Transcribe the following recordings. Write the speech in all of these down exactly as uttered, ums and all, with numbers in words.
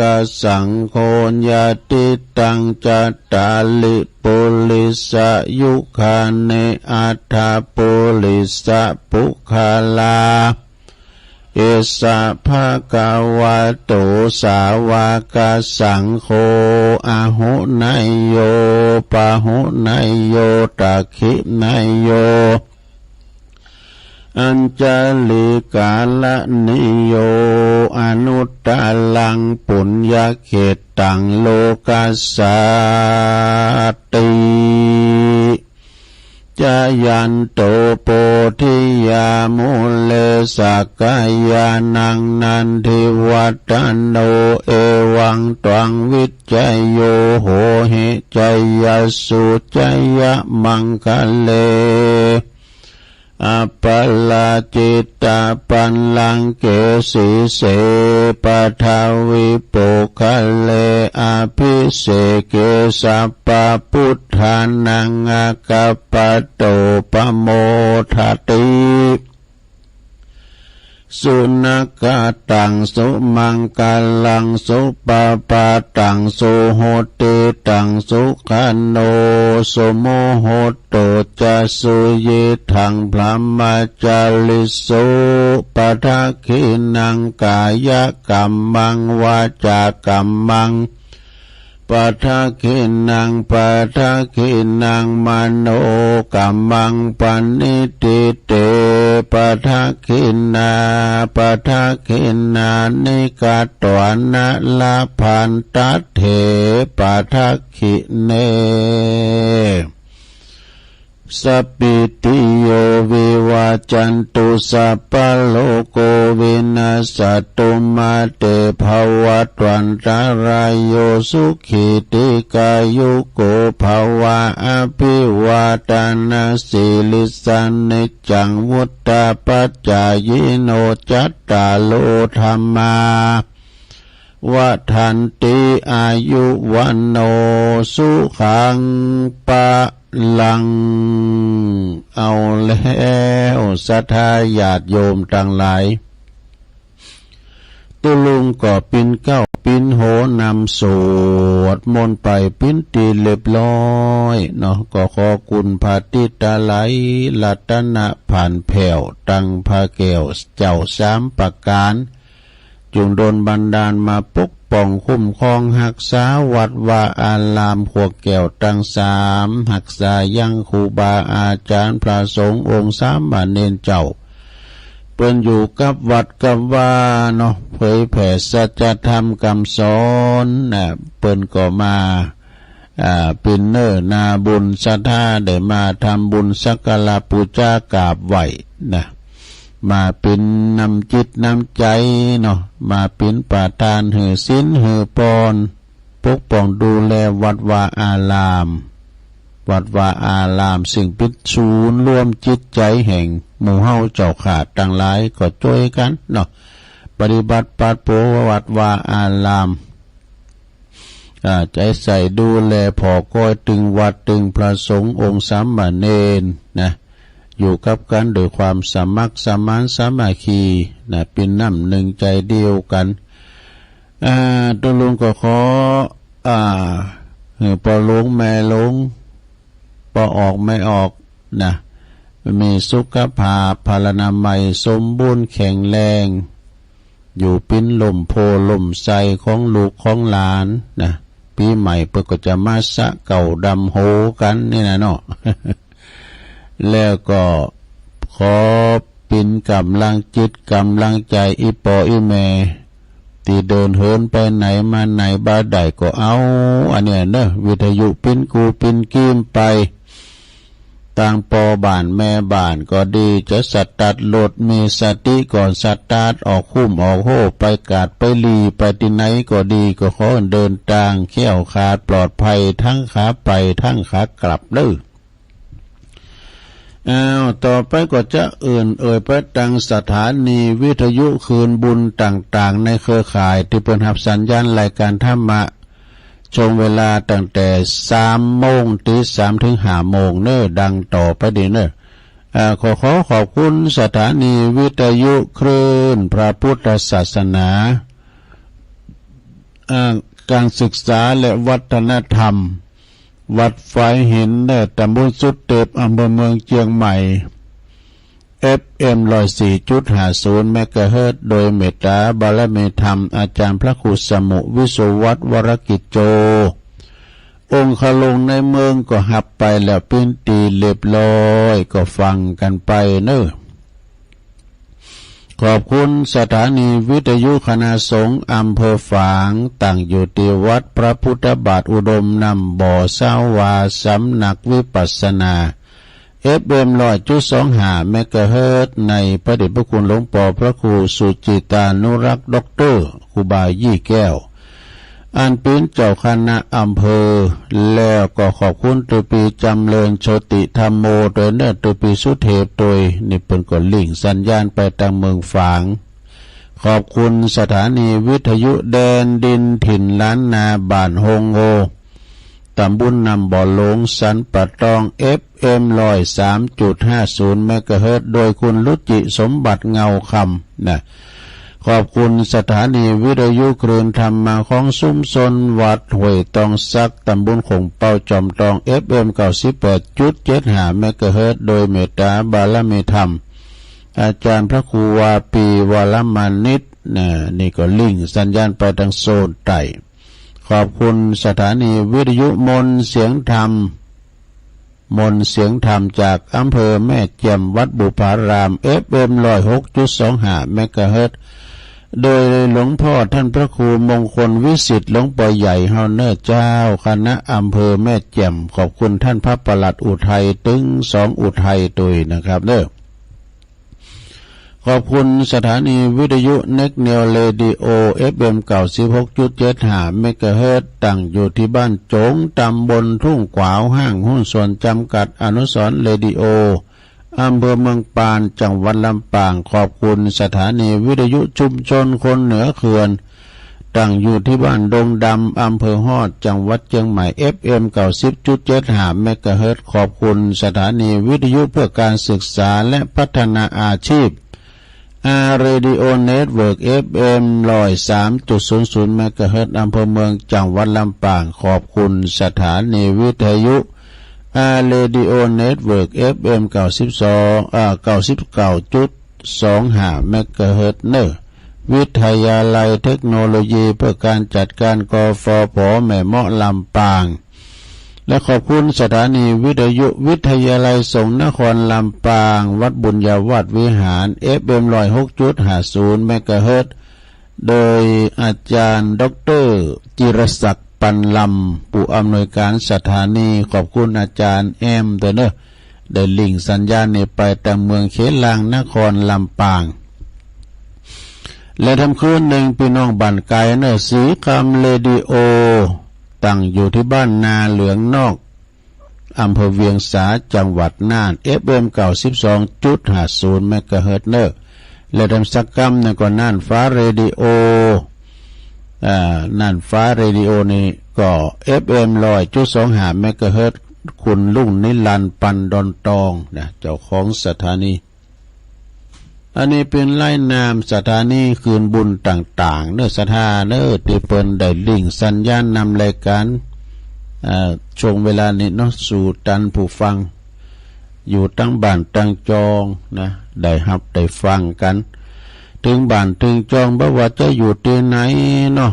กสังโฆ ญาติตัง จัตตาริ ปุริสายุคานิ อัฏฐปุริสปุคคลา เอสะภะคะวะโต สาวกสังโฆ อาหุเนยโย ปาหุเนยโย ตักขิเนยโย อัญชลีกรณีโย อนุตตรังปุญญเขตตัง โลกัสสาติ จายันโต โพธิยามูเล สักกายานัง นันทิวัฒโน เอวังตวัง วิจโย โหหิ จยัสสุ จยมังคะเล อัปปะราจิตะปัลลังเก สีเส ปะทวิปุคคเล อภิเสเก สัพพะพุทธานัง อะคัปปะโต ปะโมทะติ สุนักขะตัง สุมังคะลัง สุปะปะตัง สุหุตติตัง สุขันโต สุมุหุตโต จะ สุยิทัง พรหมจาริสุ ปะทักขิณัง กายะกัมมัง วาจากัมมัง ปะทักขิณัง ปะทักขิณัง มโนกัมมัง ปะณิฏฐิเต ปะทักขิณา ปะทักขิณานิ กัตวานะ ละพันตัตเถ ปะทักขิเณ สัพพิติโย วิวัจจันตุ สัพพะโรโค วินัสสะตุ มา เต ภะวัตวันตะราโย สุขี ทีฆายุโก ภะวะ อะภิวาทะนะสีลิสสะ นิจจัง วุฑฒาปะจายิโน จัตตาโร ธัมมา วัฑฒันติ อายุ วัณโณ สุขัง พะลัง เอาแล้ว ศรัทธาญาติโยมตังหลาย ตุ๊ลุงก็ปิ๊นเก๊าปิ๊นโหนำสวดมนต์ไปปิ๊นตี้เรียบร้อยเนาะ ก็ขอคุณพระติตะไลรัตนะผ่านแผ้ว ตังพระแก้วเจ้าสามประก๋าน จุ่งดลบันดาลมาปกป้องคุ้มครองฮักษาวัดวาอารามขัวแก้วตังสาม ฮักษายังครูบาอาจ๋ารย์พระสงฆ์องค์สามเณรเจ้า เปิ้นอยู่กับวัดกับวาเนาะ เผยแผ่สัจธรรมกำสอนนะ เปิ้นก็มา อ่า ปิ๊นเนอร์นาบุญศรัทธา ได้มาทำบุญสักการะปู๋จากราบไหว้นะ มาปิ๊นน้ำจิตน้ำใจ๋เนาะ มาปิ๊นประธานหื้อศีลหื้อพร ปกป้องดูแลวัดวาอาราม วัดวาอาราม ซึ่งปิ๊นศูนย์รวมจิตใจ๋แห่งหมู่เฮาเจ้าข้าตังหลาย ก็จ้วยกั๋นเนาะ ปฏิบัติปาดโป๋วัดวาอาราม อ่า ใจ๋ใส่ดูแลผ่อคอยตึงวัดตึงพระสงฆ์องค์สามเณรนะ อยู่กับกั๋นโดยความสมัครสมานสามัคคีนะ ปิ๊นน้ำหนึ่งใจ๋เดียวกั๋น อ่า ตุ๊ลุงก็ขอ อ่า หื้อป้อหลวงแม่หลวง ป้อออกแม่ออกนะ มีสุขภาพพลานามัยสมบูรณ์แข็งแรง อยู่ปิ๊นล่มโพธิ์ล่มไทรของลูกของหลานนะ ปี๋ใหม่เปิ้นก็จะมาสระเก๊าดำหัวกั๋นนี่นะเนาะ แล้วก็ขอปิ๊นก๋ำลังจิตก๋ำลังใจ๋อี่ป้ออี่แม่ ตี้เดินเหินไปไหนมาไหนบ่ได้ก็เอา อันเนี้ยเนาะ วิทยุปิ๊นกู้ปิ๊นกี้ไป ตางป้อบ้านแม่บ้านก็ดี จะสตาร์ทรถมีสติก่อนสตาร์ท ออกคุ้มออกโฮไปกาดไปหลีไปตี้ไหนก็ดี ก็ขอเดินตางแคล้วคลาดปลอดภัย ทั้งขาไปทั้งขากลับเด้อ อ้าว ต่อไปก็จะเอิ้นเอ่ยไปตังสถานีวิทยุคลื่นบุญต่างๆ ในเครือข่ายตี้เปิ้นฮับสัญญาณรายการธรรมะ ช่วงเวลาตั้งแต่สามโมงตี้สามถึงห้าโมงเนอะ ดังต่อไปดีเนอะ อ่า ขอ ขอขอบคุณสถานีวิทยุคลื่นพระพุทธศาสนา เอ่อ การศึกษาและวัฒนธรรม วัดฝายหิน เนอ ตำบลสุเต็บ อำเภอเมืองเชียงใหม่ เอฟเอ็ม ร้อยสี่จุดห้าศูนย์ เมกะเฮิรตซ์ โดยเมตตาบารมีธรรม อาจารย์พระครูสมุ วิศวัตร วรกิจโจ องคลุงในเมืองก็ฮับไปแล้วปิ้นตี้เรียบร้อย ก็ฟังกันไปเนอ ขอบคุณสถานีวิทยุคณะสงฆ์อำเภอฝาง ตั้งอยู่ที่วัดพระพุทธบาทอุดมน้ำบ่อ สาวาสำนักวิปัสสนา เอฟเอ็ม ร้อยจุดสองห้า เมกะเฮิรตซ์ ในพระเดชพระคุณหลวงปอพระครูสุจิตานุรักษ์ ด็อกเตอร์ ครูบายี่แก้ว อันปิ้นเจ้าคณะอำเภอ แล้วก็ขอบคุณตัวปีจำเริญโชติธรรมโม โดยเนอร์ตัวปีสุเทพ โดยนี่เปิ้นก็ลิงก์สัญญาณไปตางเมืองฝาง ขอบคุณสถานีวิทยุแดนดินถิ่นล้านนาบ้านโฮงโง ตำบลน้ำบ่อหลวง สันป่าตอง เอฟเอ็ม ร้อยสามจุดห้าศูนย์ เมกะเฮิรตซ์ โดยคุณรุจิสมบัติเงาคำนะ ขอบคุณสถานีวิทยุคลื่นธรรมะของชุมชนวัดห้วยตองสัก ตำบลโข่งเปาจอมตอง เอฟเอ็ม เก้าสิบแปดจุดเจ็ดห้า เมกะเฮิรตซ์ โดยเมตตาบารมีธรรม อาจารย์พระครูวาปีวรมานิตนะ นี่ก็ลิงก์สัญญาณไปตางโซนใต้ ขอบคุณสถานีวิทยุมนต์เสียงธรรม มนต์เสียงธรรมจากอำเภอแม่แจ่ม วัดบุพาราม เอฟเอ็ม ร้อยหกจุดสองห้า เมกะเฮิรตซ์ โดยหลวงพ่อท่านพระครูมงคลวิสิทธิ์ หลวงปอใหญ่เฮาเนอร์เจ้าคณะอำเภอแม่แจ่ม ขอบคุณท่านพระปลัดอุทัย ตึงสองอุทัย ตวยนะครับเนอ ขอบคุณสถานีวิทยุเน็กเนียวเรดิโอ เอฟเอ็ม เก้าสิบหกจุดเจ็ดห้า เมกะเฮิรตซ์ ตั้งอยู่ที่บ้านโจ๋ง ตำบลทุ่งขวาว ห้างหุ้นส่วนจำกัดอนุสรณ์เรดิโอ อำเภอเมืองปาน จังหวัดลำปาง ขอบคุณสถานีวิทยุชุมชนคนเหนือเขื่อน ตั้งอยู่ที่บ้านดงดำ อำเภอฮอด จังหวัดเชียงใหม่ เอฟเอ็ม เก้าสิบจุดเจ็ดห้า เมกะเฮิรตซ์ ขอบคุณสถานีวิทยุเพื่อการศึกษาและพัฒนาอาชีพ อาร์ เรดิโอ เน็ตเวิร์ก เอฟเอ็ม ร้อยสามจุดศูนย์ศูนย์ เมกะเฮิรตซ์ อำเภอเมือง จังหวัดลำปาง ขอบคุณสถานีวิทยุ อาร์ เรดิโอ เน็ตเวิร์ก เอฟเอ็ม เก้าสิบสอง เอ่อ เก้าสิบเก้าจุดสองห้า เมกะเฮิรตซ์ เนอร์ วิทยาลัยเทคโนโลยีเพื่อการจัดการ กฟผ แม่เมาะ ลำปาง และขอบคุณสถานีวิทยุวิทยาลัยสงฆ์นครลำปาง วัดบุญญาวาสวิหาร เอฟเอ็ม ร้อยหกจุดห้าศูนย์ เมกะเฮิรตซ์ โดยอาจารย์ด็อกเตอร์จิรศักดิ์ ปันลำ ผู้อำนวยการสถานี ขอบคุณอาจารย์แอมด้วยเนอะ ได้ลิงก์สัญญาณนี้ไปตางเมืองเขลางนครลำปาง และทำคืนหนึ่งพี่น้องบ้านไกลเนอะ สีคำเรดิโอ ตั้งอยู่ที่บ้านนาเหลืองนอก อำเภอเวียงสา จังหวัดน่าน เอฟเอ็ม เก้าสิบสองจุดห้าศูนย์ เมกะเฮิรตซ์ เนอะ และทำสักกำหนึ่งก็น่านฟ้าเรดิโอ อ่า น่านฟ้าเรดิโอนี่ก็ เอฟเอ็ม ร้อยจุดสองห้า เมกะเฮิรตซ์ คุณลุงนิรันดร์ ปันดอนตองนะ เจ้าของสถานี อันนี้เป็นรายนามสถานีคืนบุญต่างๆ เนอะ ศรัทธาเนอะ ที่เปิ้นได้ลิงก์สัญญาณนำรายการ อ่า ช่วงเวลานี้เนาะ สู่ตันผู้ฟัง อยู่ตังบ้านตังจองนะ ได้ฮับได้ฟังกัน เถิงบ้านเถิงจอง บ่ว่าจะอยู่ตี้ไหนเนาะ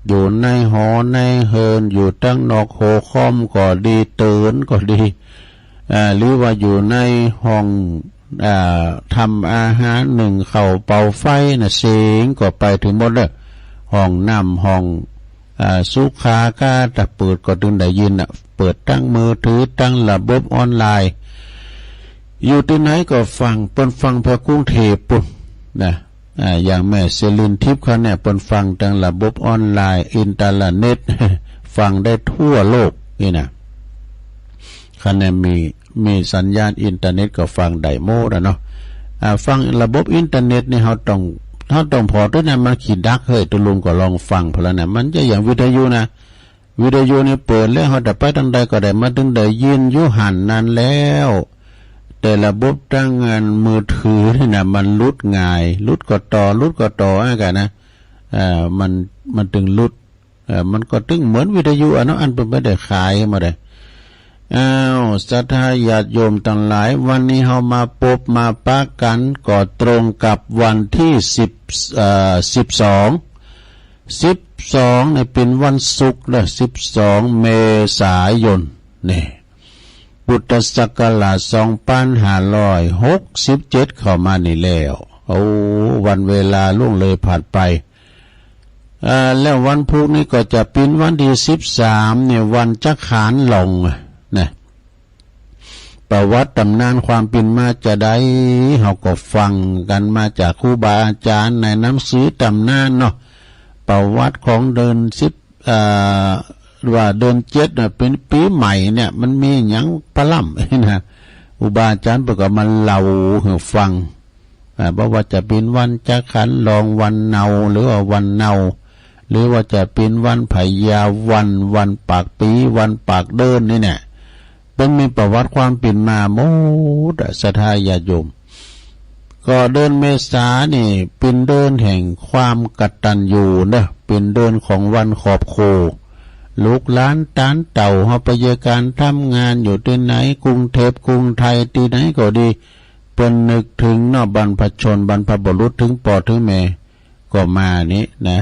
อยู่ในหอในเฮือน อยู่ตังนอกโฮคอมก็ดี เตินก็ดี อ่า หรือว่าอยู่ในห้อง อ่า ทำอาหาร นึ่งข้าว เป่าไฟน่ะ เสียงก็ไปถึงหมดเด้อ ห้องน้ำ ห้อง อ่า สุขาก้า ถ้าเปิดก็ถึงได้ยินน่ะ เปิดตังมือถือ ตังระบบออนไลน์ อยู่ตี้ไหนก็ฟัง เปิ้นฟังแถวกรุงเทพฯ ปุ้นนะ อ่า อย่างแม่สิรินทิพย์เขาเนี่ย เปิ้นฟังตังระบบออนไลน์ อินเทอร์เน็ต ฟังได้ทั่วโลกนี่นะ คันแนนมี มีสัญญาณอินเทอร์เน็ตก็ฟังได้หมดอะเนาะ อ่า ฟังระบบอินเทอร์เน็ตนี่เฮาต้อง เฮาต้องผ่อด้วยนะ มันขี้ดักเฮ้ย ตุ๊ลุงก็ลองฟังพอแล้วนะ มันจะอย่างวิทยุนะ วิทยุนี่เปิดแล้ว เฮาจะไปตังใดก็ได้ มันตึงได้ยินอยู่หั้นนั้นแล้ว แต่ระบบตังอันมือถือนี่นะ มันหลุดง่าย หลุดก็ต่อ หลุดก็ต่อ อันนั้นกันนะ อ่า มัน มันตึงหลุด เออ มันก็ตึงเหมือนวิทยุอะเนาะ อันเปิ้นบ่ได้ขายมาได้ อ้าว ศรัทธาญาติโยมตังหลาย วันนี้เฮามาปบมาปะกัน ก็ตรงกับวันที่สิบ เอ่อ สิบสอง สิบสอง เนี่ยเป็นวันศุกร์นะ สิบสอง เมษายน นี่ พุทธศักราช สองพันห้าร้อยหกสิบเจ็ด เข้ามานี่แล้ว โอ้ วันเวลาล่วงเลยผ่านไป เอ่อ แล้ววันพุธนี้ก็จะเป็นวันที่สิบสาม เนี่ย วันจักขานหลงนะ ประวัติตำนานความเป็นมาจะใด เฮาก็ฟังกันมาจากครูบาอาจารย์ในหนังสือตำนานเนาะ ประวัติของเดือนสิบ เอ่อ ว่าเดือนเจ็ดน่ะเป็นปีใหม่เนี่ย มันมีหยังปะล่ำนะ ครูบาอาจารย์เปิ้นก็มาเล่าให้ฟัง อ่า บ่ว่าจะเป็นวันจักขานหลง วันเนา หรือว่าวันเนา หรือว่าจะเป็นวันพญาวัน วันปากปี๋ วันปากเดือนนี่แหละ เปิ้นมีประวัติความเป็นมาหมดอะ ศรัทธาญาติโยม ก็เดือนเมษานี่เป็นเดือนแห่งความกตัญญูเนอะ เป็นเดือนของวันขอบคุณ ลูกหลานตานเต้าเฮาไปเยียะก๋านทำงานอยู่ตี้ไหน กรุงเทพฯ กรุงไทย ตี้ไหนก็ดี เปิ้นนึกถึงเนาะ บรรพชน บรรพบุรุษ ถึงป้อถึงแม่ ก็มานี่นะ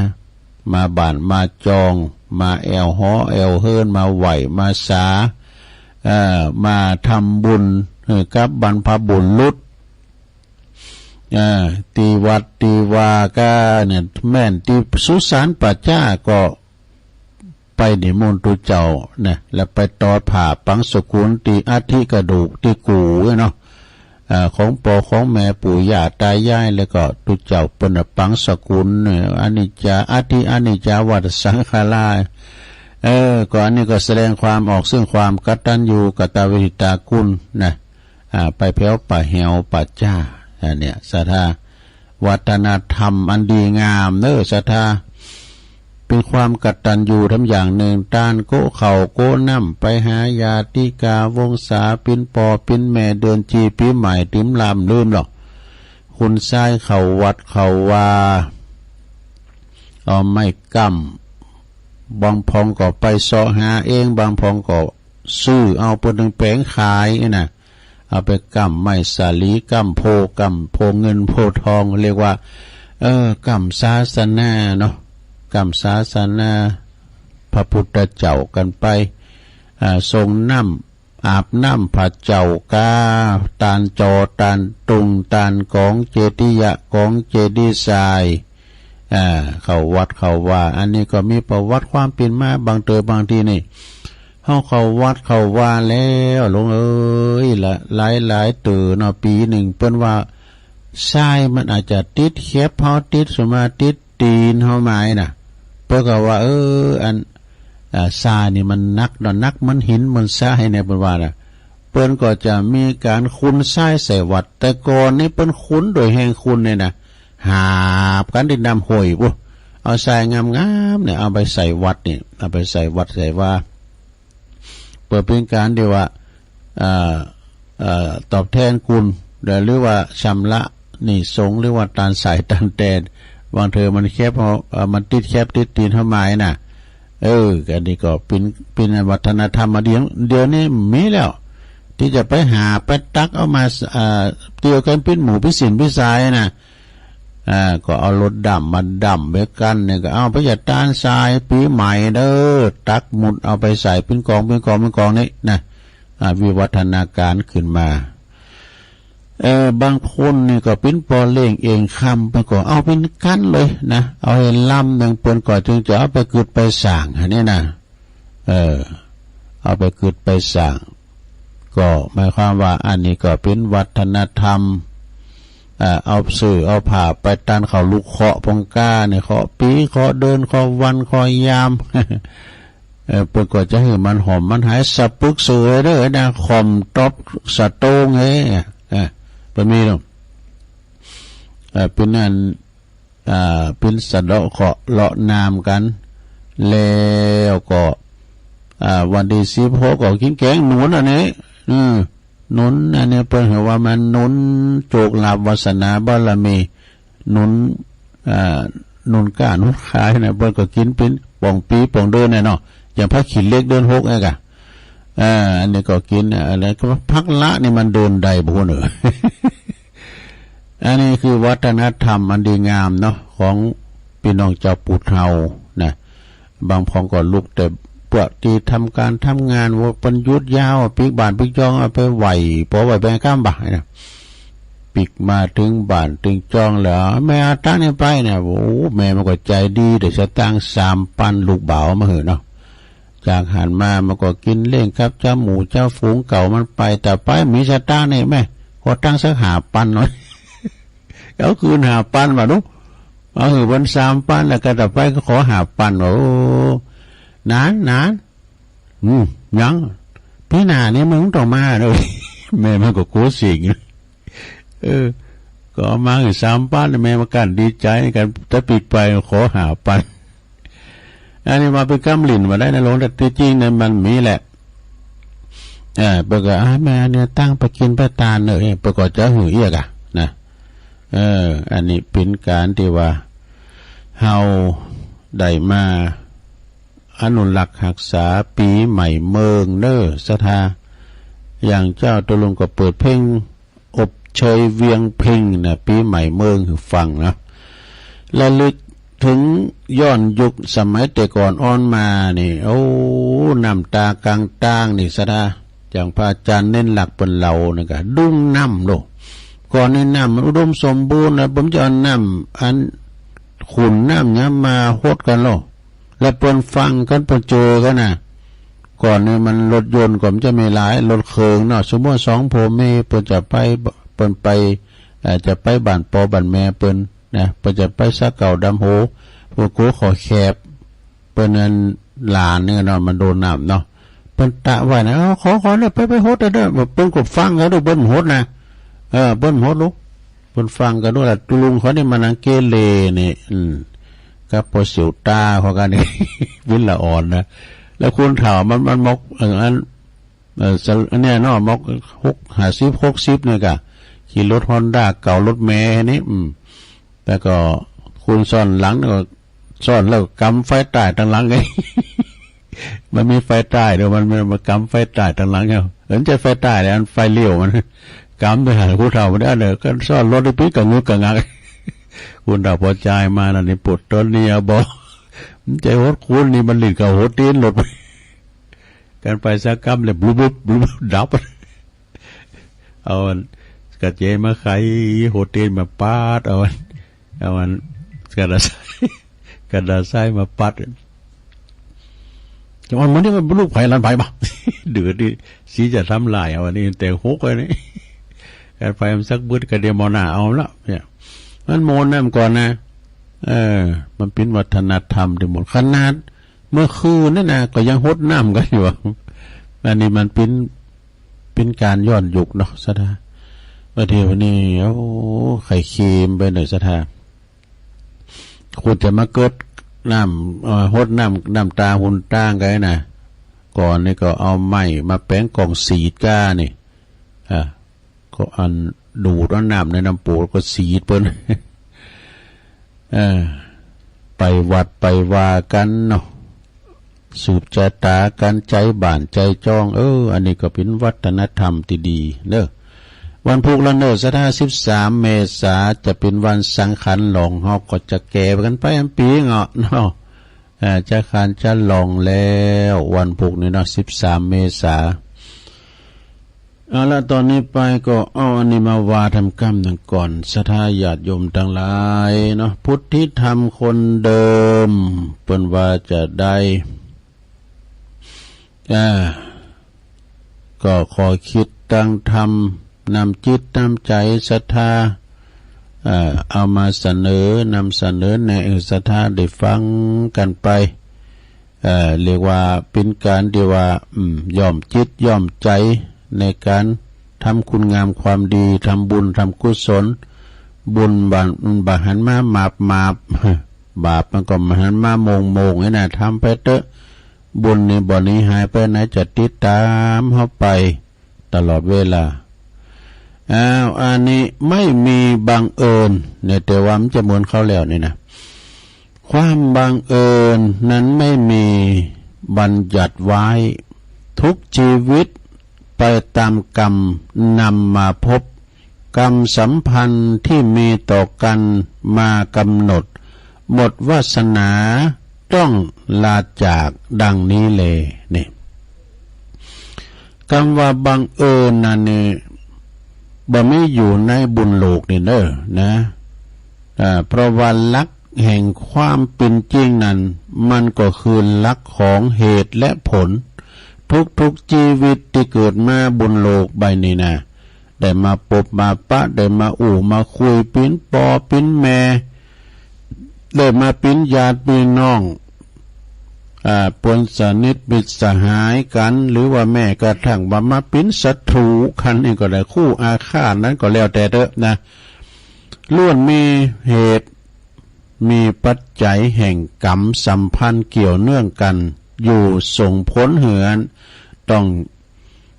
มาบ้านมาจอง มาแอ่วหอแอ่วเฮือน มาไหว้มาสา เอ่อ มาทำบุญให้กับบรรพบุรุษ เอ่อ ตี้วัดตี้วาก็เนี่ย แม่นตี้สุสานป่าจ๊าก็ ไปนิมนต์ตุ๊เจ้านะ แล้วไปตอดผ้าปังสกุลตี้อัฐิกระดูกตี้กู่เนาะ อ่า ของป้อของแม่ปู่ย่าตายาย แล้วก็ตุ๊เจ้าเปิ้นน่ะปังสกุลเนี่ย อนิจจา อัฐิอนิจจาวัตสังขารา เออ ก็อันนี้ก็แสดงความออกซึ่งความกตัญญูกตเวทิตาคุณนะ อ่า ไปแผ่วป่าแหวป่าจ๊า อันเนี้ย ศรัทธา วัฒนธรรมอันดีงามเนอะ ศรัทธา เป็นความกตัญญูทำอย่างหนึ่ง ตานโกะข้าวโกะน้ำ ไปหาญาติกาวงศา ปิ้นป้อปิ้นแม่ เดือนจีปีใหม่ ติมลามลืมหรอก คุณชายเข้าวัดเข้าวา เอาไม้กำ บางพองก็ไปเซาะหาเอง บางพองก็ซื้อเอาเปิ้นถึงแผงขายนี่นะ เอาไปกำไม้สาลี กำโพธิ์ กำโพธิ์เงินโพธิ์ทอง เรียกว่า เออ กำศาสนาเนาะ กำศาสนาพระพุทธเจ้ากันไป อ่า สรงน้ำ อาบน้ำพระเจ้ากา ตานจอ ตานตุง ตานก๋องเจดียะ ก๋องเจดีทราย อ่า เข้าวัดเข้าวา อันนี้ก็มีประวัติความเป็นมา บางเตื้อบางทีนี่ เฮาเข้าวัดเข้าวาแล้ว หลวงเอ๋ย ละหลายหลายเตื้อเนาะ ปี๋หนึ่งเปิ้นว่า ทรายมันอาจจะติดแข็บเฮา ติดสุมา ติดตีนเฮามานะ เปิ้นก็ว่า เออ อัน อ่า ทรายนี่มันหนักเนาะ หนักเหมือนหินเหมือนทรายเนี่ย เปิ้นว่านะ เปิ้นก็จะมีก๋านขุนทรายใส่วัด แต่ก่อนนี่เปิ้นขุนโดยแฮงขุนเนี่ยนะ หาบกั๋นตี้น้ำห้วยปู้น เอาทรายงามๆ เนี่ย เอาไปใส่วัดนี่ เอาไปใส่วัดใส่วา เปื้อเป๋นก๋านตี้ว่า เอ่อ เอ่อ ตอบแทนคุณ หรือว่าชำระหนี้สงฆ์ หรือว่าตานสายตานแตน บางเตื้อมันแข็บเฮา เอ่อ มันติดแข็บติดตีนเฮามานะ เออ อันนี้ก็เป๋น เป๋นวัฒนธรรมมาเดี๋ยว เดี๋ยวนี้มีแล้ว ตี้จะไปหาไปตักเอามา เอ่อ เตียวกั๋นปิดหมู่ปิดศีลปิดทรายนะ อ่า ก็เอารถดำมาดำไว้กั๋นเนี่ย ก็เอาไปจากตานทรายปี๋ใหม่เด้อ ตักหมุดเอาไปใส่เป๋นกอง เป๋นกอง เป๋นกองนี่นะ อ่า วิวัฒนาการขึ้นมา เออ บางคนนี่ก็เป๋นป้อเลี้ยงเองคำ เปิ้นก็เอาเป๋นกั๋นเลยนะ เอาให้ลำหนึ่ง เปิ้นก็จึงจะเอาไปกึ๊ดไปสร้าง อันนี้นะ เออ เอาไปกึ๊ดไปสร้าง ก็หมายความว่าอันนี้ก็เป๋นวัฒนธรรม เอ่อ เอาเสื้อเอาผ้าไปตานเข้าลูกเคราะห์ปองกาเนี่ย เคราะห์ปี๋ เคราะห์เดือน เคราะห์วัน เคราะห์ยาม เออ เปิ้นก็จะหื้อมันหอมมันหายสะพึกสวยเด้อนะ ขอมต๊อบสะโต้งเฮ้ เออ เปิ้นมีเนาะ เอ่อ เป๋นอัน อ่า เป๋นสะเดาะเคราะห์เลาะน้ำกั๋น แล้วก็ อ่า วันตี้สิบหกก็กิ๋นแก๋งหนุนอันนี้ อืม หนุนอันนี้เปิ้นเรียกว่ามันหนุนโจกลาภวาสนาบารมี หนุน อ่า หนุนก้าหนุนขายนะ เปิ้นก็กิ๋นเป๋น ปองปีปองเดือนเนี่ยเนาะ อย่างผักขี้เหล็กเดือนหกเนี่ยกะ อ่า อันนี้ก็กิน อันนี้ก็ผักละนี่มันเดินได้บ่ฮู้เนอะ อันนี้คือวัฒนธรรมอันดีงามเนาะ ของพี่น้องเจ้าปูเฒ่านะ บางพ่องก็ลุกแต่พวกที่ทำการทำงาน ว่าเปิ้นหยุดยาว ปิ๊กบ้านปิ๊กจองเอาไปไหว้ ปอไหว้แบงก้ามบ่านะ ปิ๊กมาถึงบ้านถึงจองแล้ว แม่เอาตังค์นี่ไปเนี่ย โอ้ แม่มันก็ใจดี ได้สตางค์สามปัน ลูกบ่าวมาหื้อเนาะ จากหั้นมามันก็กินเลี้ยงกับเจ้าหมู่เจ้าฝูงเก่ามันไป แต่ไปมีสตางค์นี่แม่ ขอตังค์สักห้าปันหน่อย เอาคืนห้าปันว่าดู เอาหื้อเปิ้นสามปัน แล้วก็ต่อไปก็ขอห้าปันว่า โอ้ นานนาน อืม ยัง ปีหน้านี่มึงต้องมาเด้อ แม่มันก็โกรธสิง เออ ก็เอามาหื้อสามปัน แม่มันก็ดีใจกัน แต่ปิ๊กไปขอห้าปัน อันนี้ว่าเปิ้นกำหลิ้นว่าได้นะหลวง แต่ที่จริงเนี่ยมันมีแหละ เออ เปิ้นก็ อ่า แม่เนี่ยตั้งไปกินไปตานเนอะ เปิ้นก็จะหื้อเอี้ยกะนะ เออ อันนี้เป็นการที่ว่า เฮาได้มาอนุรักษ์รักษาปีใหม่เมืองเด้อ ศรัทธา อย่างเจ้าตุลุงก็เปิดเพลง อบเชยเวียงเพ็งนะ ปีใหม่เมืองหื้อฟังนะ ระลึกถึงย้อนยุคสมัยแต่ก่อนอ่อนมานี่ โอ้ น้ำตากลางตางนี่ ศรัทธา อย่างพระอาจารย์เน้นหลักเปิ้นเล่านี่กะ ดุงน้ำโลก ก่อนนี่น้ำมันอุดมสมบูรณ์นะ เปิ้นจะเอาน้ำอันขุ่นน้ำหยังมาหดกั๋นโลก แล้วเปิ้นฟังกั๋น เปิ้นเจิอกั๋นนะ ก่อนนี่มันรถยนต์ก็มันจะมีหลาย รถเครื่องเนาะ สมมุติสองผัวเมียเปิ้นจะไป เปิ้นไป เอ่อ จะไปบ้านปอบ้านแม่เปิ้นนะ เปิ้นจะไปสระเก้าดำโห พวกกูขอแคบ เปิ้นนั้นหลานเนี่ยเนาะ มันโดนน้ำเนาะ เปิ้นตะไว้นะ เออ ขอ ขอเนี่ย ไป ไปหดเด้อ เปิ้นก็ฟังกั๋นดู เปิ้นหดนะ เออ เปิ้นหดลูก เปิ้นฟังกั๋นดูล่ะ ตุลุงเขานี่มันนังเกเรนี่ อืม กับปอเสี่ยวตาเขากั๋นนี่ วินละอ่อนนะ แล้วคนเฒ่ามัน มันมอก เออ อัน เออ สะ อันเนี้ยเนาะ มอกหก ห้าสิบ หกสิบเนี่ยกะ ขี่รถฮอนด้าเก่า รถแม่นี่ อืม แล้วก็คนซ้อนหลังก็ซ้อนแล้วกำไฟใต้ตังหลังไง มันมีไฟใต้เด้อ มัน มัน มันกำไฟใต้ตังหลังเอา เออ บ่ใจ้ไฟใต้เลย อันไฟเลี้ยวมัน กำไปหาผู้เฒ่ามันได้เด้อ ก็ซ้อนรถได้ปิ๊กกะงึกกะงัก คนเฒ่าพอจ่ายมานั่นนี่ ปวดต้นนี่อะ บอก มันใจ้หดคูณนี่ มันหลีกเข้าหดตีนรถ กันไปสักกำเลย บลุบลุบ บลุบลุบ ดับ เอาอันกระเจมาไข หัวเตียนมาปาด เอาอัน เอาอันกระดาษทราย กระดาษทรายมาปัด จะอ่อนมันนี่มันลูกไผ่หลานไผ่บ่ เดือดดิ สีจะทำลาย เอาอันนี้แต่หกอันนี้ กันไปมันสักบึดกระเดียมเอาหน้าเอาละเนี่ย มันโมนน้ำก่อนนะ เออ มันเป็นวัฒนธรรมที่หมด ขนาดเมื่อคืนนี่นะ ก็ยังหดน้ำกันอยู่ อันนี้มันเป็น เป็นการย้อนยุคเนาะ ศรัทธา ว่าเดี๋ยวนี้ โอ้ ไข่เค็มไปหน่อย ศรัทธา ควรจะมาเกิดน้ำ เอ่อ หดน้ำ น้ำตาหุนตางกันนะ ก่อนนี่ก็เอาไม้มาแป๋งกองสีดก้านี่ อ่า ก็อันดูดเอาน้ำในน้ำปูก็สีดเปิ้น เออ ไปวัดไปวากั๋นเนาะ สืบจะต๋ากั๋น ใจ๊บ้านใจ๊จ้อง เออ อันนี้ก็เป็นวัฒนธรรมตี้ดีเนาะ วันพุกแล้วเนาะ ศรัทธา สิบสามเมษาจะเป็นวันสังขันหลอง เฮาก็จะแก่กั๋นไปอันปีเงาะเนาะ เออ จะขันจะหลองแล้ว วันพุกนี่เนาะ สิบสามเมษา เอาละ ต๋อนนี้ไปก็เอาอันนี้มาว่าทำกำหนึ่งก่อน ศรัทธาญาติโยมตังหลายเนาะ พุทธิธรรมคนเดิม เปิ้นว่าจะได้ อ่า ก็ขอคิดตั้งธรรม นำจิตนำใจ๋ศรัทธา เอ่อ เอามาเสนอ นำเสนอแนะหื้อศรัทธาได้ฟังกั๋นไป เอ่อ เรียกว่าเป็นการที่ว่า อืม ย้อมจิตย้อมใจ๋ในการทำคุณงามความดี ทำบุญทำกุศล บุญบ่ บ่หันมาหมาบหมาบ บาปมันก็บ่หันมาโมงโมงนี่นะ ทำไปเต๊อะ บุญนี่บ่หนีหายไปไหน จะติดต๋ามเฮาไปตลอดเวลา อ้าว อันนี้ไม่มีบังเอิญเนี่ย แต่ว่ามันจะเหมือนคราวแล้วนี่นะ ความบังเอิญนั้นไม่มีบัญญัติไว้ ทุกชีวิตไปตามกรรมนำมาพบ กรรมสัมพันธ์ที่มีต่อกันมากำหนด หมดวาสนาต้องลาจากดังนี้แล นี่ กำว่าบังเอิญนั้นนี่ บ่มีอยู่ในบุญโลกนี่เด้อนะ อ่า เพราะว่าหลักแห่งความเป็นจริงนั้น มันก็คือหลักของเหตุและผล ทุกๆชีวิตที่เกิดมาบนโลกใบนี้นะ ได้มาปบมาปะ ได้มาอู้มาคุย ปิ้นปอปิ้นแม่ ได้มาปิ้นญาติปิ้นน้อง อ่า เปื้อนสนิทมิตรสหายกัน หรือว่าแม้กระทั่งว่ามาปิ้นศัตรูกันนี่ก็ได้ คู่อาฆาตนั้นก็แล้วแต่เถอะนะ ล้วนมีเหตุ มีปัจจัยแห่งกรรมสัมพันธ์เกี่ยวเนื่องกันอยู่ ส่งผลเหือน ต้อง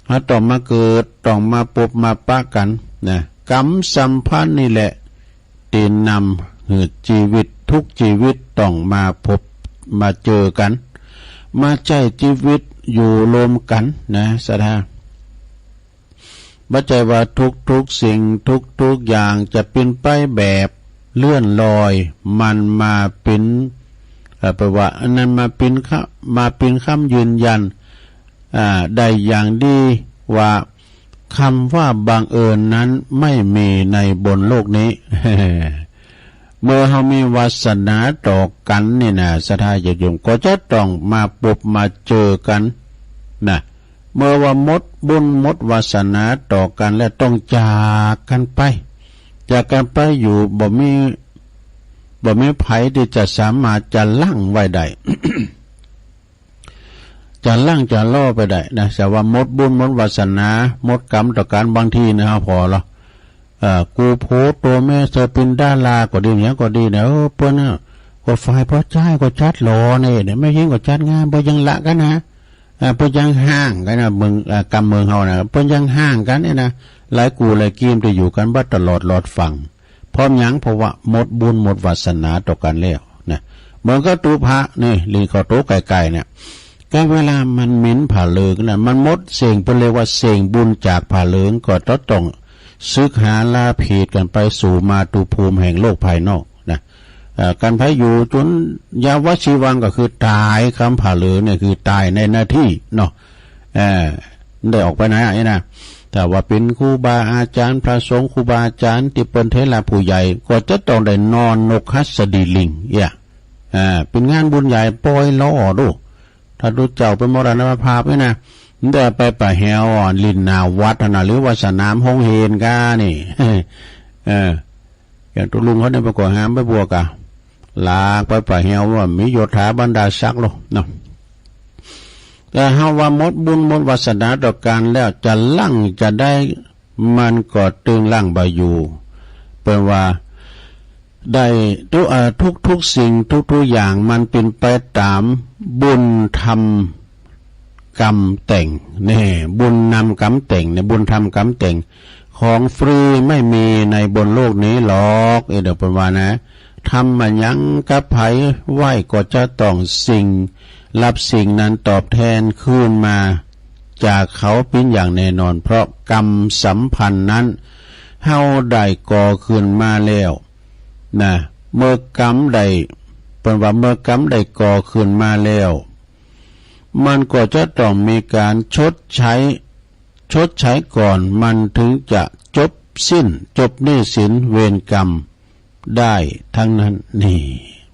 เฮาต้องมาเกิด ต้องมาปบมาปะกันนะ กรรมสัมพันธ์นี่แหละ ที่นำหื้อชีวิตทุกชีวิตต้องมาพบมาเจอกัน มาใช้ชีวิตอยู่รวมกันนะ ศรัทธา บ่ใจ้ว่าทุกๆสิ่งทุกๆอย่างจะเป๋นไปแบบเลื่อนลอย มันมาเป๋น เอ่อ แปลว่าอันนั้นมาเป๋นคำ มาเป๋นคำยืนยัน อ่า ได้อย่างดีว่าคำว่าบังเอิญนั้นไม่มีในบนโลกนี้ เมื่อเฮามีวาสนาต่อกันนี่นะ ศรัทธาญาติโยม ก็จะต้องมาปบมาเจอกันนะ เมื่อว่าหมดบุญหมดวาสนาต่อกันแล้วต้องจากกันไป จากกันไปอยู่บ่มี บ่มีไผที่จะสามารถจะลั้งไว้ได้ จะลั้งจะล่อไปได้นะ แต่ว่าหมดบุญหมดวาสนา หมดกรรมต่อกัน บางทีนะ เฮาผ่อลอ เอ่อ กูโผโตแม่เธอเป็นดาราก็ดี หยังก็ดีเนี่ย เออ เปิ้นน่ะ ก็ฝ่ายพ่อชายก็จัดหล่อเนี่ย แม่หญิงก็จัดงาม เปิ้นยังละกันนะ เอ่อ เปิ้นยังฮ้างกันนะ เมือง เอ่อ กำเมืองเฮานะ เปิ้นยังฮ้างกันเนี่ยนะ หลายกู่หลายกีมที่อยู่กันมาตลอดรอดฟัง เพราะหยัง เพราะว่าหมดบุญหมดวาสนาต่อกันแล้วนะ เหมือนกับตุ๊พะนี่ หลีกเข้าโต๊ะไกลๆเนี่ย ก็เวลามันเหม็นผ้าเหลืองนะ มันหมดเส้ง เปิ้นเรียกว่าเส้งบุญจากผ้าเหลือง ก็ต้อง สึกหาลาผิดกันไปสู่มาตุภูมิแห่งโลกภายนอกนะ เอ่อ กันไปอยู่จนยาวชีวังก็คือตาย คำผ้าเหลืองเนี่ยคือตายในหน้าที่เนาะ เอ่อ ได้ออกไปไหนอ่ะนี่นะ ถ้าว่าเป็นครูบาอาจารย์พระสงฆ์ครูบาอาจารย์ที่เป็นเถระผู้ใหญ่ ก็จะต้องได้นอนนกหัสดีลิงเนี่ย อ่า เป็นงานบุญใหญ่ปล่อยหล่อดู ถ้าดูเจ้าไปมรณภาพนี่นะ มันได้ไปป่าแหวอ่อนลินหน้าวัดหั่นนะ หรือว่าสนามโฮงเฮนกานี่ เออ อย่างตุลุงเขาเนี่ยไปก่อหามไปบวกอะ ลากไปป่าแหวว่ามีโยธาบรรดาศักดิ์โลเนาะ แต่เฮาว่าหมดบุญหมดวาสนาต่อกันแล้ว จะลั้งจะได้ มันก็ตึงลั้งบ่อยู่ เปิ้นว่า ได้ทุก เอ่อ ทุกๆสิ่งทุกๆอย่างมันเป็นไปตามบุญทำกรรมแต่ง แน่ บุญนำกรรมแต่ง เนี่ย บุญทำกรรมแต่ง ของฟรีไม่มีในบนโลกนี้หรอก เอ้ย เดี๋ยวเปิ้นว่านะ ทำมาหยังกับไผไว้ก็จะต้องสิ่ง รับสิ่งนั้นตอบแทนคืนมาจากเขาเป็นอย่างแน่นอน เพราะกรรมสัมพันธ์นั้น เฮาได้ก่อขึ้นมาแล้วนะ เมื่อกรรมได้ เปิ้นว่าเมื่อกรรมได้ก่อขึ้นมาแล้ว มันก็จะต้องมีการชดใช้ ชดใช้ก่อน มันถึงจะจบสิ้น จบหนี้สินเวรกรรม ได้ทั้งนั้น นี่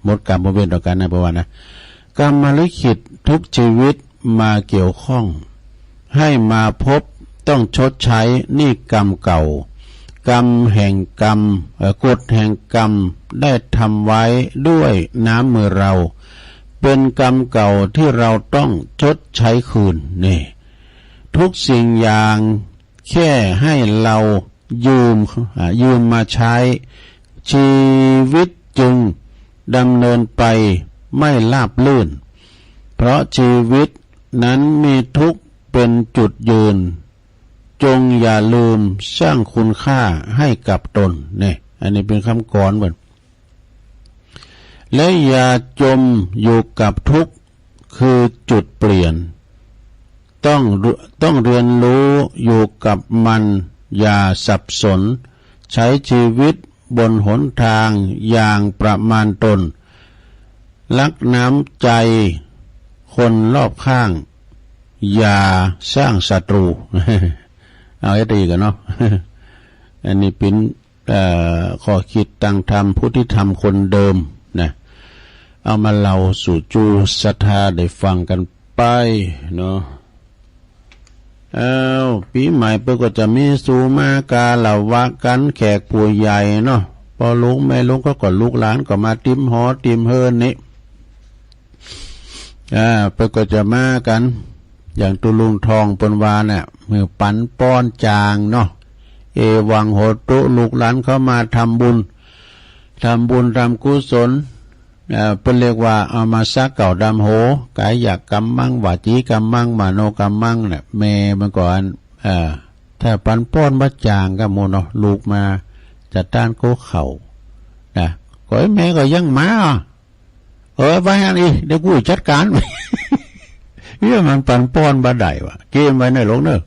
หมดกรรมหมดเวรต่อกันนะ เปิ้นว่านะ กรรมลิขิตทุกชีวิตมาเกี่ยวข้อง ให้มาพบต้องชดใช้หนี้กรรมเก่า กรรมแห่งกรรม เอ่อ กฎแห่งกรรมได้ทำไว้ด้วยน้ำมือเรา เป็นกรรมเก่าที่เราต้องชดใช้คืน นี่ ทุกสิ่งอย่างแค่ให้เรา ยืม อ่า ยืมมาใช้ ชีวิตจึงดำเนินไปไม่ราบรื่น เพราะชีวิตนั้นมีทุกข์เป็นจุดยืน จงอย่าลืมสร้างคุณค่าให้กับตน เนี่ย อันนี้เป็นคำกลอนเปิ้น และอย่าจมอยู่กับทุกข์ คือจุดเปลี่ยน ต้องรู้- ต้องเรียนรู้อยู่กับมัน อย่าสับสน ใช้ชีวิตบนหนทางอย่างประมาณตน รักน้ำใจคนรอบข้าง อย่าสร้างศัตรู เอาให้ดีกันเนาะ อันนี้เป็น เอ่อ ข้อคิดตางธรรม ผู้ที่ทำคนเดิมนะ เอามาเล่าสู่จูศรัทธาได้ฟังกันไปเนาะ เอ้า ปีใหม่เปิ้นก็จะมีสูมากาละวะกัน แขกผู้ใหญ่เนาะ พ่อลุงแม่ลุงเขาก็ ลูกหลานก็มาติมหอติมเฮือนนี่ อ่า เปิ้นก็จะมากัน อย่างตุ๊ลุงทองเปิ้นว่าเนี่ย มือปันป้อนจางเนาะ เอวังโหตุ ลูกหลานเขามาทำบุญ ทำบุญทำกุศล เอ่อ เปิ้นเรียกว่าเอามาสะเก่าดำโห กายกัมมัง วจีกัมมัง มโนกัมมังเนี่ย แม่มันก็อัน เอ่อ ถ้าปันป้อนบ่จางก็หมู่เนาะ ลูกมาจะต้านโก้เข่านะ ก็ไอ้แม่ก็ยังมาอ่ะ เออ ไว้อันนี้ เดี๋ยวกูจัดการ เฮ้ย มันปันป้อนบ่ได้วะ เกมไว้ในโลกเนอะ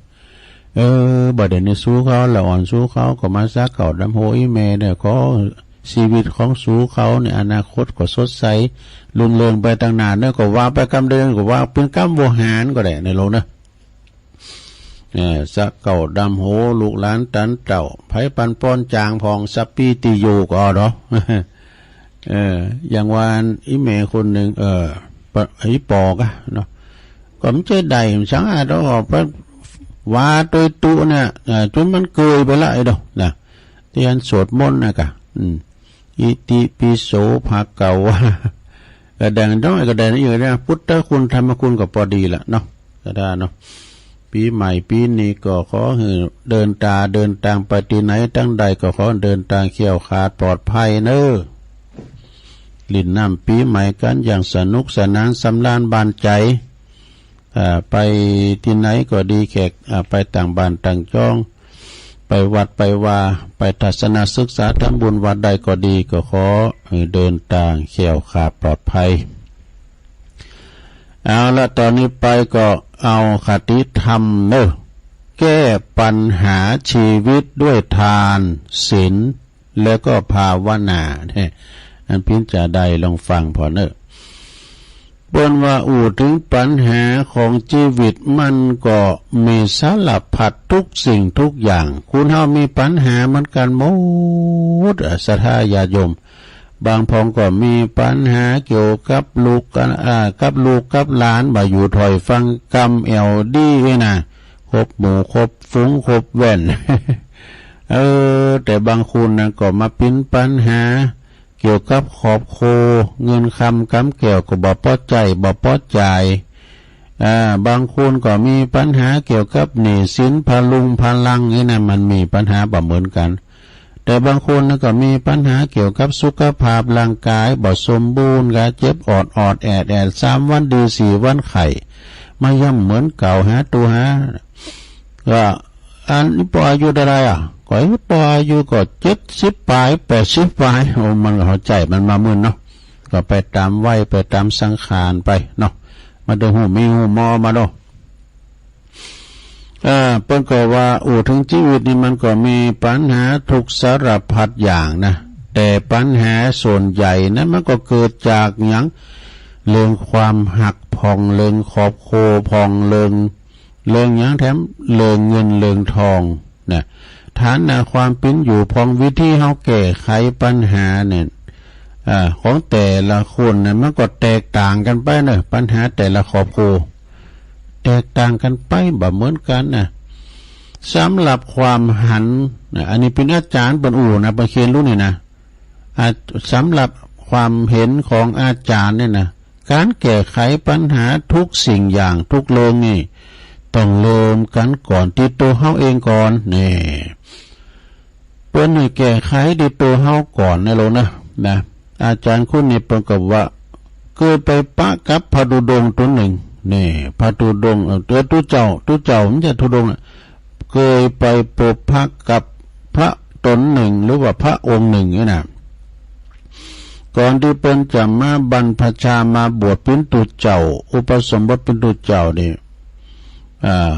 เออ บ่ได้ในสู้เขา ละอ่อนสู้เขา ก็มาสะเก่าดำโห อีแม่เนี่ย ขอชีวิตของสู้เขาเนี่ย อนาคตก็สดใส รุ่งเรืองไปตางหน้าเนอะ ก็ว่าไปกำเดิน ก็ว่าเป็นกำโวหารก็ได้ในโลกเนอะ เอ่อ สะเก่าดำโห ลูกหลานตันเต่า ไผปันป้อนจางผ่อง สัพพีติโย ก็เอาเนาะ เออ อย่างว่าอีแม่คนหนึ่ง เออ ปะ- อีปอกะเนาะ ก็มันจะได้มันสังอาจเอาออกไปว่าโดยตุเนี่ย เอ่อ จนมันเกยไปละไอ้ดอกนะ ที่อันสวดมนต์นะกะ อืม อิติปิโสภะคะวะ กระแดงน้อยกระแดงนี่อยู่นะ พุทธคุณธรรมคุณก็พอดีละเนาะ ก็ได้เนาะ ปีใหม่ปีนี้ก็ขอให้เดินตาเดินตางไปที่ไหนทางใดก็ขอเดินตางแคล้วคลาดปลอดภัยเนอะ หลิ้นน้ำปีใหม่กันอย่างสนุกสนานสำราญบานใจ อ่า ไปที่ไหนก็ดี แขก อ่า ไปต่างบ้านต่างจ้อง ไปวัดไปวา ไปทัศนศึกษาทำบุญวัดใดก็ดี ก็ขอให้เดินตางแคล้วคลาดปลอดภัย เอาละ ตอนนี้ไปก็เอาคติธรรมเนอะ แก้ปัญหาชีวิตด้วยทาน ศีล แล้วก็ภาวนาเนี่ย อันพินจะได้ลองฟังพอเนอะ เปิ้นว่าอู้ถึงปัญหาของชีวิตมันก็มีสารพัดทุกสิ่งทุกอย่าง คนเฮามีปัญหาเหมือนกันหมดอะ ศรัทธาญาติโยม บางพองก็มีปัญหาเกี่ยวกับลูกกัน อ่า กับลูกกับหลาน บ่อยู่ถ้อยฟังกำแอวดี้นะ คบหมู่คบฝูงคบแว่น เออ แต่บางคนนะก็มาปิ้นปัญหาเกี่ยวกับครอบครัว เงินคำกำแก้วก็บ่ปอใจ๊ บ่ปอจ่าย อ่า บางคนก็มีปัญหาเกี่ยวกับหนี้สินพะลุงพะลังนี่นะ มันมีปัญหาบ่เหมือนกัน แต่บางคนนะก็มีปัญหาเกี่ยวกับสุขภาพร่างกายบ่สมบูรณ์ ก็เจ็บออดๆ แอดๆ สามวันดีสี่วันไข้ มาย่ำเหมือนเก่า หาตัวหา ก็ อันนี้ปออายุเท่าไหร่อะ ก็ปออายุก็เจ็ดสิบปลาย แปดสิบปลาย โอ้ มันก็เข้าใจ๊มันมามื้นเนาะ ก็ไปต๋ามวัย ไปต๋ามสังขารไปเนาะ มาดูฮู้มีฮู้มอมาดู อ่า เปิ้นก็ว่า อู้ถึงชีวิตนี่มันก็มีปัญหาทุกสารพัดอย่างนะ แต่ปัญหาส่วนใหญ่นั้นมันก็เกิดจากหยัง เรื่องความฮักพ่อง เรื่องครอบครัวพ่อง เรื่อง เรื่องหยังแถม เรื่องเงินเรื่องทองนะ ฐานะความเป็นอยู่พ่อง วิธีเฮาแก้ไขปัญหาเนี่ย อ่า ของแต่ละคนเนี่ย มันก็แตกต่างกันไปเนอะ ปัญหาแต่ละครอบครัว แตกต่างกันไป บ่เหมือนกันนะ สำหรับความหันนะ อันนี้เป็นอาจารย์เปิ้นอู้นะ เปิ้นเขียนรู้นี่นะ อ่า สำหรับความเห็นของอาจารย์เนี่ยนะ การแก้ไขปัญหาทุกสิ่งอย่างทุกเรื่องนี่ ต้องเริ่มกันก่อนที่ตัวเฮาเองก่อน นี่ เปิ้นให้แก้ไขที่ตัวเฮาก่อนนะลูกนะ นะ อาจารย์คนนี้เปิ้นก็ว่า เคยไปปะกับพระธุดงค์ตนหนึ่ง นี่ พระธุดงค์ เอ่อ เอ่อ ตุ๊เจ้า ตุ๊เจ้า มันจะธุดงค์น่ะ เคยไปพบปะกับพระตนหนึ่ง หรือว่าพระองค์หนึ่งนี่นะ ก่อนตี้เปิ้นจะมาบรรพชามาบวชเป๋นตุ๊เจ้า อุปสมบทเป๋นตุ๊เจ้านี่ อ่า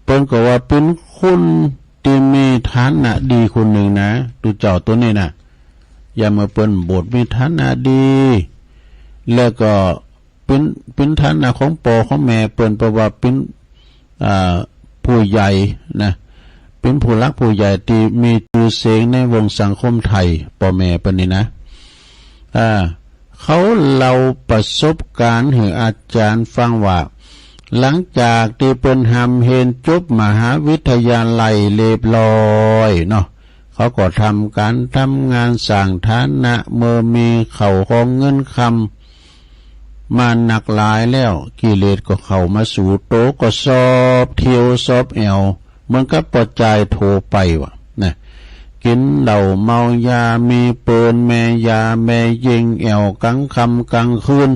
เปิ้นก็ว่าเป๋นคนตี้มีฐานะดีคนนึ่งนะ ตุ๊เจ้าโตนี้นะ ยามเมื่อเปิ้นบวชมีฐานะดี แล้วก็เป๋น เป๋นฐานะของป้อของแม่เปิ้น เพราะว่าเป๋น อ่า ผู้ใหญ่นะ เป๋นผู้หลักผู้ใหญ่ตี้มีจื้อเสียงในวงสังคมไทย ป้อแม่เปิ้นนี่นะ อ่า เขาเล่าประสบการณ์หื้ออาจารย์ฟังว่า หลังจากตี้เปิ้นฮ่ำเฮียนจบมหาวิทยาลัยเรียบร้อยเนาะ เขาก็ทำก๋านทำงานสร้างฐานะ เมื่อมีเข้าของเงินคำมานักหลายแล้ว กิเลสก็เข้ามาสู่โต ก็สอบเที่ยวสอบแอ่ว เหมือนกับป้อจายโทไปว่านะ กินเหล้าเมายา มีเปิ้นแม่ยาแม่ญิง แอ่วกลางค่ำกลางคืน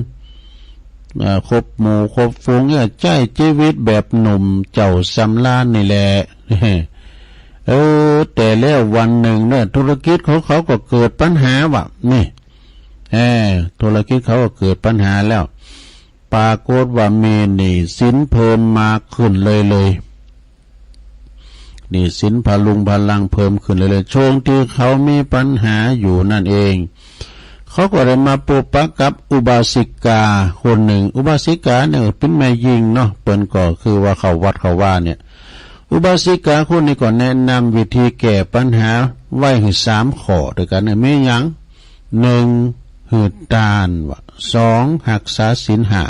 เอ่อ คบหมู่คบฝูงเนี่ย ใจ๊จีวิตแบบหนุ่มเจ้าสำราญนี่แหละ เออ แต่แล้ววันหนึ่งเนี่ย ธุรกิจของเขาก็เกิดปัญหาว่ะ นี่ เออ ธุรกิจเขาก็เกิดปัญหาแล้ว ปรากฏว่ามีหนี้สินเพิ่มมากขึ้นเรื่อยๆ หนี้สินพะรุงพะรังเพิ่มขึ้นเรื่อยๆ ช่วงที่เขามีปัญหาอยู่นั่นเอง เขาก็ได้มาพบปะกับอุบาสิกาคนหนึ่ง อุบาสิกาเนี่ยเป๋นแม่ญิงเนาะ เปิ้นก็คือว่าเข้าวัดเข้าวาเนี่ย อุบาสิกาคนนี้ก็แนะนำวิธีแก้ปัญหาไว้หื้อสามข้อด้วยกั๋นนะ มีหยัง หนึ่ง หื้อตาน ว่า สอง ฮักษาศีลห้า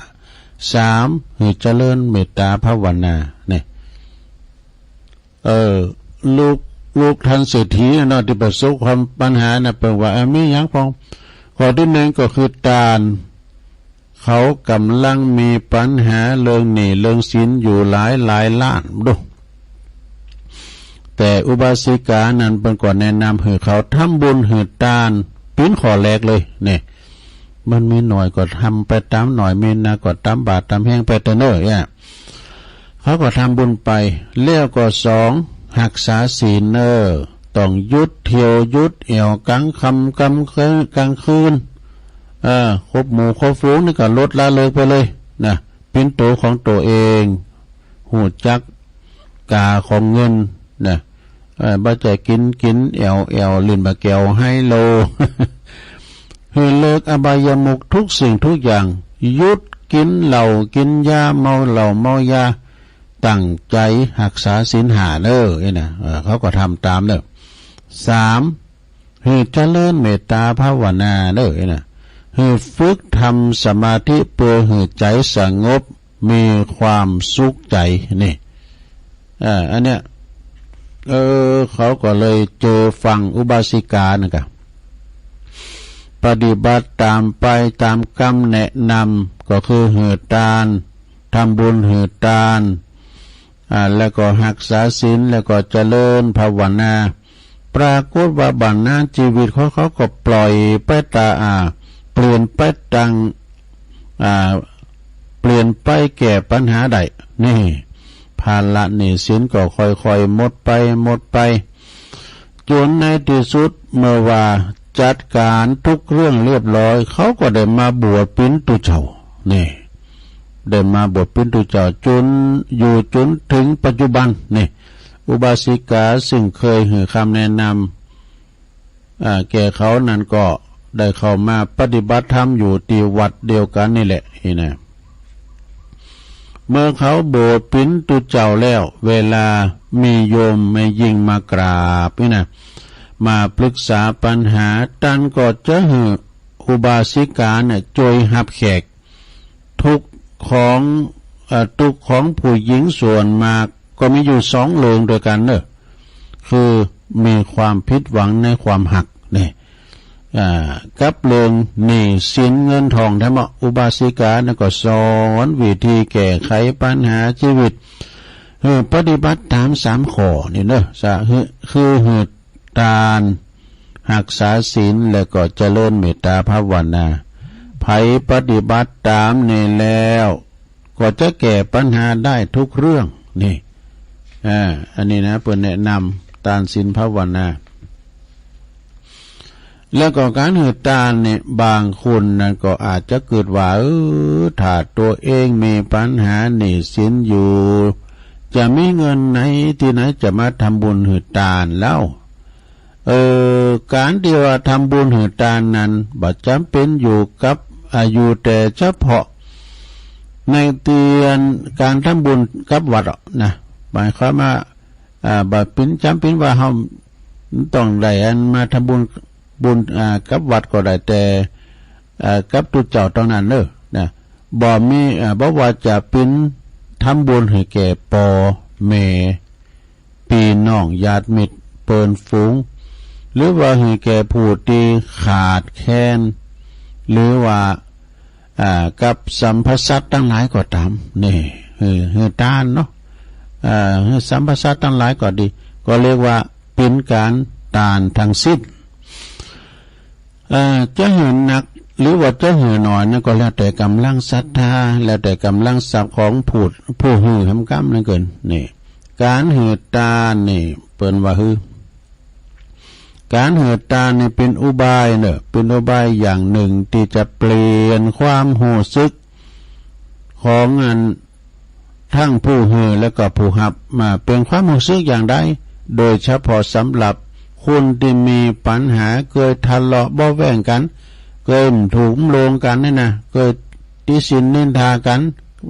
สาม หื้อเจริญเมตตาภาวนา เนี่ย เออ ลูก ลูกท่านเศรษฐีเนาะ ตี้ประสบความปัญหานะ เปิ้นว่า เออ มีหยังพ่อง ข้อตี้หนึ่งก็คือตาน เขาก่ำลังมีปัญหาเรื่องหนี้เรื่องสินอยู่หลายหลายล้านดู แต่อุบาสิกานั้นเปิ้นก็แนะนำหื้อเขาทำบุญหื้อตานเป๋นข้อแรกเลย เนี่ย มันมีหน่อยก็ทำไปต๋ามหน่อย มีนักก็ต๋ามบาตรต๋ามแฮงไปเต๊อะเน่อ เนี่ย เขาก็ทำบุญไป แล้วก็สอง ฮักษาศีลเน่อ ต้องหยุดเที่ยวหยุดแอ่วกลางค่ำกลางคืน กลางคืน เออ คบหมู่คบฝูงนี่ก็ลดละเลิกไปเลยนะ เป๋นตั๋วของตั๋วเอง ฮู้จักกาของเงินนะ เออ บ่ใจ้กิ๋นกิ๋นแอ่วแอ่ว เล่นบ่าแก้วไฮโล หื้อเลิกอบายมุขทุกสิ่งทุกอย่าง หยุดกิ๋นเหล้ากิ๋นยา เมาเหล้าเมายา ตั้งใจ๋ฮักษาศีลห้าเน่อ เนี่ยนะ เออ เขาก็ทำต๋ามเน่อ สาม หื้อเจริญเมตตาภาวนาเน่อ เนี่ยนะ หื้อฝึกทำสมาธิเปื้อหื้อใจ๋สงบ มีความสุขใจ๋ นี่ อ่า อันเนี้ย เออ เขาก็เลยเจอฟังอุบาสิกานั่นกะ ปฏิบัติต๋ามไปต๋ามกำแนะนำ ก็คือหื้อตาน ทำบุญหื้อตาน อ่า แล้วก็ฮักษาศีล แล้วก็เจริญภาวนา ปรากฏว่าบัดนั้นจีวิตของเขาก็ปล่อยไปต๋าม อ่า เปลี่ยนไปต๋าม อ่า เปลี่ยนไปแก้ปัญหาได้ นี่ ภาระหนี้สินก็ค่อยๆ หมดไป หมดไป จ๋นในตี้สุดเมื่อว่าจัดก๋านทุกเรื่องเรียบร้อย เขาก็ได้มาบวชเป๋นตุ๊เจ้า นี่ ได้มาบวชเป๋นตุ๊เจ้าจ๋น อยู่จ๋นเถิงปัจจุบัน นี่ อุบาสิกาซึ่งเคยหื้อคำแนะนำ อ่า แก่เขานั้นก็ได้เข้ามาปฏิบัติธรรมอยู่ตี้วัดเดียวกั๋นนี่แหละ นี่นะ เมื่อเขาบวชเป๋นตุ๊เจ้าแล้ว เวลามีโยมแม่ญิงมากราบนี่นะ มาปรึกษาปัญหา ต้านก็จะหื้ออุบาสิกาเนี่ยจ้วยฮับแขก ตุ๊กข์ของ เอ่อ ตุ๊กข์ของผู้ญิงส่วนมากก็มีอยู่สองเรื่องตวยกั๋นเน่อ คือมีความผิดหวังในความฮัก นี่ อ่า กับเรื่องหนี้สินเงินทอง แท้เมาะ อุบาสิกานั้นก็สอนวิธีแก้ไขปัญหาจีวิต เออ ปฏิบัติต๋ามสามข้อนี่เน่อ สะ คือ คือหื้อตาน ฮักษาศีล แล้วก็เจริญเมตตาภาวนา ใผปฏิบัติต๋ามนี้แล้ว ก็จะแก้ปัญหาได้ทุกเรื่อง นี่ อ่า อันนี้นะ เปิ้นแนะนำตานศีลภาวนา แล้วก็การหื้อตานนี่ บางคนนั้นก็อาจจะกึ๊ดว่า เออ ถ้าตัวเองมีปัญหาหนี้สินอยู่ จะมีเงินไหนที่ไหนจะมาทำบุญหื้อตานแล้ว เออ การที่ว่าทำบุญหื้อตานนั้น บ่จ๋ำเป๋นอยู่กับ อ่า อยู่แต่เฉพาะในเตียนการทำบุญกับวัดหรอกนะ หมายความว่า อ่า บ่เป๋นจ๋ำเป๋นว่าเฮาต้องได้อันมาทำบุญ บุญ อ่า กับวัดก็ได้ แต่ อ่า กับตุ๊เจ้าเต้านั้นเน่อ นะ บ่มี อ่า บ่ว่าจะเป๋นทำบุญหื้อแก่ป้อแม่ ปี้น้องญาติมิตรเปิ้นฝูง หรือว่าหื้อแก่ผู้ตี้ขาดแคลน หรือว่า อ่า กับสรรพสัตว์ตังหลายก็ต๋าม นี่ หื้อ หื้อตานเนาะ อ่า หื้อสรรพสัตว์ตังหลายก็ดี ก็เรียกว่าเป๋นการตานตังสิ้น อ่า จะหื้อนัก หรือว่าจะหื้อน้อยนั้นก็แล้วแต่ก๋ำลังศรัทธา แล้วแต่ก๋ำลังทรัพย์ของผู้ ผู้หื้อแหมกำนั้นเกิน นี่ การหื้อตานนี่เปิ้นว่าหื้อ การหื้อตานนี่เป๋นอุบายเน่อ เป๋นอุบายอย่างหนึ่งตี้จะเปลี่ยนความฮู้สึกของอัน ทั้งผู้หื้อและก็ผู้ฮับ มาเป๋นความฮู้สึกอย่างใด โดยเฉพาะสำหรับคนตี้มีปัญหา เกยทะเลาะเบาะแว้งกั๋น เกยบ่ถูกบ่ลงกั๋นนี่นะ เกยติฉินนินทากั๋น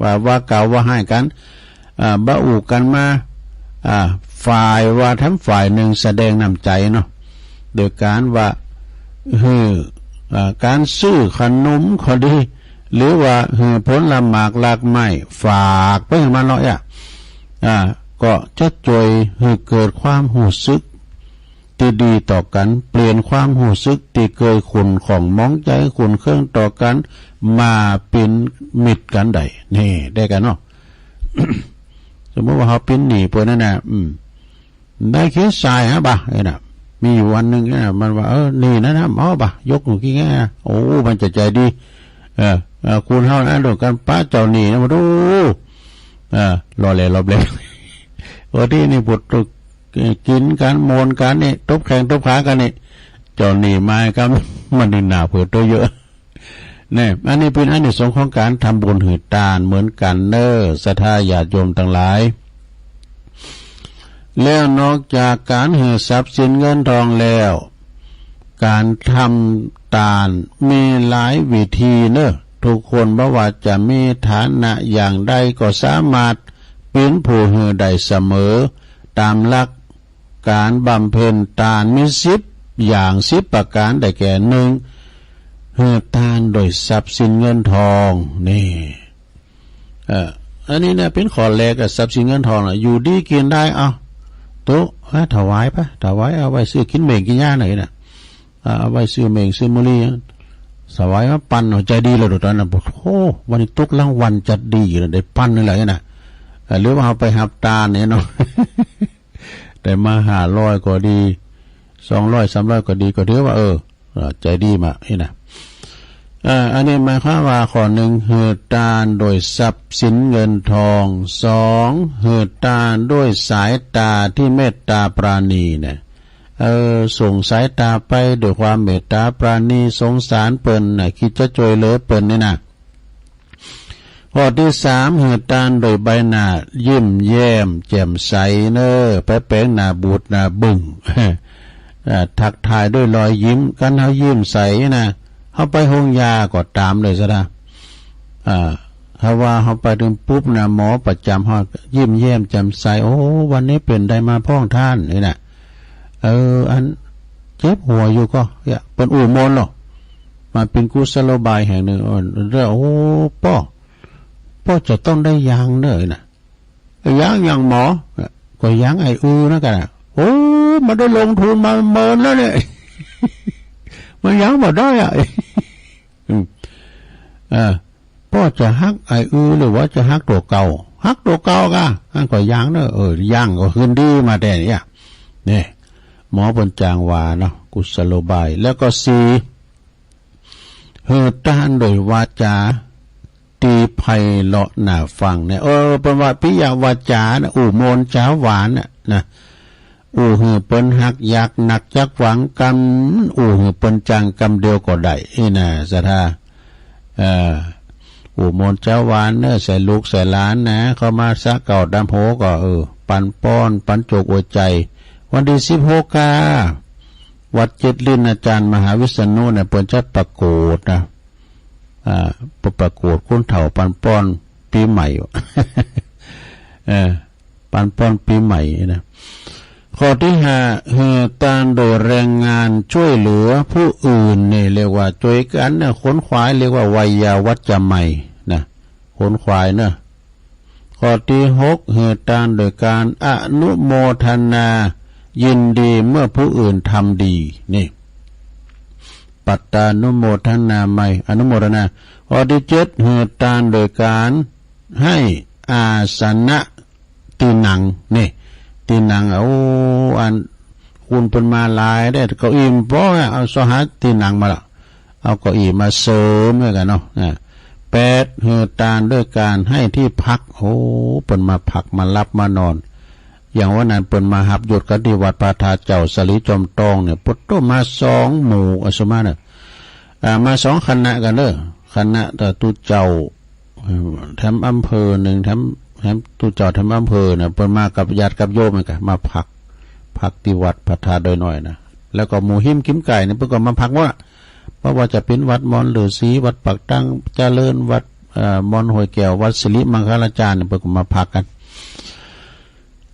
ว่า ว่ากล่าวว่าฮ้ายกั๋น อ่า บ่อู้กั๋นมา อ่า ฝ่ายว่าทั้งฝ่ายหนึ่งแสดงน้ำใจ๋เนาะ โดยการว่า หื้อ อ่า การซื้อขนมก็ดี หรือว่าหื้อผลหมากรากไม้ฝากไปหื้อมันเนาะ อ่า อ่า ก็จะจ้วยหื้อเกิดความฮู้สึกตี้ดีต่อกั๋น เปลี่ยนความฮู้สึกตี้เกยขุ่นข้องหมองใจ๋ ขุ่นเคืองต่อกั๋น มาเป๋นมิตรกั๋นได้ นี่ ได้กั๋นเนาะ สมมุติว่าเฮาเป๋นหนี้เปิ้นนั่นน่ะ อืม ได้เขียนสายฮะบ่ะ เอ้ยน่ะ มีอยู่วันหนึ่งเนี่ย มันว่า เออ หนี้นั่นนะ เอาบ่ะ ยกหนูขี้แง่ โอ้ มันจะใจดี เออ เออ คุณเฮานะ โดนกันปะเจ้าหนี้นะ มาดู เออ รอแลรอบแล วันที่นี่ปวดตึก กินกัน โมนกันนี่ ตบแข้งตบขากันนี่ เจ้าหนี้มาครับ มันนี่หนาเผื่อตัวเยอะ เนี่ย อันนี้เป็นอานิสงส์ของการทำบุญหื้อตานเหมือนกันเนอ ศรัทธาญาติโยมทั้งหลาย แล้วนอกจากการหื้อทรัพย์สินเงินทองแล้ว การทำตานมีหลายวิธีเนอ ทุกคนบ่ว่าจะมีฐานะอย่างใดก็สามารถเป็นผู้หื้อได้เสมอ ตามหลัก การบำเพ็ญตานมีสิบอย่าง สิบประการ ได้แก่ หนึ่ง หื้อตานโดยทรัพย์สินเงินทอง นี่ เอ่อ อันนี้เนี่ยเป็นข้อแรกอะ ทรัพย์สินเงินทองน่ะ อยู่ดีกินได้ เอา โต๊ะ ฮะ ถวายไป ถวายเอาไว้ซื้อกินเม่งกินยาหน่อยน่ะ อ่า เอาไว้ซื้อเม่งซื้อมุลี ถวายมาปันเอา ใจดีแล้วตอนนั้น โอ้โห วันนี้ตกรางวัลจัดดีอยู่นะ ได้ปันนี่แหละนะ อ่า หรือว่าเอาไปฮับตานเนี่ยเนาะ ได้มาห้าร้อยก็ดี สองร้อย สามร้อย ก็ดี ก็ถือว่า เออ เออ ใจดีมา นี่นะ เอ่อ อันนี้หมายความว่าข้อหนึ่ง หื้อตานโดยทรัพย์สินเงินทอง สอง หื้อตานด้วยสายตาที่เมตตาปราณีเนี่ย เออ ส่งสายตาไปด้วยความเมตตาปราณี สงสารเปิ้นน่ะ คิดจะช่วยเหลือเปิ้นนี่นะ ข้อที่สาม หื้อตานโดยใบหน้ายิ้มแย้มแจ่มใสเนอ ไปแป๋งหน้าบูดหน้าบึ้ง เอ่อ ทักทายด้วยรอยยิ้ม คันเฮายิ้มใสนะ เฮาไปโฮงยาก็ต๋ามเลยซะนะ อ่า ถ้าว่าเฮาไปถึงปุ๊บนะ หมอประจำเฮายิ้มแย้มแจ่มใส โอ้ วันนี้เป๋นใดมาพ่องต้าน นี่นะ เออ อันเจ็บหัวอยู่ก็ เนี่ย เปิ้นอู้ม่วนเนาะ มาเป๋นกุศโลบายแห่งหนึ่ง เออ แล้ว โอ้ ป้อ ป้อจะต้องได้ยางเนอะนะ ยางอย่างหมอ ก็ยางไอ้อือนั่นกันน่ะ โอ้ มันได้ลงทุนมาเมินแล้วเนี่ย มันยางบ่ได้อ่ะ อืม เออ ป้อจะฮักไอ้อือหรือว่าจะฮักตั๋วเก่า ฮักตั๋วเก่ากะ อันก็ยางเนอะ เออ ยางก็คืนดีมาแต่เนี่ย เนี่ย หมอเปิ้นจางว่าเนาะ กุศโลบาย แล้วก็สี่ หื้อตานโดยวาจา ตี้ไพเราะน่าฟังเนี่ย เออ เปิ้นว่าปิยวาจานะ อู้ม่วนจาหวานน่ะนะ อู้หื้อเปิ้นฮักอยากหนักจักหวังกำ อู้หื้อเปิ้นจ้างกำเดียวก็ได้ อีนะศรัทธา เออ อู้มนต์เจ้าหวานเนอะ ใส่ลูกใส่หลานนะ เข้ามาสะเก่าดำโหก็ เออ ปันป้อน ปันโจกอวยใจ วันตี้สิบหกกา วัดเจ็ดลิ้นอาจารย์มหาวิษณุเนี่ย เปิ้นจัดประกวดนะ อ่า ประกวดคนเฒ่าปันป้อนปีใหม่ เออ ปันป้อนปีใหม่นะ ข้อตี้ห้า หื้อตานโดยแรงงานช่วยเหลือผู้อื่นนี่เรียกว่าช่วยกันนะ ขนขวายเรียกว่าไวยาวัจจะไมยนะ ขนขวายเนอะ ข้อตี้หก หื้อตานโดยการอนุโมทนายินดีเมื่อผู้อื่นทำดี นี่ ปัตตานุโมทนาไมย อนุโมทนา ข้อตี้เจ็ด หื้อตานโดยการให้อาสนะตี้นั่ง นี่ ตี้นั่ง โอ้ อัน คนเปิ้นมาหลายเด้ เก้าอี้บ่พอ เอาเซาะหาตี้นั่งมาละ เอาเก้าอี้มาเสริมด้วยกันเนาะ อ่า แปด หื้อตานด้วยการให้ที่พัก โอ้ เปิ้นมาพักมาหลับมานอน อย่างวันนั้นเปิ้นมาฮับยศกันตี้วัดพระธาตุเจ้าสะหลีจอมตองเนี่ย ปะโตมาสองหมู่ อาตมาเนี่ย อ่า มาสองคณะกันเด้อ คณะแต่ตุ๊เจ้า เอ่อ แถมอำเภอหนึ่ง แถม แถมตุ๊เจ้าแถมอำเภอเนี่ย เปิ้นมากับญาติกับโยมนั่นกะ มาพัก พักตี้วัดพระธาตุดอยน้อยนะ แล้วก็หมู่ฮิมกิมก๋ายเนี่ย เปิ้นก็มาพักหมดอะ บ่ว่าจะเป๋นวัดมอนฤๅษี วัดปากตังเจริญ วัด เอ่อ มอนห้วยแก้ว วัดสิริมังคลาจารย์เนี่ย เปิ้นก็มาพักกัน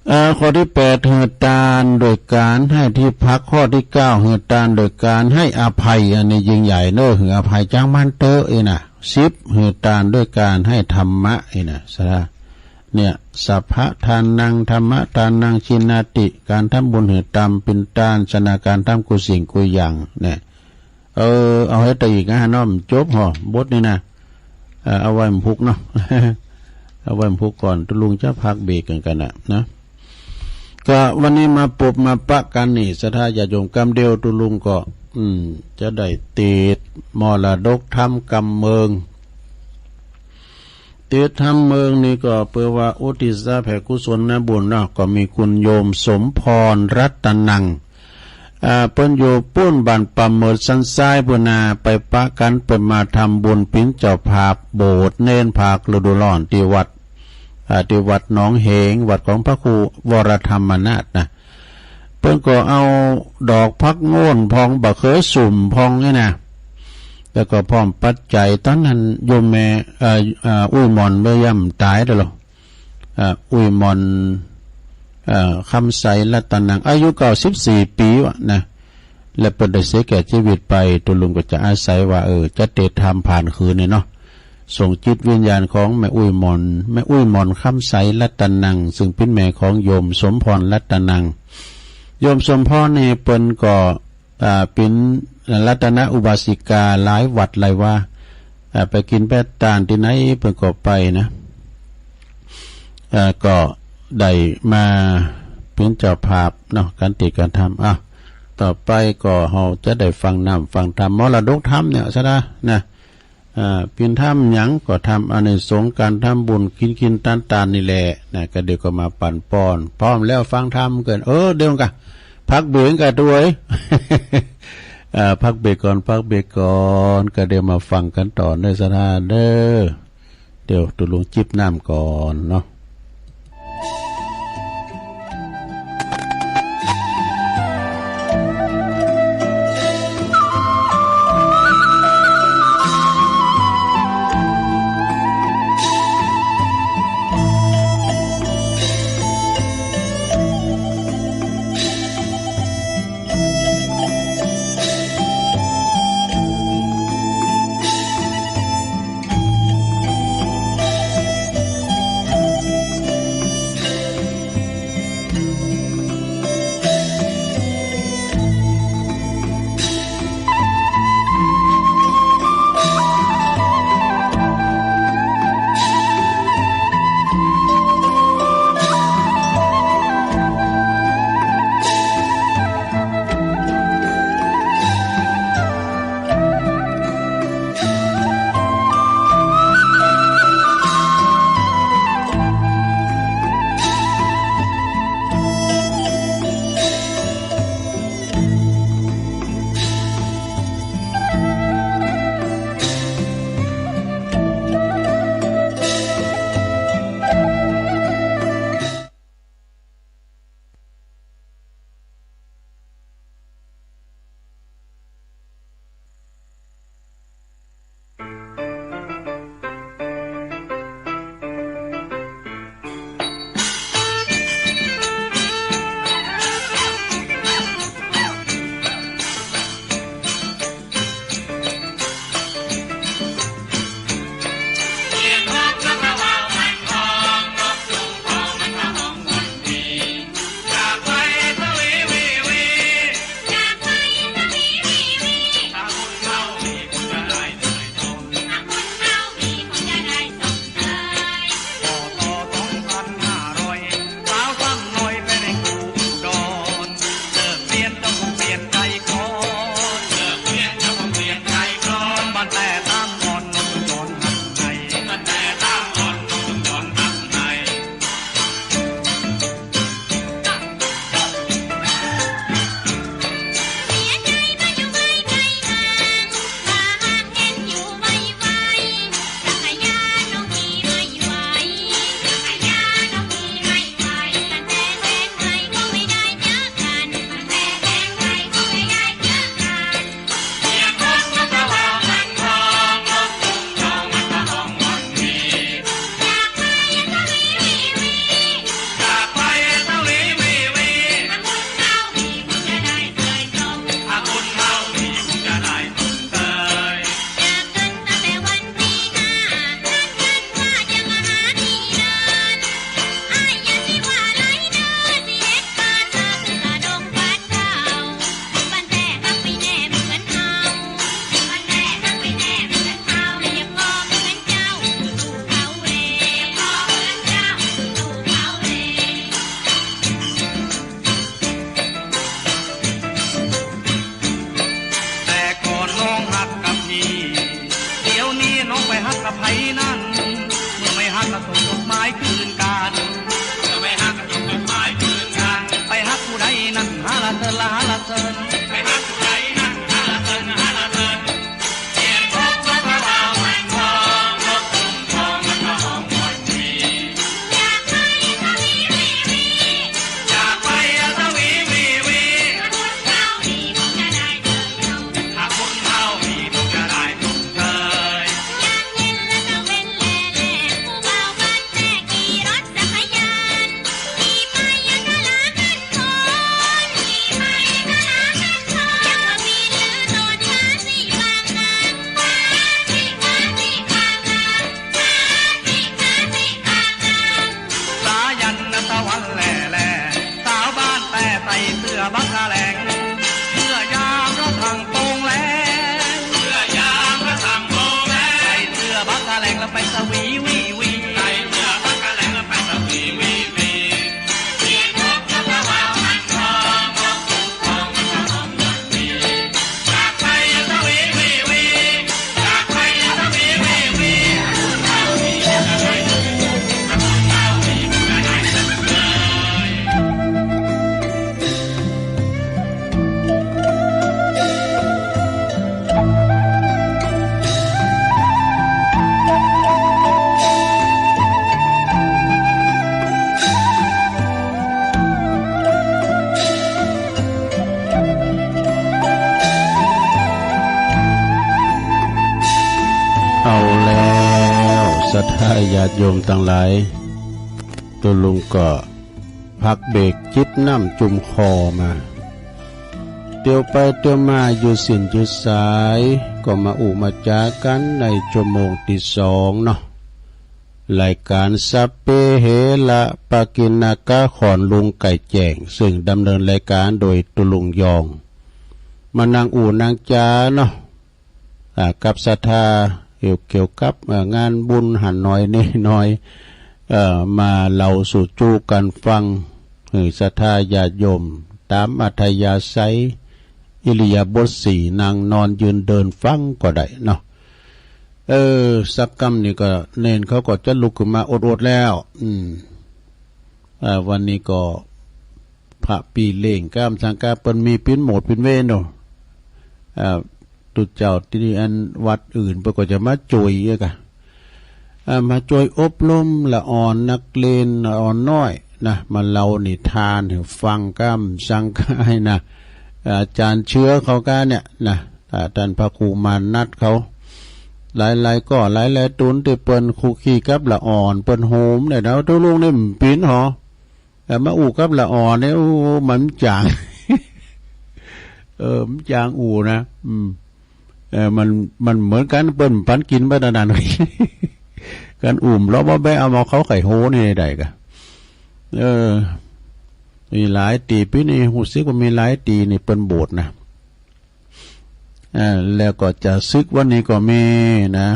เอ่อ ข้อตี้แปด หื้อตานโดยการให้ที่พัก ข้อตี้เก้า หื้อตานโดยการให้อภัย อันนี้ยิ่งใหญ่เนอะ หื้ออภัยจ้างมันเต๊อะ อีนะ สิบ หื้อตานด้วยการให้ธรรมะ อีนะ ศรัทธา เนี่ย สัพพะทานัง ธัมมะทานัง ชินาติ ก๋านทำบุญหื้อตามเป๋นตาน ชนะก๋านทำกู้สิ่งกู้อย่าง เนี่ย เออ เอาหื้อเต๊อะอีกนะเนาะ มันจบหอ บทนี้นะ เอ่อ เอาไว้มันพุกเนาะ เอาไว้มันพุกก่อน ตุ๊ลุงจะพักเบรกกันกันนะ นะ ก็วันนี้มาปบมาปะกันนี่ ศรัทธาญาติโยมกำเดียว ตุ๊ลุงก็ อืม จะได้ติดมรดกธรรมกำเมิง ติดธรรมเมิงนี่ก็เปื้อว่าอุทิศแผ่กุศลบุญเนาะ ก็มีคุณโยมสมพรรัตนัง อ่า เปิ้นอยู่ปู้นบ้านป่าเหมิดสันทรายปู้นนา ไปปะกั๋นเปิ้นมาทำบุญเป๋นเจ้าภาพโบสถ์เณรภาคฤดูร้อนตี้วัด อ่า ตี้วัดหนองเหง วัดของพระครูวรธรรมนาถนะ เปิ้นก็เอาดอกผักโง่นพอง บักเขือสุ่มพองนี่นะ แล้วก็พร้อมปัจจัย ต๋อนนั้นโยมแม่ เอ่อ เอ่อ อุ้ยหม่อนเปื้อย่ำต๋ายแล้วเหรอ อ่า อุ้ยหม่อน เอ่อ คำใสรัตนัง อายุเก้าสิบสี่ปีวะนะ และเปิ้นได้เสียแก่ชีวิตไป ตุ๊ลุงก็จะอาศัยว่า เออ จะเตรียมทำผ่านคืนนี่เนาะ ส่งจิตวิญญาณของแม่อุ้ยหม่อน แม่อุ้ยหม่อนคำใสรัตนัง ซึ่งเป๋นแม่ของโยมสมพรรัตนัง โยมสมพรนี่เปิ้นก็ อ่า เป๋นรัตนอุบาสิกาหลายวัดหลายวา อ่า ไปกิ๋นไปตานตี้ไหนเปิ้นก็ไปนะ อ่า ก็ได้มาเป๋นเจ้าภาพเนาะ ก๋านติดก๋านทำ อ่ะ ต่อไปก็เฮาจะได้ฟังน้ำฟังธรรม มรดกธรรมเนี่ย ศรัทธา นะ อ่า เป๋นธรรมหยังก็ธรรม อานิสงส์ก๋านทำบุญ กิ๋นกิ๋นตานตานนี่แหละ นะ ก็เดี๋ยวก็มาปันป้อน พร้อมแล้วฟังธรรมกั๋น เออ เดี๋ยวก่อน พักเบรกก่อนตุ๊เอ้ย อ่า พักเบรกก่อน พักเบรกก่อน ก็เดี๋ยวมาฟังกั๋นต่อเด้อ ศรัทธาเด้อ เดี๋ยวตุ๊ลุงจิบน้ำก่อนเนาะ บักกะแหลง เสื้อยางกระทั่งโปงแหลง เสื้อยางกระทั่งโปงแหลง ใส่เสื้อบักกะแหลงแล้วไปสวีวีวี ใส่เสื้อบักกะแหลงแล้วไปสวีวีวี เอาแล้ว ศรัทธาญาติโยมตังหลาย ตุ๊ลุงก็พักเบรกจิบน้ำจุ่มคอมา เตียวไปเตียวมาอยู่สิ้นอยู่สาย ก็มาอู้มาจ๋ากั๋นในชั่วโมงตี้สองเนาะ รายก๋านสัพเพเหระปะกิณณกะ ขอนลุงไก่แจ้ง ซึ่งดำเนินรายก๋านโดยตุ๊ลุงยอง มานั่งอู้นั่งจ๋าเนาะ อ่า กับศรัทธา เกี่ยว เกี่ยวกับ เอ่อ งานบุญหั้นหน่อยนี่หน่อย เอ่อ มาเล่าสู่จู้กั๋นฟัง หื้อศรัทธาญาติโยม ต๋ามอัธยาศัย อิริยาบถสี่ นั่งนอนยืนเดินฟังก็ได้เนาะ เออ สักกำนี่ก็เณรเขาก็จะลุกขึ้นมาอดๆ แล้ว อืม อ่า วันนี้ก็พระปี้เล่งก้ามสังฆา เปิ้นมีปิ้นโหมดปิ้นเวรเนาะ อ่า ตุ๊เจ้าตี้อันวัดอื่นเปิ้นก็จะมาจ้วยเอ้ยกะ อ่า มาจ้วยอบรมละอ่อนนักเรียนละอ่อนน้อยนะ มาเล่านิทานหื้อฟังก้ามสังฆานะ อาจารย์เชื้อเขาก้าเนี่ยนะ อ่า ต้านพระครูมานัสเขา หลายๆ ก็หลายๆ ตุ๊นตี้เปิ้นคลุกคลีกับละอ่อน เปิ้นโฮมเนี่ยนะ ตุ๊ลุงนี่มันปิ้นหอ แต่มาอู้กับละอ่อนเนี่ย โอ้ มันจ๋าง เออ มันจ๋างอู้นะ อืม เออ มัน มันเหมือนกั๋น เปิ้นปันกิ๋นไปตอนนั้น กั๋นอู้ม เลาะบ่แบะเอามาเขาไข่โฮนี่ได้กะ เออ มีหลายตี้ ปี๋นี้ฮู้สึกว่ามีหลายตี้นี่เปิ้นบวชนะ อ่า แล้วก็จะสึกวันนี้ก็มีนะ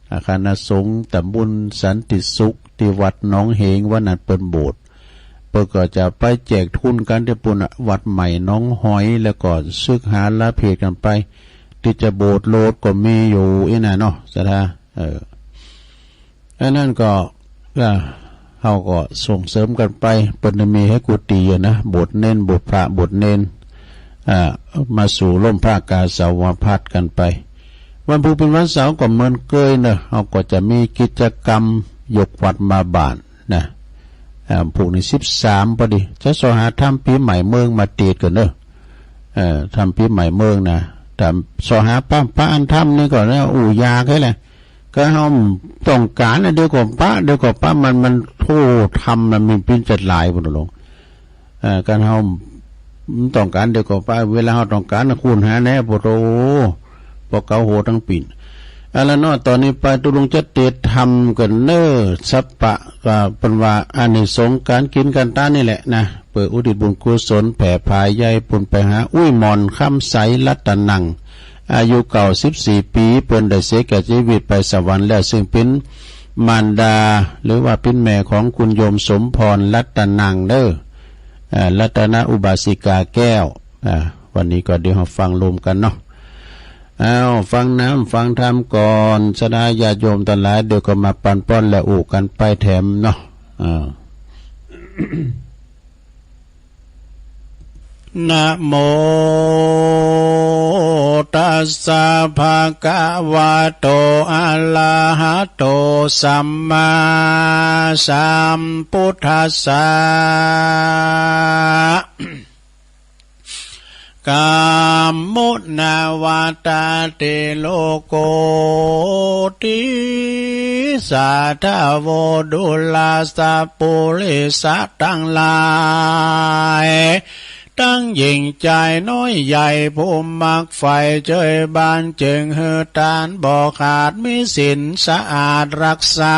อ่า คณะสงฆ์ตำบลสันติสุข ตี้วัดหนองเหง วันนั้นเปิ้นบวช เปิ้นก็จะไปแจกทุนกั๋นตี้ปู้นน่ะ วัดใหม่หนองหอย แล้วก็สึกหาลาเพศกั๋นไป ตี้จะบวชโลดก็มีอยู่อี้น่ะเนาะ ศรัทธา เออ อันนั้นก็ อ่า เฮาก็ส่งเสริมกั๋นไป เปิ้นจะมีหื้อกุฏิอะนะ บวชเณร บวชพระ บวชเณร อ่า มาสู่ร่มผ้ากาสาวพัสต์กั๋นไป วันพุธเป๋นวันเสาร์ก็เหมือนเกยเนาะ เฮาก็จะมีกิจกรรมยกวัตรมาบาตรนะ อ่า พุธนี้สิบสามพอดี จะเซาะหาทำปี๋ใหม่เมิงมาเตียดกั๋นเนาะ เอ่อ ทำปี๋ใหม่เมิงนะ ทำเซาะหาป้า ป้าอันทำนี่ก่อนนะ อู้ยากแค่แหละ ก็เฮาต้องก๋านนะ เดี๋ยวก็ปะ เดี๋ยวก็ปะ มัน มันโทษทำมันมีปิ้นจัดหลายพุ้นลง เอ่อ การเฮาต้องก๋านเดี๋ยวก็ปะ เวลาเฮาต้องก๋านนะ คูณหาแน่ ปะโธ่ ปะเก๋าโหตั้งปิ้น เอาละเนาะ ตอนนี้ไปตุ๊ลุงจะเตียดทำกั๋นเน่อ สัปปะ ก็เปิ้นว่าอานิสงส์ก๋านกิ๋นก๋านตานนี่แหละนะ เปื้ออุทิศบุญกุศลแผ่ผายใยปุญไปหา อุ้ยหม่อน คำใส รัตนัง อายุเก้าสิบสี่ปี๋ เปิ้นได้เสียจากชีวิตไปสวรรค์แล้ว ซึ่งเป๋นมารดา หรือว่าเป๋นแม่ของคุณโยมสมพร รัตนังเน่อ อ่า รัตนอุบาสิกาแก้ว อ่า วันนี้ก็เดี๋ยวเฮาฟังร่วมกั๋นเนาะ อ้าว ฟังน้ำฟังธรรมก่อน ศรัทธาญาติโยมตังหลาย เดี๋ยวก็มาปันป้อนและอู้กั๋นไปแถมเนาะ อ่า นะโมตัสสะ ภะคะวะโต อะระหะโต สัมมาสัมพุทธัสสะ กัมมุนาวาตาติโลโก ติสสะทะโว ดูราสะปุริสะตังหลาย ตังยิ่งจายน้อยใหญ่ ผู้มักใฝ่เจยบาน จึงหื้อตานบ่ขาด มีศีลสะอาดรักษา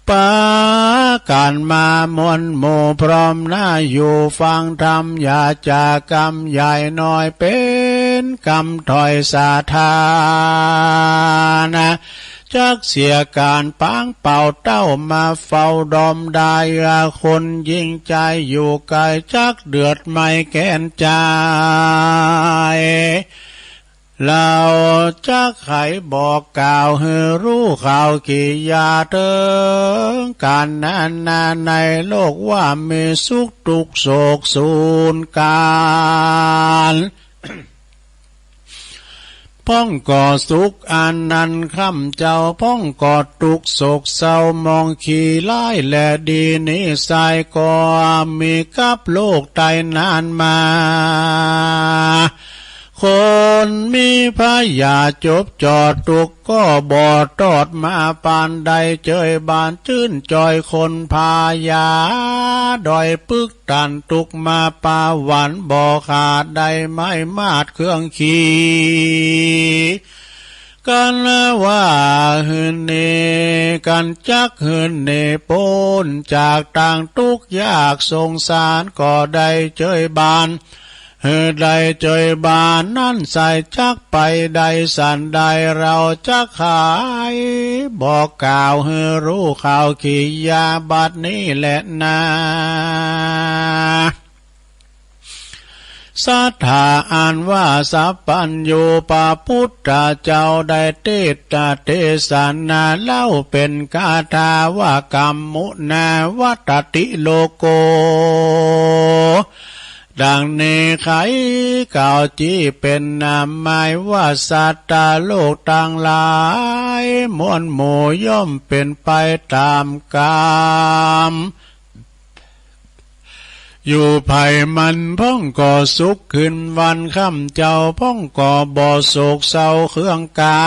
ปา กันมามวลหมู่พร้อมหน้าอยู่ฟังธรรม อย่าจากกรรมใหญ่น้อย เป็นกรรมถอยสาธานะ จักเสียการปางเป่าเต้ามาเฝ้าดอมได้ คนยิ่งใจอยู่ไกล จักเดือดไม่แค้นใจ เราจักไขบอกกล่าวหื้อฮู้ข่าวกิริยาเถิง การนานาในโลกว่ามีสุขทุกข์โศกสูญกัน พ่องก่อสุขอันนั้นคำเจ้า พ่องก่อทุกข์โศกเศร้ามองขี้ร้ายและดีนิสัยก็มีกับโลกไตนานมา คนมีพยาจบจอดทุกข์ก็บ่ทอดมาปานใด เจยบานจื้นจ่อยคนพายา ดอยปึกตันทุกข์มาปาหวานบ่ขาดได้ไม้มาดเครื่องขี กันว่าหื้อนี้ กันจักหื้อนี้ป๊นจากตางทุกข์ยากสงสารก็ได้เจยบาน หื้อได้เจยบานนั้นใส่จักไปได้สันใด เราจักไขบอกกล่าวหื้อฮู้ข่าวกิริยาบัดนี้แลนา ศรัทธาอันว่าสัพพัญญูพระพุทธเจ้าได้เทศน์เทศนาเล่าเป็นคาถาว่า กัมมุนาวัตติโลโก ดังนี้ไขกล่าวตี้เป็นนามหมายว่า สัตว์โลกตังหลายมวลหมู่ย่อมเป็นไปตามกรรม อยู่ไผมัน พ่องก่อสุขคืนวันค่ำเจ้า พ่องก่อบ่โศกเศร้าเครื่องกา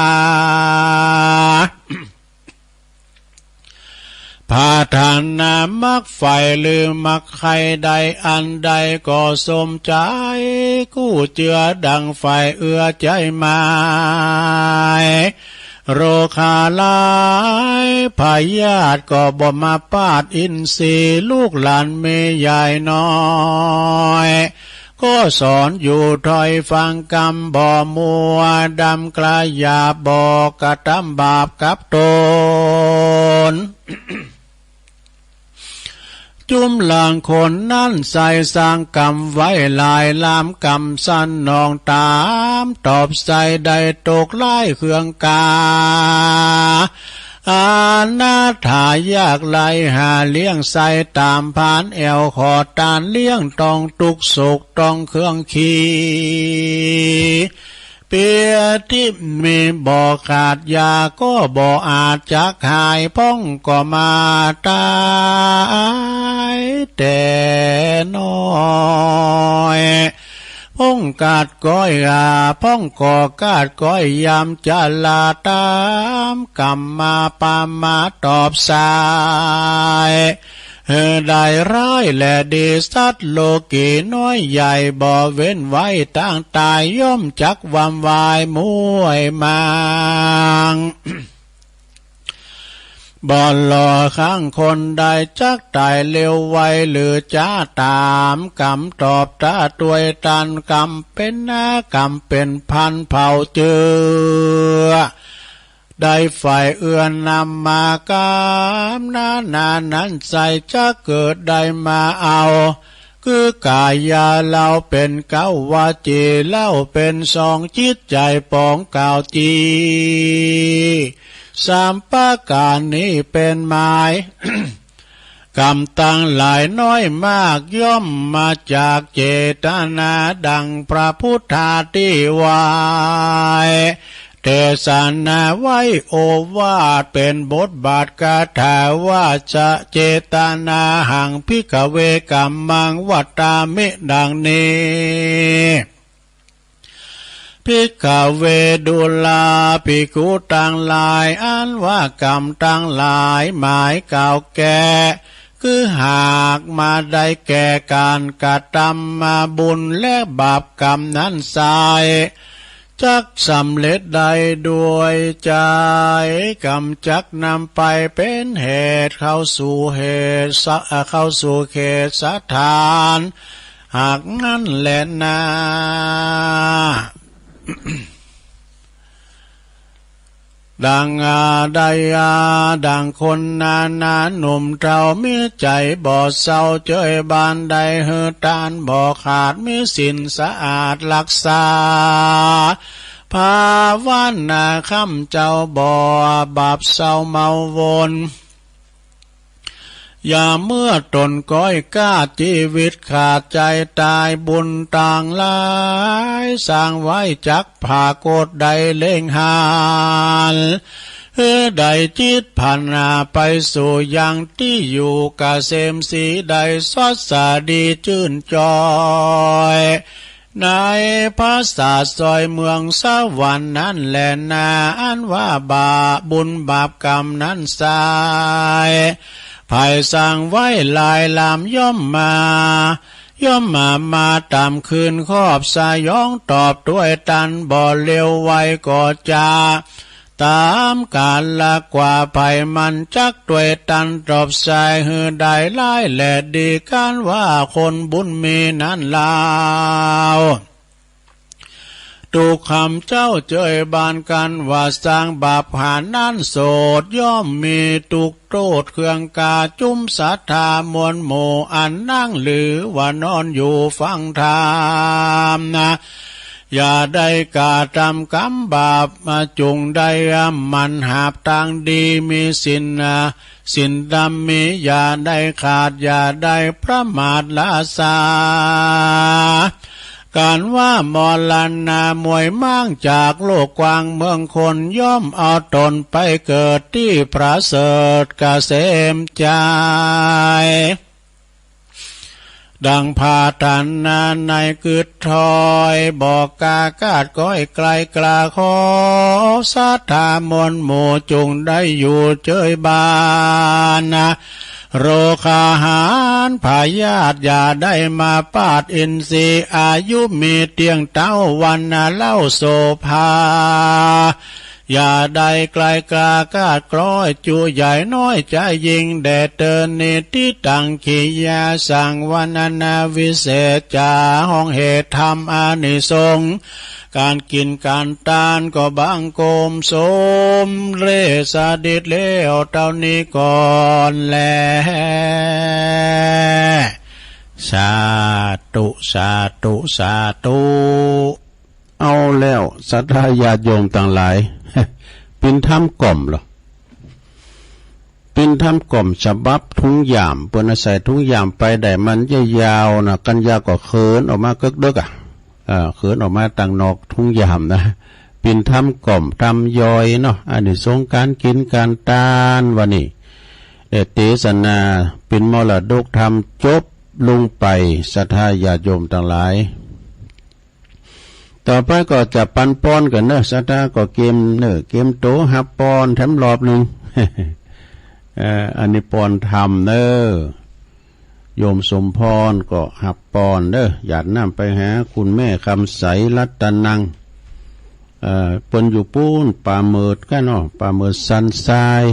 ผาฐานามักใฝ่หรือมักใคร่ใดอันใดก็สมใจ กู้เจือดังใฝ่เอื้อใจหมาย โรคาหลายพยาธิก็บ่มาปาดอินทรีย์ ลูกหลานแม่ใหญ่น้อย ก็สอนอยู่ถ้อยฟังกำบ่มัว ดำกระหยาบบ่กระทำบาปกับตน จุมหลังคนนั้นใส่สร้างกรรมไว้หลายล้ำ กรรมสนองตามตอบใส่ได้ตกหลายเครื่องกา อนาถายากไร้หาเลี้ยงใส่ตามผานแอวขอทานเลี้ยงต้องทุกข์โศกต้องเครื่องขี เปียที่มีบ่ขาดยาก็บ่อาจจักหาย พ่องก็มาตายแต่น้อย พ่องกาดก้อยหา พ่องก็กาดก้อยยามจะลาตามกรรมมาปามาตอบสาย เออ ได้ร้ายและดีสัตว์โลกีน้อยใหญ่บ่เว้นไว้ ตั้งตายย่อมจักวำวายมวยมัง บ่หล่อข้างคนใดจักตายเร็วไว หรือจะตามกรรมตอบตาตวยตันกรรมเป็นนากรรมเป็นพันเผาเจือ ได้ฝ่ายเอื้อนำมากำนานานั้นใส่จะเกิดได้มาเอา คือกายาเล่าเป็นเก้าวาจีเล่าเป็นสองจิตใจปองกล่าวจี สามประการนี้เป็นหมาย กรรมตังหลายน้อยมากย่อมมาจากเจตนาดังพระพุทธาตี้ไว้ เทศนาไว้โอวาทเป็นบทบาทคาถาว่าจะเจตนาหังภิกขเวกัมมังวัตตามิดังนี้ ภิกขเวดูราภิกขุตังหลาย อันว่ากรรมตังหลายหมายกล่าวแก่ คือหากมาได้แก่การกระทำมาบุญและบาปกรรมนั้นไซร้ จักสำเร็จได้ด้วยใจ กำจัดนำไปเป็นเหตุเข้าสู่เหตุสะ เข้าสู่เขตสถาน หากนั้นแลนา ดังอาได้อา ดังคนนานาหนุ่มเฒ่ามีใจบ่เศร้า เจยบานได้หื้อตานบ่ขาด มีศีลสะอาดรักษา ภาวนาคำเจ้าบ่บาปเศร้าเมาวน อย่าเมื่อตนก้อยกล้าชีวิตขาดใจตาย บุญต่างหลายสร้างไว้จักผากฏได้เล็งหัน หื้อได้จิตพันไปสู่ยังที่อยู่เกษมสี ได้สดสะดีจื้นจ่อย ในปราสาทซอยเมืองสวรรค์นั้นแลนา อันว่าบาปบุญบาปกรรมนั้นไซร้ ไผสร้างไว้หลายหลามย่อมมา ย่อมมา มาตามคืนครอบสยองตอบด้วยตัน บ่เร็วไวก็จะ ตามกาลกว่า ไผมันจักด้วยตันตอบสาย หื้อได้หลายและดี การว่าคนบุญมีนั้นลาว ตุกคำเจ้าเจยบานกันว่าสร้างบาปหานั้นโสด ย่อมมีตุกโทษเครื่องกาจุมศรัทธามวลหมู่ อันนั่งหรือว่านอนอยู่ฟังธรรมนะ อย่าได้กระทำกรรมบาป มาจุ่งได้หมั่นหาบตางดี มีศีลนะ ศีลธรรมมีอย่าได้ขาด อย่าได้ประมาทละสา การว่ามรณะมวยม้างจากโลกกว้างเมืองคน ย่อมเอาตนไปเกิดที่ประเสริฐเกษมใจ ดังพาทันนาในกึดถอย บอกกากาดก้อยไกลกลาขอศรัทธามวลหมู่จุ่งได้อยู่เจยบานนะ โรคอาหารพยาธิอย่าได้มาปาดอินทรีย์ อายุมีเตียงเต้าวันนะเล่าโสภา อย่าได้ไกลกล้ากาดกล้อย จูใหญ่น้อยใจยิ่งแด่เตินนิติตังขียา สังวรรณนาวิเศษจา ห้องเหตุธรรมอานิสงส์ การกินการตานก็บังคมสมเร็จสดิดแล้วเต้านี้ก่อนแล สาธุ สาธุ สาธุ เอาแล้วศรัทธาญาติโยมตังหลาย ปิณฑธรรมกล่อมเหรอ ปิณฑธรรมกล่อมฉบับถุงยาม เปิ้นอาศัยถุงยามไปได้มันยาวๆ นะ กันยาก็เขินออกมาเกิกเดิกอะ เอ่อ เขินออกมาตังนอกถุงยามนะ ปิณฑธรรมกล่อมธรรมย่อยเนาะ อานิสงส์การกินการตานวันนี้ ได้เตสนาปิณมรดกธรรมจบลงไป ศรัทธาญาติโยมตังหลาย ต่อไปก็จะปันปอนกั๋นเนอะ ศรัทธาก็เกียมเนอะ เกียมโตฮับปอนแถมรอบหนึ่ง เอ่อ อันนี้ปอนธรรมเนอะ โยมสมพรก็ฮับปอนเนอะ หยาดน้ำไปหาคุณแม่คำใสรัตนัง เอ่อ เปิ้นอยู่ปู๊น ป่าเหมิดกั๋นเนาะ ป่าเหมิดสันทราย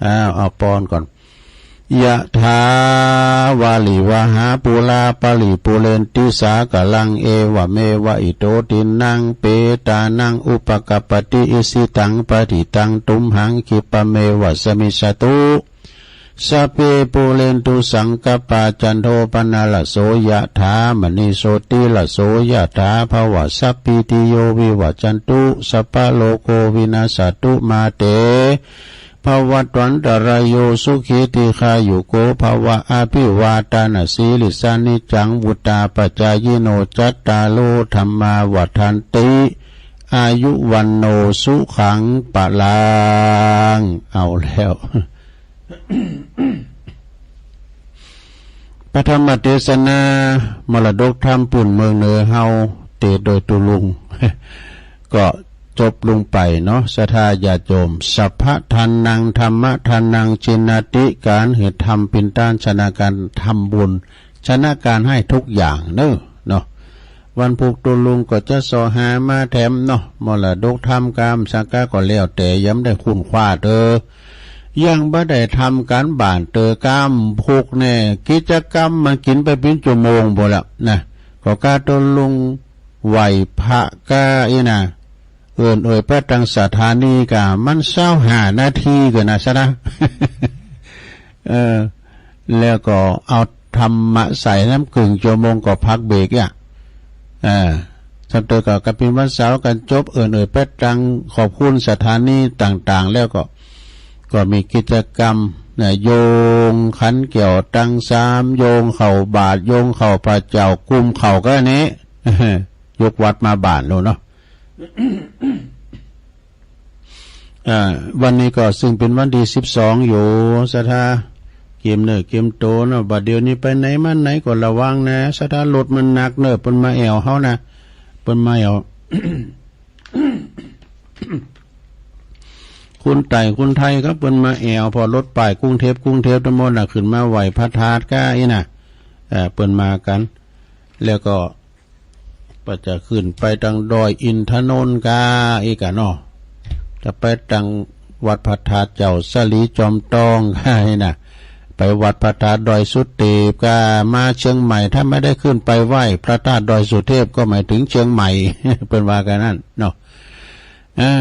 อ้าว เอาปอนก่อน ยะถาวาริวหาปูราปริปูเรนติสากรัง เอวะเมวะอิโตทินนัง เปตานังอุปกัปปติ อิชิตังปฏิตัง ตุมหังคิปะเมวะสะมิชฌะตุ สัพเพปูเรนตุสังกัปปา จันโทปนะระโส ยะถา มะณิโชติระโส ยะถา ภะวะสัพพีติโย วิวัชชันตุ สัพพะโรโควินัสสะตุ มาเต ภะวัตวันตะราโย สุขีทีฆายุโกภะวะ อะภิวาทานะสีลิสสะ นิจจังวุฑฒาปะจายิโน จัตตาโรธัมมาวัฑฒันติ อายุวัณโณ สุขัง พะลัง เอาแล้ว พระธรรมเตสนา มรดกธรรมปูนเมืองเหนือเฮา เตโดยตุลุง ก็จบลงไปเนาะ ศรัทธาญาติโยม สัพพะทานัง ธัมมะทานัง ชิณณาติ ก๋านหื้อธรรมเป๋นตาน ชนะก๋านทำบุญ ชนะก๋านให้ทุกอย่างเนอะ เนาะ วันพุกตุลุงก็จะเซาะหามาแถมเนาะ มรดกธรรมกำสังฆะก็แล้วแต่ ยังบ่ได้ค้นคว้าเต๊อะ ยังบ่ได้ทำการบ้านเต๊อะ กำพุกแน่ กิจกรรมมันกินไปเป๋นชั่วโมงโพดแล้วนะ ก็กาตุลุงไหว้พระกาอี้นะ เอิ้นเอ่ยไปตังสถานีกา มันซาวห้านาทีก็นะ สะนะ เออ แล้วก็เอาธรรมะใส่น้ำกึ่งชั่วโมงก็พักเบรกอ่ะ เออ สำเร็จก็กาเป๋นวันเสาร์กันจบ เอิ้นเอ่ยไปตังขอบคุณสถานีต่างๆ แล้วก็ ก็มีกิจกรรมนะ โยงขันแก้วตังสาม โยงเข้าบาตร โยงเข้าพระเจ้า กุมเข้าก็อันนี้ ยกวัดมาบ้านโลดเนาะ อ่า วันนี้ก็ซึ่งเป๋นวันตี้สิบสองอยู่ ศรัทธา เกียมเนื้อเกียมโตเนาะ บัดเดี๋ยวนี้ไปไหนมาไหนก็ระวังนะ ศรัทธา รถมันหนักเนอะ เปิ้นมาแอ่วเฮานะ เปิ้นมาแอ่ว คนใต้คนไทยก็เปิ้นมาแอ่ว พอรถป้ายกรุงเทพฯ กรุงเทพฯ ตังหมดน่ะ ขึ้นมาไหว้พระธาตุกาอี้น่ะ เอ่อ เปิ้นมากัน แล้วก็ ก็จะขึ้นไปตังดอยอินทนนท์กาอี้กะเนาะ จะไปตังวัดพระธาตุเจ้าสะหลีจอมตองกาอี้น่ะ ไปวัดพระธาตุดอยสุเทพฯกา มาเชียงใหม่ ถ้าไม่ได้ขึ้นไปไหว้พระธาตุดอยสุเทพฯ ก็หมายถึงเชียงใหม่ เปิ้นว่ากันนั้นเนาะ อ่า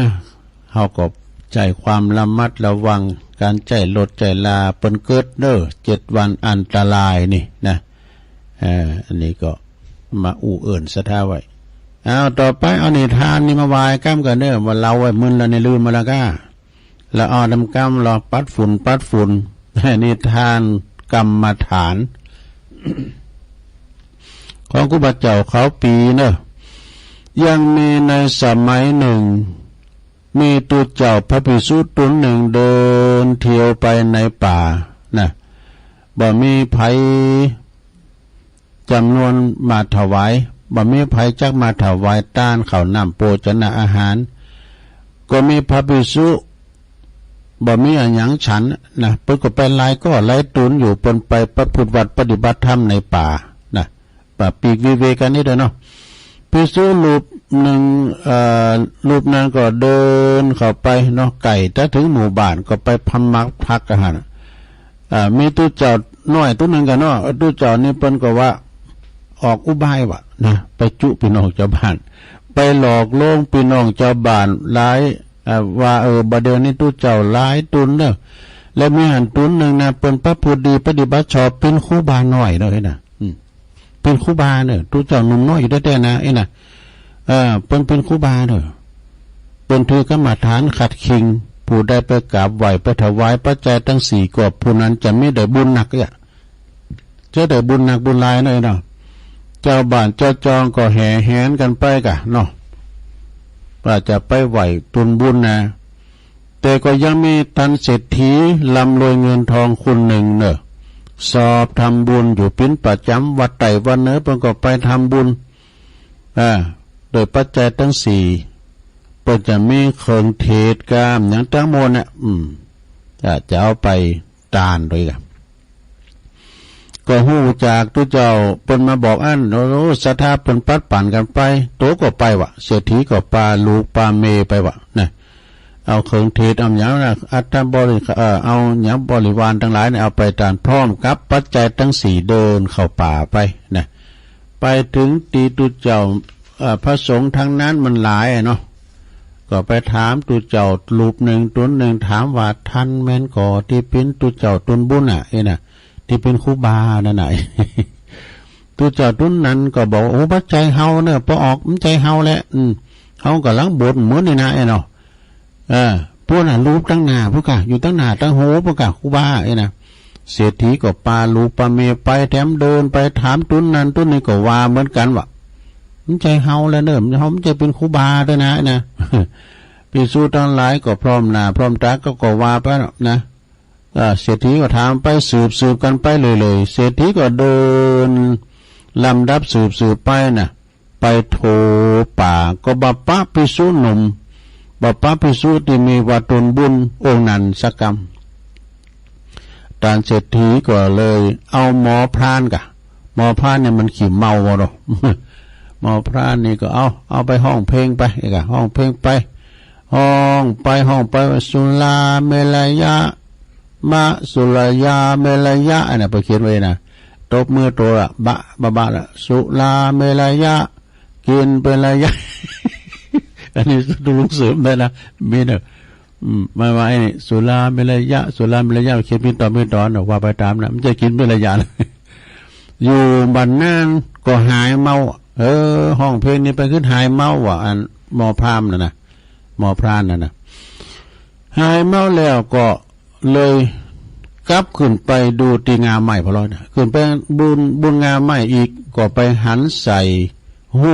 เฮาก็ใช้ความระมัดระวัง การใช้รถใช้ลา เปิ้นเกิดเด้อ เจ็ดวันอันตรายนี่นะ เอ่อ อันนี้ก็มาอู้เอิ้นศรัทธาไว้ เอา ต่อไปเอานิทานนี่มาไหว้กำกันเด้อ ว่าเล่าไว้มึนแล้วนี่ลืมมาแล้วกา แล้วเอานำกำลองปัดฝุ่น ปัดฝุ่น นิทานกรรมฐาน ของครูบาเจ้าเขาปีเนอะ ยังมีในสมัยหนึ่ง มีตุ๊เจ้าพระภิกษุต๋นหนึ่งเดินเที่ยวไปในป่านะ บ่มีไผจำนวนมาถวาย บ่มีไผจักมาถวายตานข้าวน้ำโภชนะอาหาร ก็มีพระภิกษุบ่มีอะหยังฉันนะ เปิ้นก็ไปหลายก้อหลายต๋นอยู่ เปิ้นไปประพฤติวัตรปฏิบัติธรรมในป่านะ ป่าปีกวิเวกอันนี้เด้อเนาะ ภิกษุรูปหนึ่ง เอ่อ รูปนั้นก็เดินเข้าไปเนาะ ใกล้จะถึงหมู่บ้านก็ไปพำนักพักอาหาร อ่า มีตุ๊เจ้าน้อยตุ๊หนึ่งกะเนาะ ตุ๊เจ้านี่เปิ้นก็ว่าออกอุบายวะนะ ไปจุพี่น้องชาวบ้าน ไปหลอกลวงพี่น้องชาวบ้านหลาย อ่า ว่า เออ บ่าเดี่ยวนี้ตุ๊เจ้าหลายต๋นเนอะ และมีหั้นต๋นหนึ่งนะ เปิ้นประพฤติดีปฏิบัติชอบ เป๋นครูบาน้อยเนาะ เห็นนะ อืม เป๋นครูบาเนอะ ตุ๊เจ้าหนุ่มน้อยอยู่แต๊ๆ นะ เอ้ยนะ เออ เปิ้นเป๋นครูบาเนอะ เปิ้นถือกรรมฐานขัดเข่ง ผู้ใดไปกราบไหว้ ไปถวายปัจจัยตังสี่ ก็ผู้นั้นจะมีได้บุญนักเอ้ย จะได้บุญนักบุญหลายเนอะ เอ้ยเนาะ เจ้าบ้านเจ้าจองก็แห่แหนกันไปกะเนาะ ว่าจะไปไหว้ตนบุญนะ แต่ก็ยังมีท่านเศรษฐีร่ำรวยเงินทองคนหนึ่งเนอะ ชอบทำบุญอยู่เป๋นประจ๋ำ วัดใต้วัดเหนือเปิ้นก็ไปทำบุญ อ่า โดยปัจจัยตังสี่ เปิ้นจะมีเครื่องเทศกาอะหยังตังหมดน่ะ อืม อ่า จะเอาไปตานโดยกะ ก็ฮู้จากตุ๊เจ้าเปิ้นมาบอกอั้น โอ้ ศรัทธาเปิ้นปัดปั๋นกันไป โตก็ไปวะ เศรษฐีก็ปาลูกปาเมย์ไปวะนะ เอาเครื่องเทศเอาหยังนะ อัฐบริ เอ่อ เอาหยังบริวารตังหลายเนี่ยเอาไปตาน พร้อมกับปัจจัยตังสี่ เดินเข้าป่าไปนะ ไปถึงตี้ตุ๊เจ้า เอ่อ พระสงฆ์ตังนั้นมันหลายอะเนาะ ก็ไปถามตุ๊เจ้ารูปหนึ่งต๋นหนึ่ง ถามว่า ท่านแม่นก่อตี้เป๋นตุ๊เจ้าตนบุญน่ะ เอ้ยนะ ตี้เป๋นครูบานั่นน่ะ ตุ๊เจ้าต๋นนั้นก็บอกว่า โอ้ บ่ใจ้เฮาเนอะ ปอออก บ่ใจ้เฮาแหละ อืม เฮากำลังบวชเหมือนนี่นะ เอ้ยเนาะ เออ ปู้นน่ะ รูปตังหน้าปู้นกะ อยู่ตังหน้าตังโฮปู้นกะ ครูบา เอ้ยนะ เศรษฐีก็ปาลูกปาเมย์ไป แถมเดินไปถามต๋นนั้นต๋นนี้ก็ว่าเหมือนกันว่า บ่ใจ้เฮาแล้วเนอะ เฮาบ่ใจ้เป๋นครูบาเด้อนะ นะ ภิกษุตังหลายก็พร้อมหน้าพร้อมต๋าก็ ก็ว่าไปนะ เออ เศรษฐีก็ถามไป สืบๆ กันไปเรื่อยๆ เศรษฐีก็เดินลำดับสืบๆ ไปนะ ไปโถป่า ก็บ่ปะภิกษุหนุ่ม บ่ปะภิกษุตี้มีว่าตนบุญองค์นั้นสักกำ ต้านเศรษฐีก็เลยเอาหมอพรานกะ หมอพรานเนี่ยมันขี้เมาบ่เนาะ หมอพรานนี่ก็เอา เอาไปฮ้องเพลงไป เอกอะ ฮ้องเพลงไป ฮ้องไป ฮ้องไปว่า สุราเมรยะ มะ สุรายาเมรยะ อันนั้นไปเขียนไว้นะ ตบมือโตละ บะ บะ บะละ สุราเมรยะ กินเป็นระยะ อันนี้ดูลุงเสริมได้นะ มีเนอะ อืม มาว่าไอ้นี่ สุราเมรยะ สุราเมรยะ เขียนเป็นตอนเป็นตอนเนอะ ว่าไปตามนะ มันจะกินเป็นระยะนะ อยู่บัดนั้นก็หายเมา เออ ฮ้องเพลงนี้ไปคือหายเมาว่ะ อันหมอพราหมณ์น่ะนะ หมอพรานน่ะนะ หายเมาแล้วก็เลยกลับขึ้นไปดูตีงาไม้พอร้อยนะ ขึ้นไปบุน บุนงาไม้อีก ก็ไปหันใส่ฮู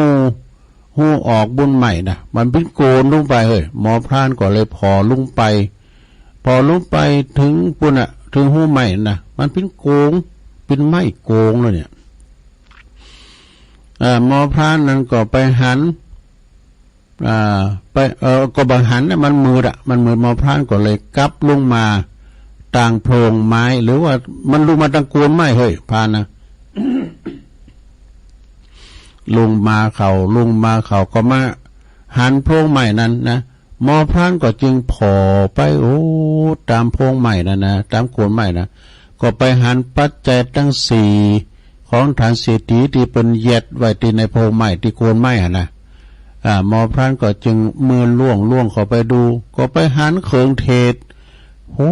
ฮูออกบุนไม้นะ มันเป็นโกนลงไปเฮ้ย หมอพรานก็เลยผ่อลงไป ผ่อลงไปถึงปุ้นน่ะ ถึงฮูไม้นะ มันเป็นโกง เป็นไม้โกงเลยเนี่ย อ่า หมอพรานนั้นก็ไปหัน อ่า ไป เอ่อ ก็บ่หันน่ะ มันมืดอะ มันมืด หมอพรานก็เลยกลับลงมาตางโพรงไม้ หรือว่ามันลงมาตางโคนไม้เฮ้ย พรานนะ ลงมาเขา ลงมาเขาก็มาหันโพรงไม้นั้นนะ หมอพรานก็จึงผ่อไป โอ้ ตามโพรงไม้นั่นนะ ตามโคนไม้นะ ก็ไปหันปัจจัยตังสี่ของฐานเศรษฐีตี้เปิ้นยัดไว้ตี้ในโพรงไม้ตี้โคนไม้หั้นนะ อ่า หมอพรานก็จึงมือล่วงล่วงเข้าไปดู ก็ไปหันเครื่องเทศ โอ้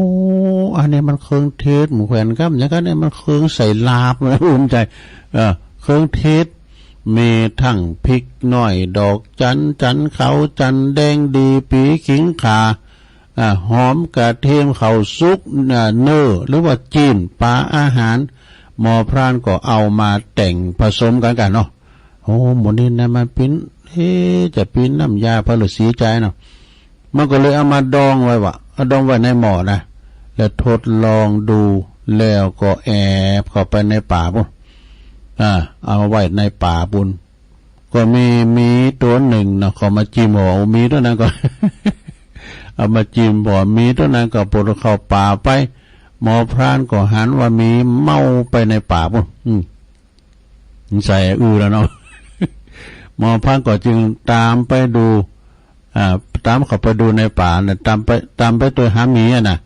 อันนี้มันเครื่องเทศหมู่แขวนครับ อย่างนั้นเนี่ยมันเครื่องใส่ลาบนะ ภูมิใจ เออ เครื่องเทศ มีทั้งพริกน้อย ดอกจัน จันขาว จันแดง ดีปี ขิงข่า อ่า หอมกระเทียม ข้าวสุก อ่า เนอ หรือว่าจีน ปลาอาหาร หมอพรานก็เอามาแต่งผสมกันกันเนาะ โอ้ หมดนี้นะ มันปิ้น เอ๊ะ จะปิ้นน้ำยาพระฤาษีใจเนาะ มันก็เลยเอามาดองไว้ว่ะ เอาดองไว้ในหม้อนะ แล้วทดลองดู แล้วก็แอบเข้าไปในป่าปุ้น อ่า เอาไว้ในป่าปุ้น ก็มีหมีตัวหนึ่งเนาะ เขามาจิ้มหัวหมีตัวนั้นก็ เอามาจิ้มหัวหมีตัวนั้นก็ปลดเข้าป่าไป หมอพรานก็หันว่าหมีเมาไปในป่าปุ้น อืม ใส่อือแล้วเนาะ หมอพรานก็จึงตามไปดู อ่า ตามเข้าไปดูในป่านะ ตามไป ตามไปตัวหาหมีอะนะ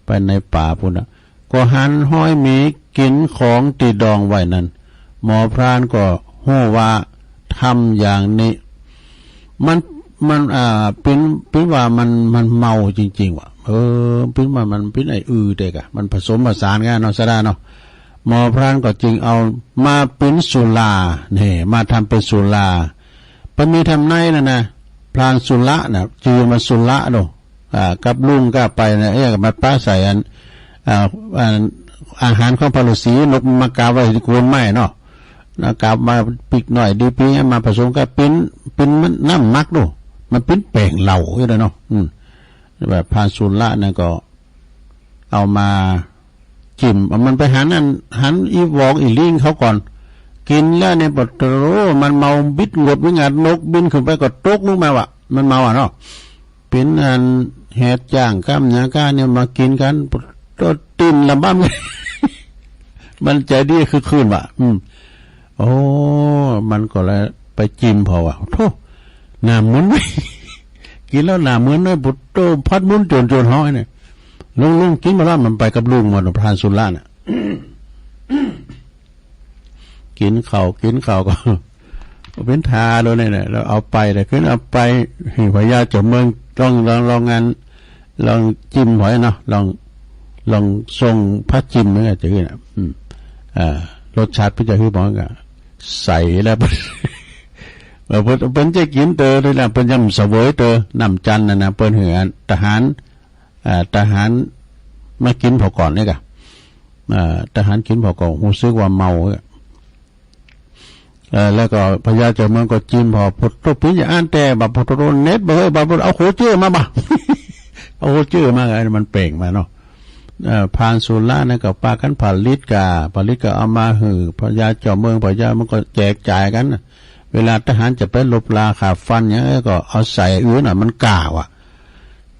ไปในป่าปุ้นนะ ก็หันฮอยหมีกินของตี้ดองไว้นั้น หมอพรานก็ฮู้ว่าทำอย่างนี้ มัน มัน อ่า ปิ้น ปิ้นว่ามัน มันเมาจริงๆ ว่ะ เออ ปิ้นว่ามันปิ้นไอ้อือเด็กอะ มันผสมผสานกันเนาะ สะดาเนาะ หมอพรานก็จึงเอามาปิ้นสุรา นี่ มาทำเป็นสุรา เปิ้นมีทำนายนะนะ พรานสุระนะ จื่อมันสุระเนาะ อ่า กับลุงก็ไปนะ เอ๊ะ มาปะใส่อัน อ่า อัน อาหารของพระฤาษี นกมากาบไว้ตี้โคนไม้เนาะ นะ กาบมาพริกน้อย ดีปี มาผสมกับปิ้น ปิ้นมันน้ำหมักดู มันปิ้นแป้งเหล้าอยู่แล้วเนาะ อืม แบบพรานสุระนั่นก็เอามา จิ้ม เอามันไปหันอัน หันอีหวอกอีลิงเขาก่อน กินแล้วเนี่ย ปะโถ มันเมาบิดงดวิงัด นกบินขึ้นไปก็ตกลงมาว่ะ มันเมาอ่ะเนาะ เป็นอันแหดจ้างกำหยังก้าเนี่ยมากินกัน ปะโถ ติ่นละบ้าม มันใจดีคือคืนว่ะ อืม โอ้ มันก็เลยไปจิ้มพอว่ะ โธ่ หน้าเหมือน กินแล้วหน้าเหมือนเลย ปะโถ พัดมุนโจนๆ ฮ้อยเนี่ย ลุงๆ กินมาแล้ว มันไปกับลุงมา พรานสุระน่ะ กินข้าว กินข้าวก็ เป็นทาโดนเนี่ยแหละ แล้วเอาไป แต่ขึ้นเอาไป ให้พญาเจ้าเมือง ลอง ลอง ลองงาน ลองจิ้มหอยเนาะ ลอง ลองส่งพระจิ้มเนี่ย จะขึ้นอ่ะ อืม อ่า รสชาติเป็นจะคือบอกว่า ใสแล้ว เออ เปิ้น เปิ้นจะกินเตอ นี่แหละ เปิ้นยำเสวยเตอ น้ำจันทร์น่ะนะ เปิ้นหื้อทหาร อ่า ทหารมากินพอก่อนเนี่ยกะ อ่า ทหารกินพอก่อน รู้สึกว่าเมาอะ เอ่อ แล้วก็พญาเจ้าเมืองก็จิ้มพอ ปะโถ ปิ้นอย่างอันแต่ บาดปะโถ เน็ตบ่เฮ้ย บาดเอาโคเจอร์มาบ่ะ เอาโคเจอร์มา อันนี้มันเปล่งมาเนาะ เอ่อ พรานสุระนั่นก็ปากันผลิตกา ผลิตก็เอามาหื้อพญาเจ้าเมือง พญามันก็แจกจ่ายกันน่ะ เวลาทหารจะไปรบราฆ่าฟันอย่างเงี้ยก็เอาใส่อื่นน่ะ มันกล้าว่ะ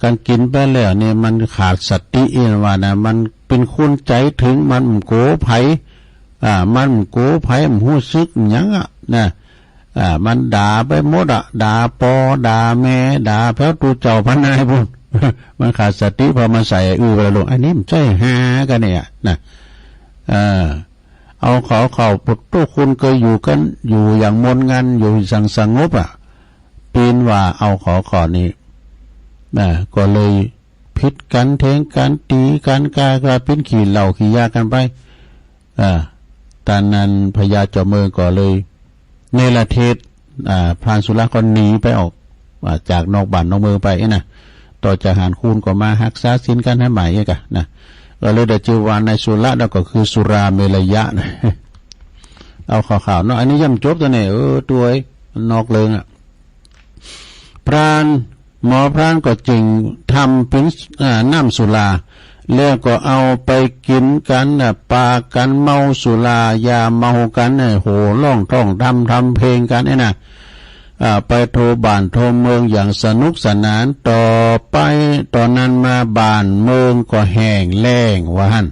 การกินไปแล้วเนี่ยมันขาดสติเองว่านะ มันเป็นคนใจถึง มันบ่โกรธไผ อ่า มันบ่โกรธไผ มันบ่ฮู้สึกหยังอะนะ อ่า มันด่าไปหมดอะ ด่าปอ ด่าแม่ ด่าแผวตูเจ้าพระนายพู้น มันขาดสติ พอมาใส่อื้อไปแล้วลูก อันนี้มันใช่ฮากันเนี่ยนะ เออ เอาเขาเขา พวกตุ๊กคุณเคยอยู่กัน อยู่อย่างมนงัน อยู่อย่างสงบอะ ปีนว่าเอาเขาเขานี่ นะ ก็เลยผิดกัน แทงกัน ตีกัน กลายเป็นขี้เหล้าขี้ยากันไป อ่า ตอนนั้นพญาจอมเมืองก็เลยเนรเทศ อ่า พรานสุระก็หนีไปออก อ่า จากนอกบ้านนอกเมืองไปนะ ต่อจากหั้นคุณก็มาฮักษาศีลกันให้ใหม่อีกอะนะ ก็เลยได้ชื่อว่านายสุระ แล้วก็คือสุราเมรยะนะ เอาข่าวๆเนาะ อันนี้ย่ำจบตัวนี้ เออ ตัวเอ้ย นอกเรื่องอะ พราน หมอพรานก็จึงทำเป็น อ่า น้ำสุรา แล้วก็เอาไปกินกันน่ะ ปากันเมาสุรายาเมากันน่ะ โห่ร้องท่องทำ ทำเพลงกันเนี่ยนะ อ่า ไปทั่วบ้านทั่วเมืองอย่างสนุกสนาน ต่อไป ตอนนั้นมาบ้านเมืองก็แห้งแล้งว่าหั่น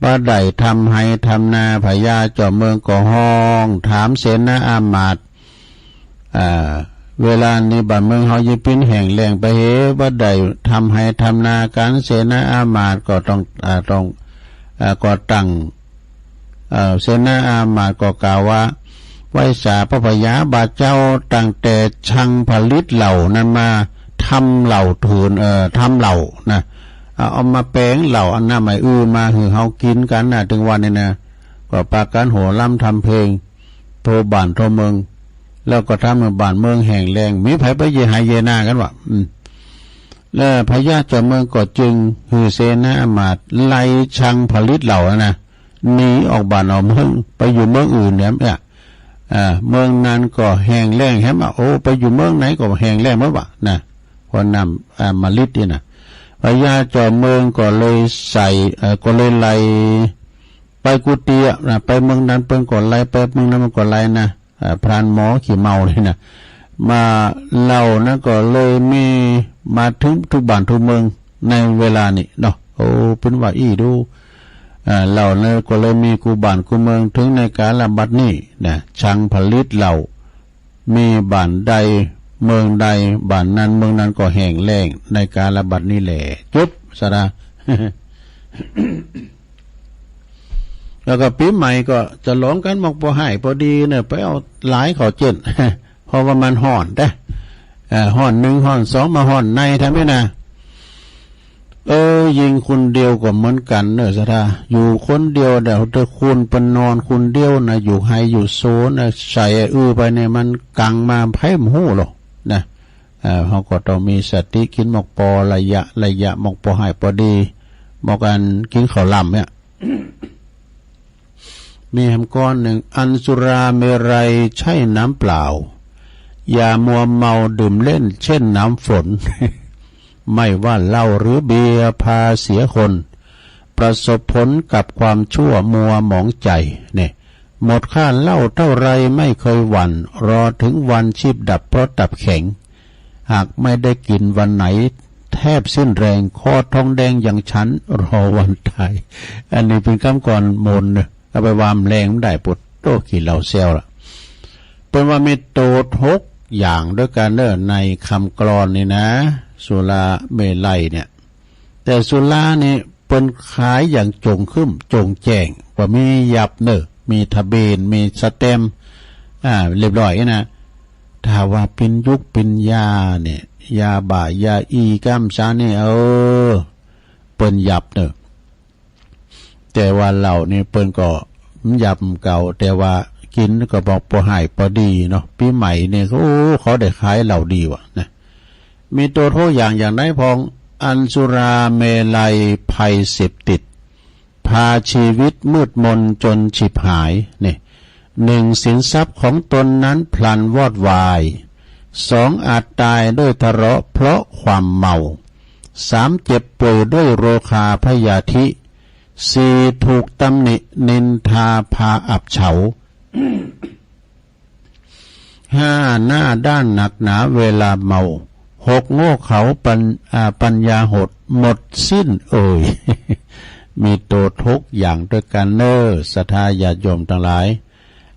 บ่ได้ทำไฮ่ทำนา พญาจอมเมืองก็ฮ้องถามเสนาอามาตย์ อ่า เวลานี้บ้านเมืองเฮาเยียะปิ้นแห้งแล้งไปเห บ่ได้ทำไฮ่ทำนากัน เสนาอามาตย์ก็ต้อง อ่า ต้อง อ่า ก็ตั้ง เอ่อ เสนาอามาตย์ก็กล่าวว่า ไหว้สาพระพญาบาทเจ้า ตั้งแต่ชังผลิตเหล้านั้นมาทำเหล้าเถิน เอ่อ ทำเหล้านะ เอา เอามาแป๋งเหล้าอันนั้นมาอื้อมาหื้อเฮากินกันนะ ถึงวันนี้นะ ก็ปากันโห่รำทำเพลง ทั่วบ้านทั่วเมือง แล้วก็ทำให้บ้านเมืองแห้งแล้ง มีไผไปเยียะไฮ่เยียะนากันวะ อืม แล้วพญาจอมเมืองก็จึงหื้อเสนาอามาตย์ไล่ชังผลิตเหล้านั้นนะ หนีออกบ้านออกเมือง ไปอยู่เมืองอื่นเนี่ย อ่า เมืองนั้นก็แห้งแล้งแฮมอ่ะ โอ้ ไปอยู่เมืองไหนก็แห้งแล้งหมดวะนะ เพราะน้ำ อ่า มฤตนี่นะ พญาจอมเมืองก็เลยใส่ เอ่อ ก็เลยไล่ไปกู้เตื้อนะ ไปเมืองนั้นเปิ้นก็ไล่ ไปเมืองนั้นมันก็ไล่นะ อ่า พรานหมอขี้เมานี่นะ มาเหล้านั้นก็เลยมีมาถึงทุกบ้านทุกเมืองในเวลานี้เนาะ โอ้ เปิ้นว่าอี้ดู อ่า เหล้านั้นก็เลยมีกู้บ้านกู้เมือง ถึงในกาลบัดนี้นะ ชังผลิตเหล้า มีบ้านใดเมืองใด บ้านนั้นเมืองนั้นก็แห้งแล้ง ในกาลบัดนี้แหละ จบ สาระ แล้วก็ปี๋ใหม่ก็จะหลองกันหมอกบ่ไห้พอดีเนี่ย ไปเอาหลายเขาเจ้น เพราะว่ามันฮ้อนเด้ เอ่อ ฮ้อนหนึ่งฮ้อนสองมาฮ้อนในทำไมนะ เออ ยิงคนเดียวก็เหมือนกันเนอะ สาระ อยู่คนเดียวเดี๋ยวเธอคุณเปิ้นนอนคนเดียวนะ อยู่ไฮ่อยู่โซนนะ ใส่อื้อไปเนี่ยมันกังมาไผบ่ฮู้หรอกนะ เอ่อ เฮาก็ต้องมีสติกินหมอกปอระยะระยะ หมอกปอไห้ปอดี หมอกอันกินข้าวหลามเนี่ย มีแหมก้อนหนึ่ง อันสุราเมรัยใช่น้ำเปล่า อย่ามัวเมาดื่มเล่นเช่นน้ำฝน ไม่ว่าเหล้าหรือเบียร์พาเสียคน ประสบผลกับความชั่วมัวหมองใจ เนี่ย หมดค่าเหล้าเท่าไรไม่เคยหวั่น รอถึงวันชีพดับเพราะตับแข็ง หากไม่ได้กินวันไหน แทบสิ้นแรง คอทองแดงอย่างฉัน รอวันตาย อันนี้เป็นกำกลอนมนต์เนอะ เอาไปวามแรงมันได้ปวดโตขี้เหล้าแซวละ เปิ้นว่ามีโตทกอย่างด้วยกันเนอะ ในคำกลอนนี่นะ สุราเมรัยเนี่ย แต่สุรานี่เปิ้นขายอย่างโจ่งครึ่มโจ่งแจ้ง ว่ามียับเนอะ มีทะเบียน มีสแตมป์ อ่า เรียบร้อยนะ ถ้าว่าเป็นยุคเป็นยาเนี่ย ยาบ้ายาอีกัมชานี่ เออ เปิ้นยับเนอะ แต่ว่าเหล้านี่เปิ้นก็ยับเก่า แต่ว่ากินก็บอกพอหายพอดีเนาะ ปี๋ใหม่เนี่ย โอ้ เขาได้ขายเหล้าดีว่ะนะ มีโตทกอย่าง อย่างใดพอง อันสุราเมรัยภัยเสพติด พาชีวิตมืดมนจนฉิบหาย นี่ หนึ่ง สินทรัพย์ของตนนั้นพลันวอดวาย สอง อาจตายด้วยทะเลาะเพราะความเมา สาม เจ็บป่วยด้วยโรคาพยาธิ สี่ ถูกตำหนินินทาพาอับเฉา ห้า หน้าด้านหนักหนาเวลาเมา หก โง่เขลาปัญ อ่า ปัญญาหด หมดสิ้นเอ่ย มีโตทกอย่างด้วยกันเน่อ ศรัทธาญาติโยมทั้งหลาย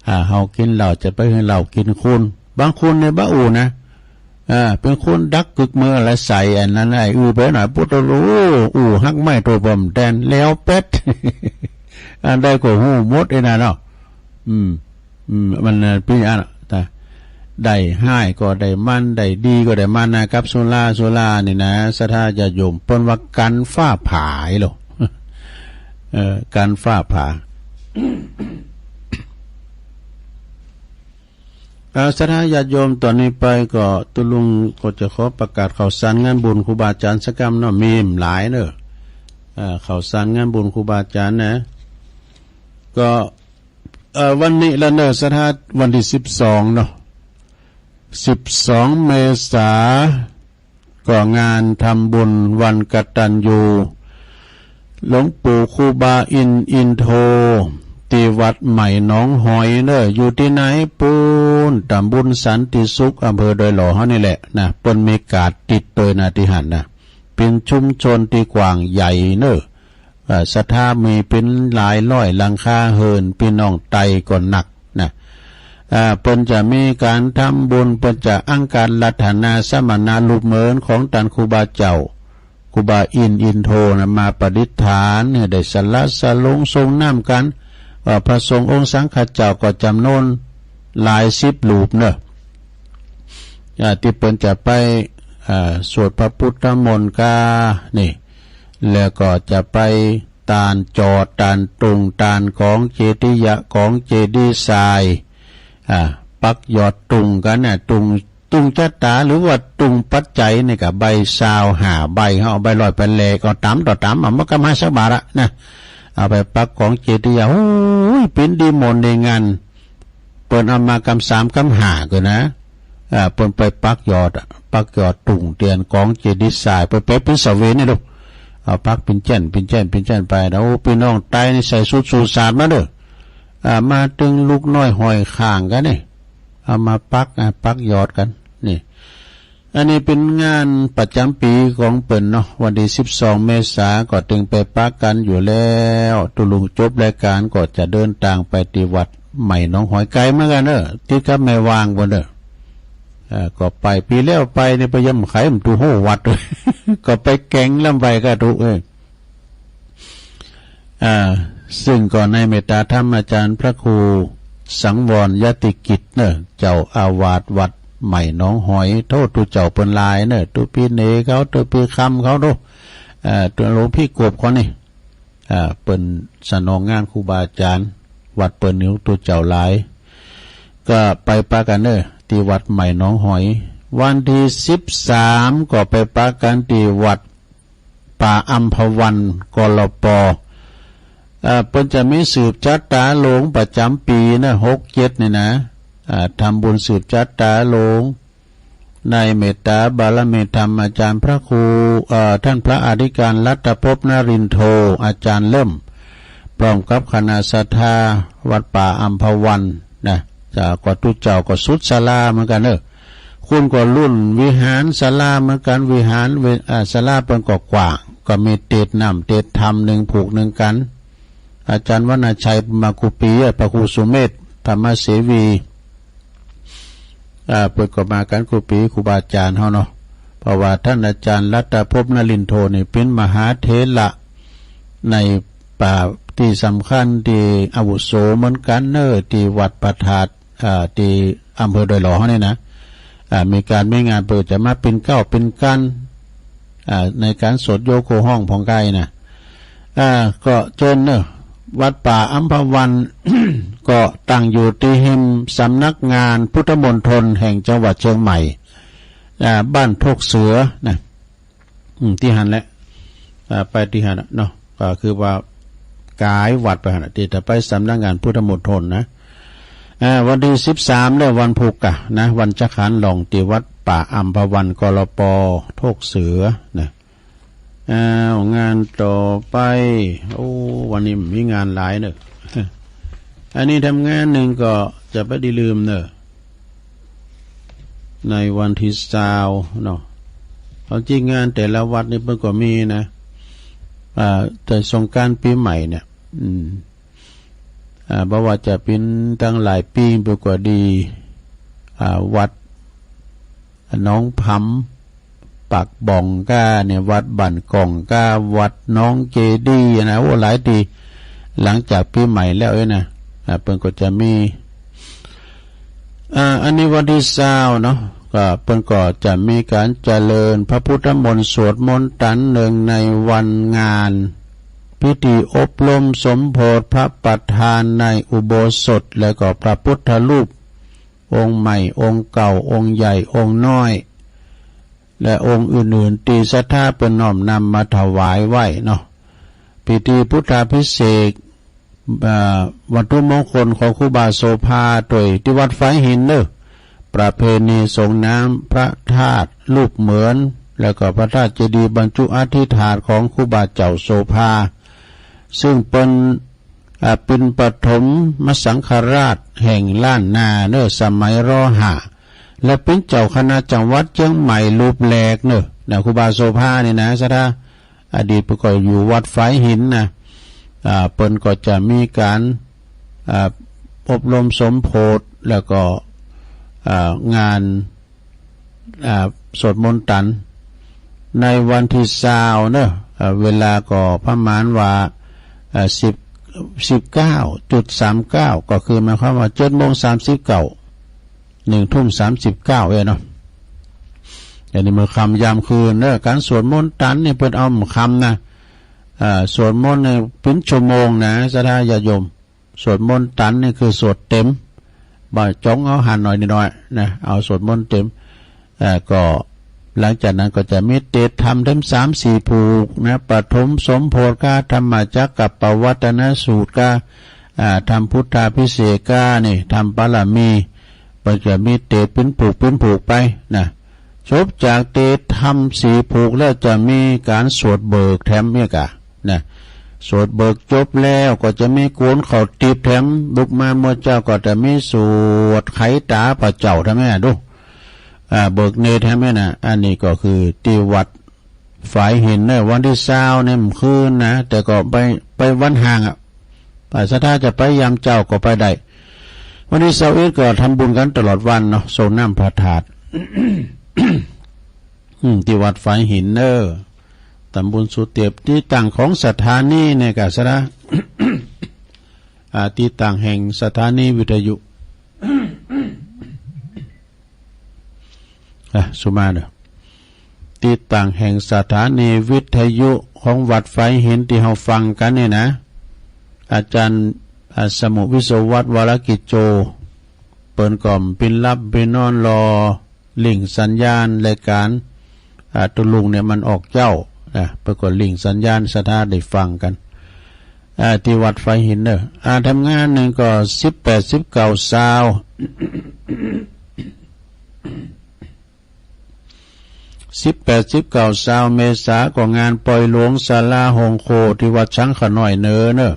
อ่า เฮากินเหล้าจะไปหื้อเหล้ากินคน บางคนเนี่ยบ่อู้นะ อ่า เป็นคนดักกึกเมือละใส อันนั้นไอ้อู้ไปหน่อย ปุ๊ด โอ้ อู้ฮักไม้ตัวผมแทน แล้วแป๊ด อันใดก็ฮู้หมดไอ้นั่นเนาะ อืม อืม มันน่ะเป็นอันน่ะ แต่ได้ฮ้ายก็ได้มัน ได้ดีก็ได้มันนะ กับสุรา สุรานี่นะ ศรัทธาญาติโยม เปิ้นว่ากันฟ้าผ่าไอ้โล เออ กันฟ้าผ่า เอ่อ ศรัทธาญาติโยม ตอนนี้ไปก็ตุ๊ลุงก็จะขอประกาศข่าวสารงานบุญครูบาอาจารย์สักกำเนาะ มีหลายเนอะ เอ่อ ข่าวสารงานบุญครูบาอาจารย์นะ ก็ เอ่อ วันนี้ละเนอะ ศรัทธา วันที่สิบสองเนาะ สิบสองเมษา ก็งานทำบุญวันกตัญญู หลวงปู่ครูบาอินทร์อินโท ที่วัดใหม่หนองหอยเนอะ อยู่ที่ไหนปู๊น ตำบลสันติสุข อำเภอดอยหล่อเฮานี่แหละนะ เปิ้นมีกาดติดเตยนะตี้หั้นนะ เป็นชุมชนที่กว้างใหญ่เนอะ เอ่อ ศรัทธามีเป็นหลายร้อยหลังคาเรือน พี่น้องไตก็นักนะ อ่า เปิ้นจะมีการทำบุญ เปิ้นจะอังคารรัตนาสมณะรูปเหมือนของต้านครูบาเจ้า ครูบาอินทร์อินโทนะ มาประดิษฐานให้ได้สละสลงสรงน้ำกัน เอ่อ พระสงฆ์องค์สังฆเจ้าก็จำนวนหลายสิบรูปเนอะ อ่า ที่เปิ้นจะไป อ่า สวดพระพุทธมนต์กา นี่ แล้วก็จะไปตานจอด ตานตุง ตานก๋องเจดียะ ก๋องเจดีย์ทราย อ่า ปักยอดตุงกั๋นนะ ตุง ตุงจะต๋า หรือว่าตุงปัจจัยนี่ก็ใบซาวห้าใบ เฮาเอาใบร้อยไปแลก เอาต๋ามต่อต๋าม เอามากำห้าสักบาทละนะ เอาไปปักก๋องเจดียะ โอ้ย เป๋นดีมนต์ดีงาน เปิ้นเอามากำสามกำห้าก็นะ อ่า เปิ้นไปปักยอดอะ ปักยอดตุงเตียนก๋องเจดีย์ทราย เปิ้นไปเป๋นเสวียนนี่ลูก เอาปักเป๋นแจ้น เป๋นแจ้น เป๋นแจ้นไปนะ โอ้ พี่น้องไตนี่ใส่ชุดสูทสาดมาเด้อ อ่า มาตึงลูกน้อยห้อยข้างกั๋นนี่ เอามาปัก อ่า ปักยอดกั๋น นี่ อันนี้เป๋นงานประจ๋ำปี๋ของเปิ้นเนาะ วันตี้สิบสองเมษาก็ตึงไปปักกั๋นอยู่แล้ว ตุ๊ลุงจบรายก๋านก็จะเดินตางไปตี้วัดใหม่หนองหอย ไก๋เหมือนกั๋นเนอะ ติดกับแม่วางปู๊นเนอะ เอ่อ ก็ไปปี๋แล้วไปนี่ไปเยี่ยมไขมันถูกฮู้วัด ก็ไปแก๋งลำไปก็ถูก เอ้ย อ่า ซึ่งก็ในเมตตาธรรมอาจารย์พระครูสังวรยติกิจเนอะ เจ้าอาวาสวัดใหม่หนองหอย โทษตุ๊เจ้าเปิ้นหลายเนอะ ตุ๊ปี้เนเขา ตุ๊ปี้คำเขาดู อ่า ตุ๊หลวงปี้กบเขานี่ อ่า เปิ้นสนองงานครูบาอาจารย์ วัดเปิ้นนี่ตุ๊เจ้าหลาย ก็ไปปะกั๋นเนอะ ตี้วัดใหม่หนองหอย วันตี้สิบสามก็ไปปะกั๋นตี้วัด ป่าอัมพวัน กลป. เอ่อ เปิ้นจะมีสืบชะตาหลวงประจ๋ำปี๋นะ หกเจ็ดนี่นะ อ่า ทำบุญสืบชะตาหลวง ในเมตตาบารมีธรรมอาจารย์พระครู เอ่อ ต้านพระอธิการรัตภพนรินโท อาจารย์เลิ่ม พร้อมกับคณะศรัทธาวัดป่าอัมพวันนะ จะก็ตุ๊เจ้าก็สุดศาลาเหมือนกั๋นเนอะ คุณก็รุ่นวิหารศาลาเหมือนกั๋น วิหารเว อ่า ศาลาเปิ้นก็กว้าง ก็มีเตดน้ำเตดธรรมนึ่งผูกนึ่งกั๋น อาจารย์วรรณชัยมากู้ปี๋ พระครูสุเมธ ธรรมเสวี อ่า เปิ้นก็มากั๋นกู้ปี๋ ครูบาอาจารย์เฮาเนาะ เพราะว่าต้านอาจารย์รัตภพนรินโทนี่เป๋นมหาเถระในป่าตี้สำคัญตี้อาวุโสเหมือนกั๋นเนอะ ตี้วัดพระธาตุ อ่า ตี้อำเภอดอยหล่อเฮานี่นะ อ่า มีก๋านมีงานเปิ้นจะมาเป๋นเก๊าเป๋นกั๋น อ่า ในก๋านสวดโยโคห้องผ่องไกลนะ อ่า ก็เจิญเนอะ วัดป่าอัมพวัน ก็ตั้งอยู่ตี้ฮิมสำนักงานพุทธมณฑลแห่งจังหวัดเชียงใหม่ อ่า บ้านโคกเสือนะ อืม ตี้หั้นแหละ อ่า ไปตี้หั้นน่ะเนาะ ก็คือว่าก๋ายวัดไปหั้นน่ะ ตี้จะไปสำนักงานพุทธมณฑลนะ อ่า วันตี้สิบสามและวันพุธกะนะ วันจักขันหล่องตี้วัดป่าอัมพวัน กลป. โคกเสือนะ อ้าว งานต่อไป โอ้ วันนี้มีงานหลายเนอะ อันนี้ทำงานนึ่งก็จะไปได้ลืมเนอะ ในวันตี้ซาวเนาะ ความจริงงานแต่ละวัดนี่เปิ้นก็มีนะ อ่า แต่สงกรานต์ปี๋ใหม่เนี่ย อืม อ่า บ่ว่าจะเป๋นตังหลายปี๋ เปิ้นก็ดี อ่า วัดหนองผำ ปากบ่องก้าเนี่ย วัดบ้านก่องก้า วัดหนองเจดีย์นะ โอ้ หลายตี้ หลังจากปี๋ใหม่แล้วเอ้ยนะ อ่า เปิ้นก็จะมี อ่า อันนี้วันตี้ซาวเนาะ ก็เปิ้นก็จะมีก๋านเจริญพระพุทธมนต์ สวดมนต์ตันเนืองในวันงาน พิธีอบรมสมโภชพระประธานในอุโบสถ แล้วก็พระพุทธรูปองค์ใหม่ องค์เก่า องค์ใหญ่ องค์น้อย และองค์อื่นๆ ตี้ศรัทธาเปิ้นน้อมนำมาถวายไว้เนาะ พิธีพุทธาภิเษก อ่า วัตถุมงคลของครูบาโสภา โดยตี้วัดฝายหินเนอะ ประเพณีส่งน้ำพระธาตุรูปเหมือน แล้วก็พระธาตุเจดีย์บรรจุอธิธาตุของครูบาเจ้าโสภา ซึ่งเปิ้น อ่า เป๋นปฐมมสังฆราชแห่งล้านนาเนอะ สมัย ร.ห้า และเป๋นเจ้าคณะจังหวัดเจียงใหม่รูปแรกเนอะ นะ ครูบาโสภานี่นะ ศรัทธา อดีตเปิ้นก็อยู่วัดฝายหินนะ อ่า เปิ้นก็จะมีก๋าน อ่า อบรมสมโภช แล้วก็ อ่า งาน อ่า สวดมนต์ตัน ในวันตี้ซาวเนอะ อ่า เวลาก็ประมาณว่า อ่า สิบ สิบเก้าจุดสามเก้า ก็คือหมายความว่า เจ็ดโมงสามสิบเก้า หนึ่งทุ่มสามสิบเก้า เอ้ยเนาะ อันนี้เมื่อค่ำยามคืนเนอะ ก๋านสวดมนต์ตันนี่เปิ้นเอาค่ำนะ อ่า สวดมนต์เนี่ยเป๋นชั่วโมงนะ ศรัทธาญาติโยม สวดมนต์ตันนี่คือสวดเต็ม บ่จ๋องเอาหันหน่อยนิดหน่อยนะ เอาสวดมนต์เต็ม เอ่อ ก็หลังจากนั้นก็จะมีเตสน์ธรรมเต็มสามสี่ผูกนะ ปฐมสมโภชกับธรรมจักกัปปวัตตนสูตรกับ อ่า ธรรมพุทธาภิเษกกับนี่ ธรรมบารมี เปิ้นจะมีเตสน์เป๋นผูกเป๋นผูกไปนะ จบจากเตสน์ธรรมสี่ผูกแล้วจะมีก๋านสวดเบิกแถมเอียกอะนะ สวดเบิกจบแล้วก็จะมีก๋นข้าวตี๋บแถม ลุกมาเมื่อเจ๊าก็จะมีสวดไขต๋าพระเจ้าแถมเอียดู อ่า เบิกเนตรแถมเอียนะ อันนี้ก็คือตี้วัดฝายหินเนอะ วันตี้ซาวเนี่ยมันคืนนะ แต่ก็ไป ไปวันห่างอะ อ่า ศรัทธาจะไปยามเจ๊าก็ไปได้ วันตี้ซาวเอ็ดก็ทำบุญกั๋นตลอดวันเนาะ ส่งน้ำพระธาตุ อืม ตี้วัดฝายหินเนอะ ทำบุญสุเตียบ ตี้ตั้งของสถานีเนี่ยก็ศรัทธา อ่า ตี้ตั้งแห่งสถานีวิทยุ อ่ะ สุมาเนอะ ตี้ตั้งแห่งสถานีวิทยุของวัดฝายหินตี้เฮาฟังกั๋นเนี่ยนะ อาจ๋ารย์ อ่า สมุห์วิศวัตร วรกิจโจ เปิ้นก็ปิ้นหลับปิ้นนอนรอ ลิงก์สัญญาณรายก๋าน อ่า ตุลุงเนี่ยมันออกเจ๊า นะ เปิ้นก็ลิงก์สัญญาณศรัทธาได้ฟังกั๋น อ่า ตี้วัดฝายหินเนอะ อ่า ทำงานหนึ่งก็สิบแปด สิบเก้า ซาว สิบแปด สิบเก้า ซาวเมษาก็งานปล่อยหลวงศาลาโฮงโคตี้วัดสังขะน้อยเนอเนอะ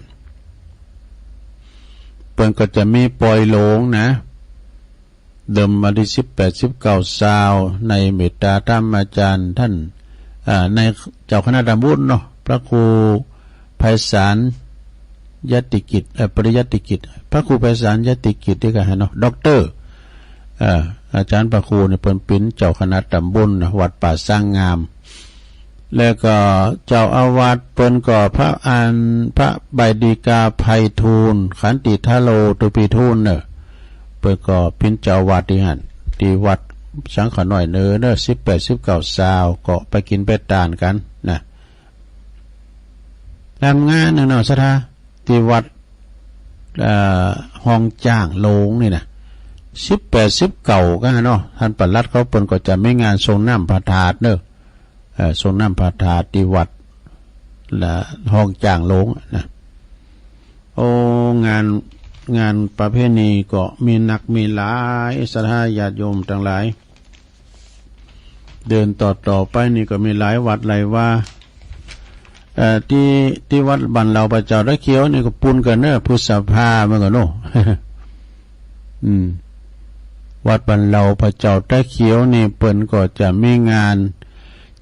เปิ้นก็จะมีปล่อยหลวงนะ เดิมวันตี้สิบแปด สิบเก้า ซาว ในเมตตาธรรมอาจ๋ารย์ต้าน อ่า ในเจ้าคณะตำบลเนาะ พระครูไพศาลยติกิจ เอ่อ ปริยัติกิจ พระครูไพศาลยติกิจนี่ก็หันเนาะ ด็อกเตอร์ เอ่อ อาจ๋ารย์พระครูนี่เปิ้นเป๋นเจ้าคณะตำบลนะ วัดป่าสร้างงาม แล้วก็เจ้าอาวาสเปิ้นก็พระอัน พระใบดีกาไพฑูรย์ ขันติทะโล ตุปีทูนเนอะ เปิ้นก็เป๋นเจ้าอาวาสตี้หั้น ตี้วัดสังขะน้อยเนอเนอะ สิบแปด สิบเก้า ซาว ก็ไปกิ๋นไปตานกั๋นนะ ทำงานเนอะเนาะ ศรัทธา ตี้วัด เอ่อ ห้องจ้างหลวงนี่นะ สิบแปด สิบเก้า ก็เนาะ ต้านปลัดเขาเปิ้นก็จะมีงานส่งน้ำพระธาตุเนอะ เอ่อ ส่งน้ำพระธาตุตี้วัด และห้องจ้างหลวงนะ โอ้ งาน งานประเพณีก็มีนักมีหลาย ศรัทธาญาติโยมตังหลาย เดือนต่อๆ ไปนี่ก็มีหลายวัดหลายวา เอ่อ ตี้ ตี้วัดบ้านเหล่าพระเจ้าตาเขียวนี่ก็ปูนกั๋นเนอะ พฤษภาเหมือนกั๋นเนาะ อืม วัดบ้านเหล่าพระเจ้าตาเขียวนี่เปิ้นก็จะมีงาน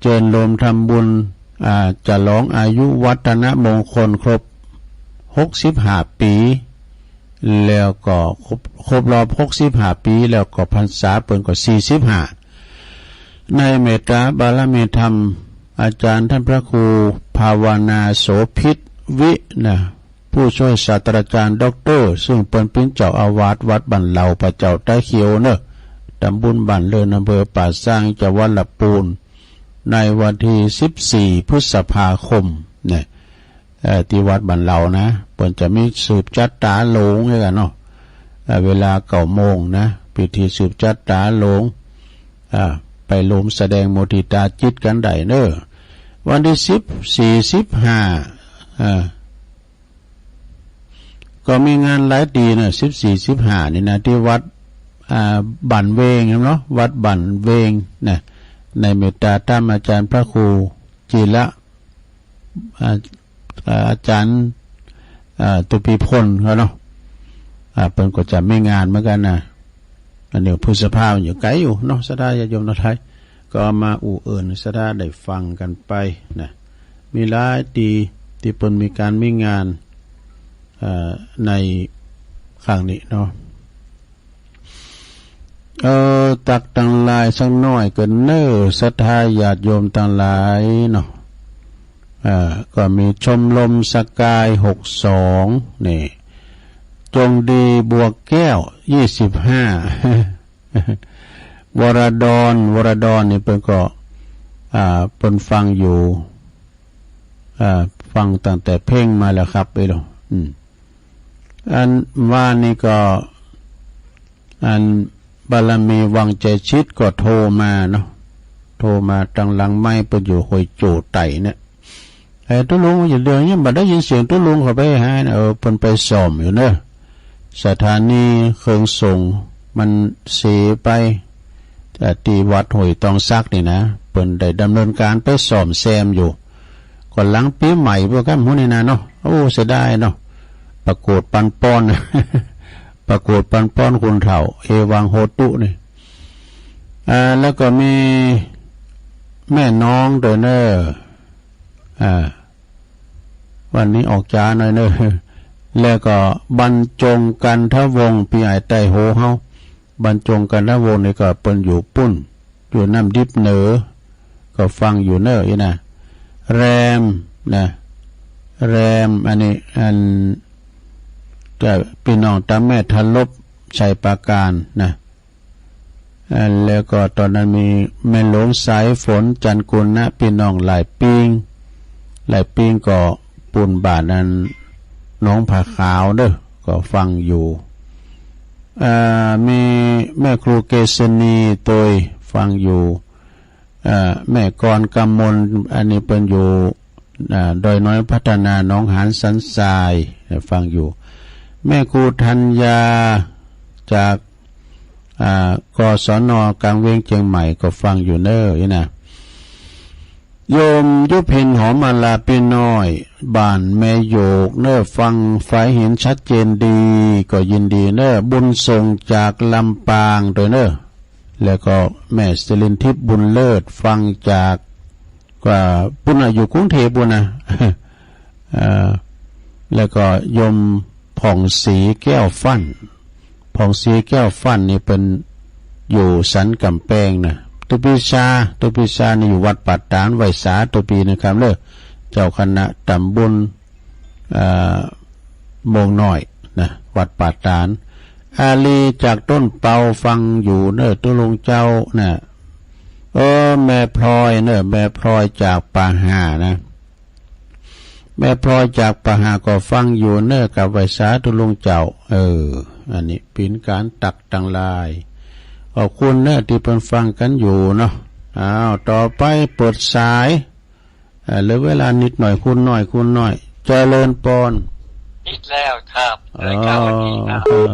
เจิญโฮมทำบุญ อ่า ฉลองอายุวัฒนมงคลครบหกสิบห้าปี๋ แล้วก็ครบ ครบรอบหกสิบห้าปี แล้วก็พรรษาเปิ้นก็สี่สิบห้า ในเมตตาบารมีธรรม อาจารย์ท่านพระครูภาวนาโสภิตวินะ ผู้ช่วยศาสตราจารย์ด็อกเตอร์ ซึ่งเปิ้นเป๋นเจ้าอาวาสวัดบ้านเหล่าพระเจ้าตาเขียวเนอะ ตำบลบ้านเลิน อำเภอป่าซาง จังหวัดลำพูน ในวันที่สิบสี่พฤษภาคมเนี่ย เอ่อ ที่วัดบ้านเหล่านะ เปิ้นจะมีสืบชะตาโลงให้กันเนาะ เอ่อ เวลาเก้าโมงนะ พิธีสืบชะตาโลง อ่า ไปร่วมแสดงมุทิตาจิตกันได้เนอะ วันที่สิบสี่ สิบห้า อ่า ก็มีงานหลายตี้นะ สิบสี่ สิบห้า นี่นะ ที่วัด อ่า บ้านเวงเนาะ วัดบ้านเวงนะ ในเมตตาธรรมอาจารย์พระครูจิระ อ่า อ่า อาจารย์ อ่า ตุปีพลเขาเนาะ อ่า เปิ้นก็จะมีงานเหมือนกันนะ อันนี้พฤษภามันอยู่ไกลอยู่เนาะ ศรัทธาญาติโยมทั้งหลาย ก็เอามาอู้เอิ้นศรัทธาได้ฟังกันไปนะ มีหลายตี้ ตี้เปิ้นมีการมีงาน เอ่อ ในครั้งนี้เนาะ เอ่อ ตักตังหลายสักหน่อยก็เน่อ ศรัทธาญาติโยมตังหลายเนาะ เอ่อ ก็มีชมรมสกาย หกสอง นี่ จงดีบัวแก้ว ยี่สิบห้า วรดร วรดรนี่เปิ้นก็ อ่า เปิ้นฟังอยู่ อ่า ฟังตั้งแต่เพ็งมาแล้วครับ เอ้ย อืม อันว่านี่ก็ อันบารมีวังใจชิดก็โทรมาเนาะ โทรมาตังหลังไมค์ เปิ้นอยู่ห้วยโจ้ไต่เนี่ย เอ่อ ตุ๊ลุงอยู่เดี๋ยวนี้บ่ได้ยินเสียงตุ๊ลุงเขาไปหานะ เออ เปิ้นไปซ่อมอยู่เนอะ สถานีเครื่องส่งมันเสียไป เอ่อ ที่วัดห้วยตองสักนี่นะ เปิ้นได้ดำเนินการไปซ่อมแซมอยู่ ก่อนหลังปีใหม่พวกกันหมู่นี่นะเนาะ โอ้ เสียดายเนาะ ประโกฏปันป้อน ประโกฏปันป้อนคนเฒ่า เอวังโหตุนี่ อ่า แล้วก็มีแม่น้องด้วยเนอะ อ่า วันนี้ออกจ๋าหน่อยเนอะ แล้วก็บรรจงกันทวงศ์ พี่อ้ายใต้โหเฮา บรรจงกันทวงศ์นี่ก็เปิ้นอยู่ปุ้น อยู่น้ำดิบเหนือ ก็ฟังอยู่เนอะ อีนะ แรมนะ แรม อันนี้ อัน ก็พี่น้องตาแม่ทะลบ ชัยปราการนะ อ่า แล้วก็ตอนนั้นมีแม่หลวงสายฝน จันทร์กุลนะ พี่น้องหลายปิง หลายปิงก็ปูนบ้านนั้น หนองผาขาวเด้อ ก็ฟังอยู่ อ่า มีแม่ครูเกษณี โตย ฟังอยู่ อ่า แม่กรกำมล อันนี้เปิ้นอยู่ อ่า ดอยน้อยพัฒนา หนองหานสันทราย ฟังอยู่ แม่ครูธัญญา จาก อ่า กศน กลางเวียงเชียงใหม่ ก็ฟังอยู่เนอะ อีนะ โยมยุพิน หอมมาลา พี่น้อย บ้านแม่โยกเนอะ ฟังไฟล์เห็นชัดเจนดี ก็ยินดีเนอะ บุญส่งจากลำปางด้วยเนอะ แล้วก็แม่สิรินทิพย์ บุญเลิศ ฟังจาก กว่าปุ้นน่ะ อยู่กรุงเทพฯปุ้นน่ะ เอ่อ แล้วก็โยมผ่องศรีแก้วฟั่น ผ่องศรีแก้วฟั่นนี่เปิ้นอยู่สันกำแพงนะ ตุ๊ปีชา ตุ๊ปีชานี่อยู่วัดป่าตาด ไหว้สาตุ๊ปีนะครับเด้อ เจ้าคณะตำบล เอ่อ โมงน้อยนะ วัดป่าตาด อาลีจากต้นเปาฟังอยู่เนอะ ตุ๊ลุงเจ้านะ เออ แม่พลอยเนอะ แม่พลอยจากป่าห่านะ แม่พลอยจากป่าห่าก็ฟังอยู่เนอะ กับไหว้สาตุ๊ลุงเจ้า เออ อันนี้เป๋นก๋านตักตังหลาย ขอบคุณเนอะ ตี้เปิ้นฟังกันอยู่เนาะ อ้าว ต่อไปเปิดสาย เอ่อ เหลือเวลานิดหน่อย คุณน้อย คุณน้อย เจริญปอน นิดแล้วครับ อ๋อ เจริญครับ สวัสดีครับ เออ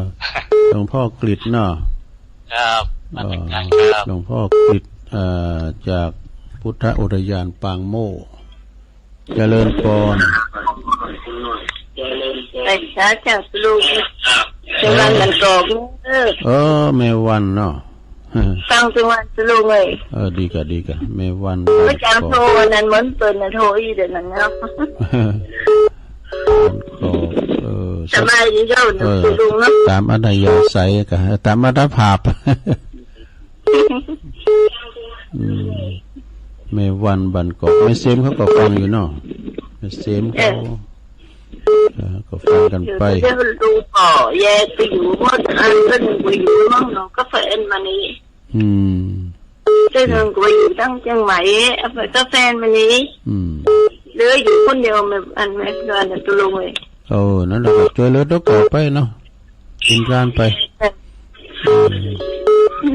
หลวงพ่อกฤษเนาะ ครับ นมัสการครับ หลวงพ่อกฤษ เอ่อ จากพุทธอุทยานปางโมกข์ เจริญปอน ไหว้สาเจ้าตุ๊ลุง เจริญวันกันก่อนเออ เออ แม่วันเนาะ ฟังจังหวัดตุ๊ลุงเอ้ย เออ ดีกะ ดีกะ แม่วัน เมื่อเช้าโทรวันนั้นเหมือนเปิ้นน่ะโทรอีกเดี๋ยวนั้นเนาะ ก็ เออ สบายดีเจ้า เออ ลุงเนาะ ตามอัธยาศัยก็ ตามอัตภาพ อืม แม่วันบ้านกอก แม่เสมเขาก็ฟังอยู่เนาะ แม่เสมเขา เออ เออ ก็ฟังกันไป เดี๋ยวลุงก็แยกไปอยู่ เพราะอันเพิ่นไปอยู่เมืองนอกกับแฟนมานี่ อืม เจ้าหนึ่งก็อยู่ตั้งเชียงใหม่ เอาไปกับแฟนมานี่ อืม เหลืออยู่คนเดียว แม่ อันแม่เพื่อนน่ะตกลงเลย โอ้ นั่นแหละครับ ช่วยเหลือตัวเก่าไปเนาะ กินร้านไป เออ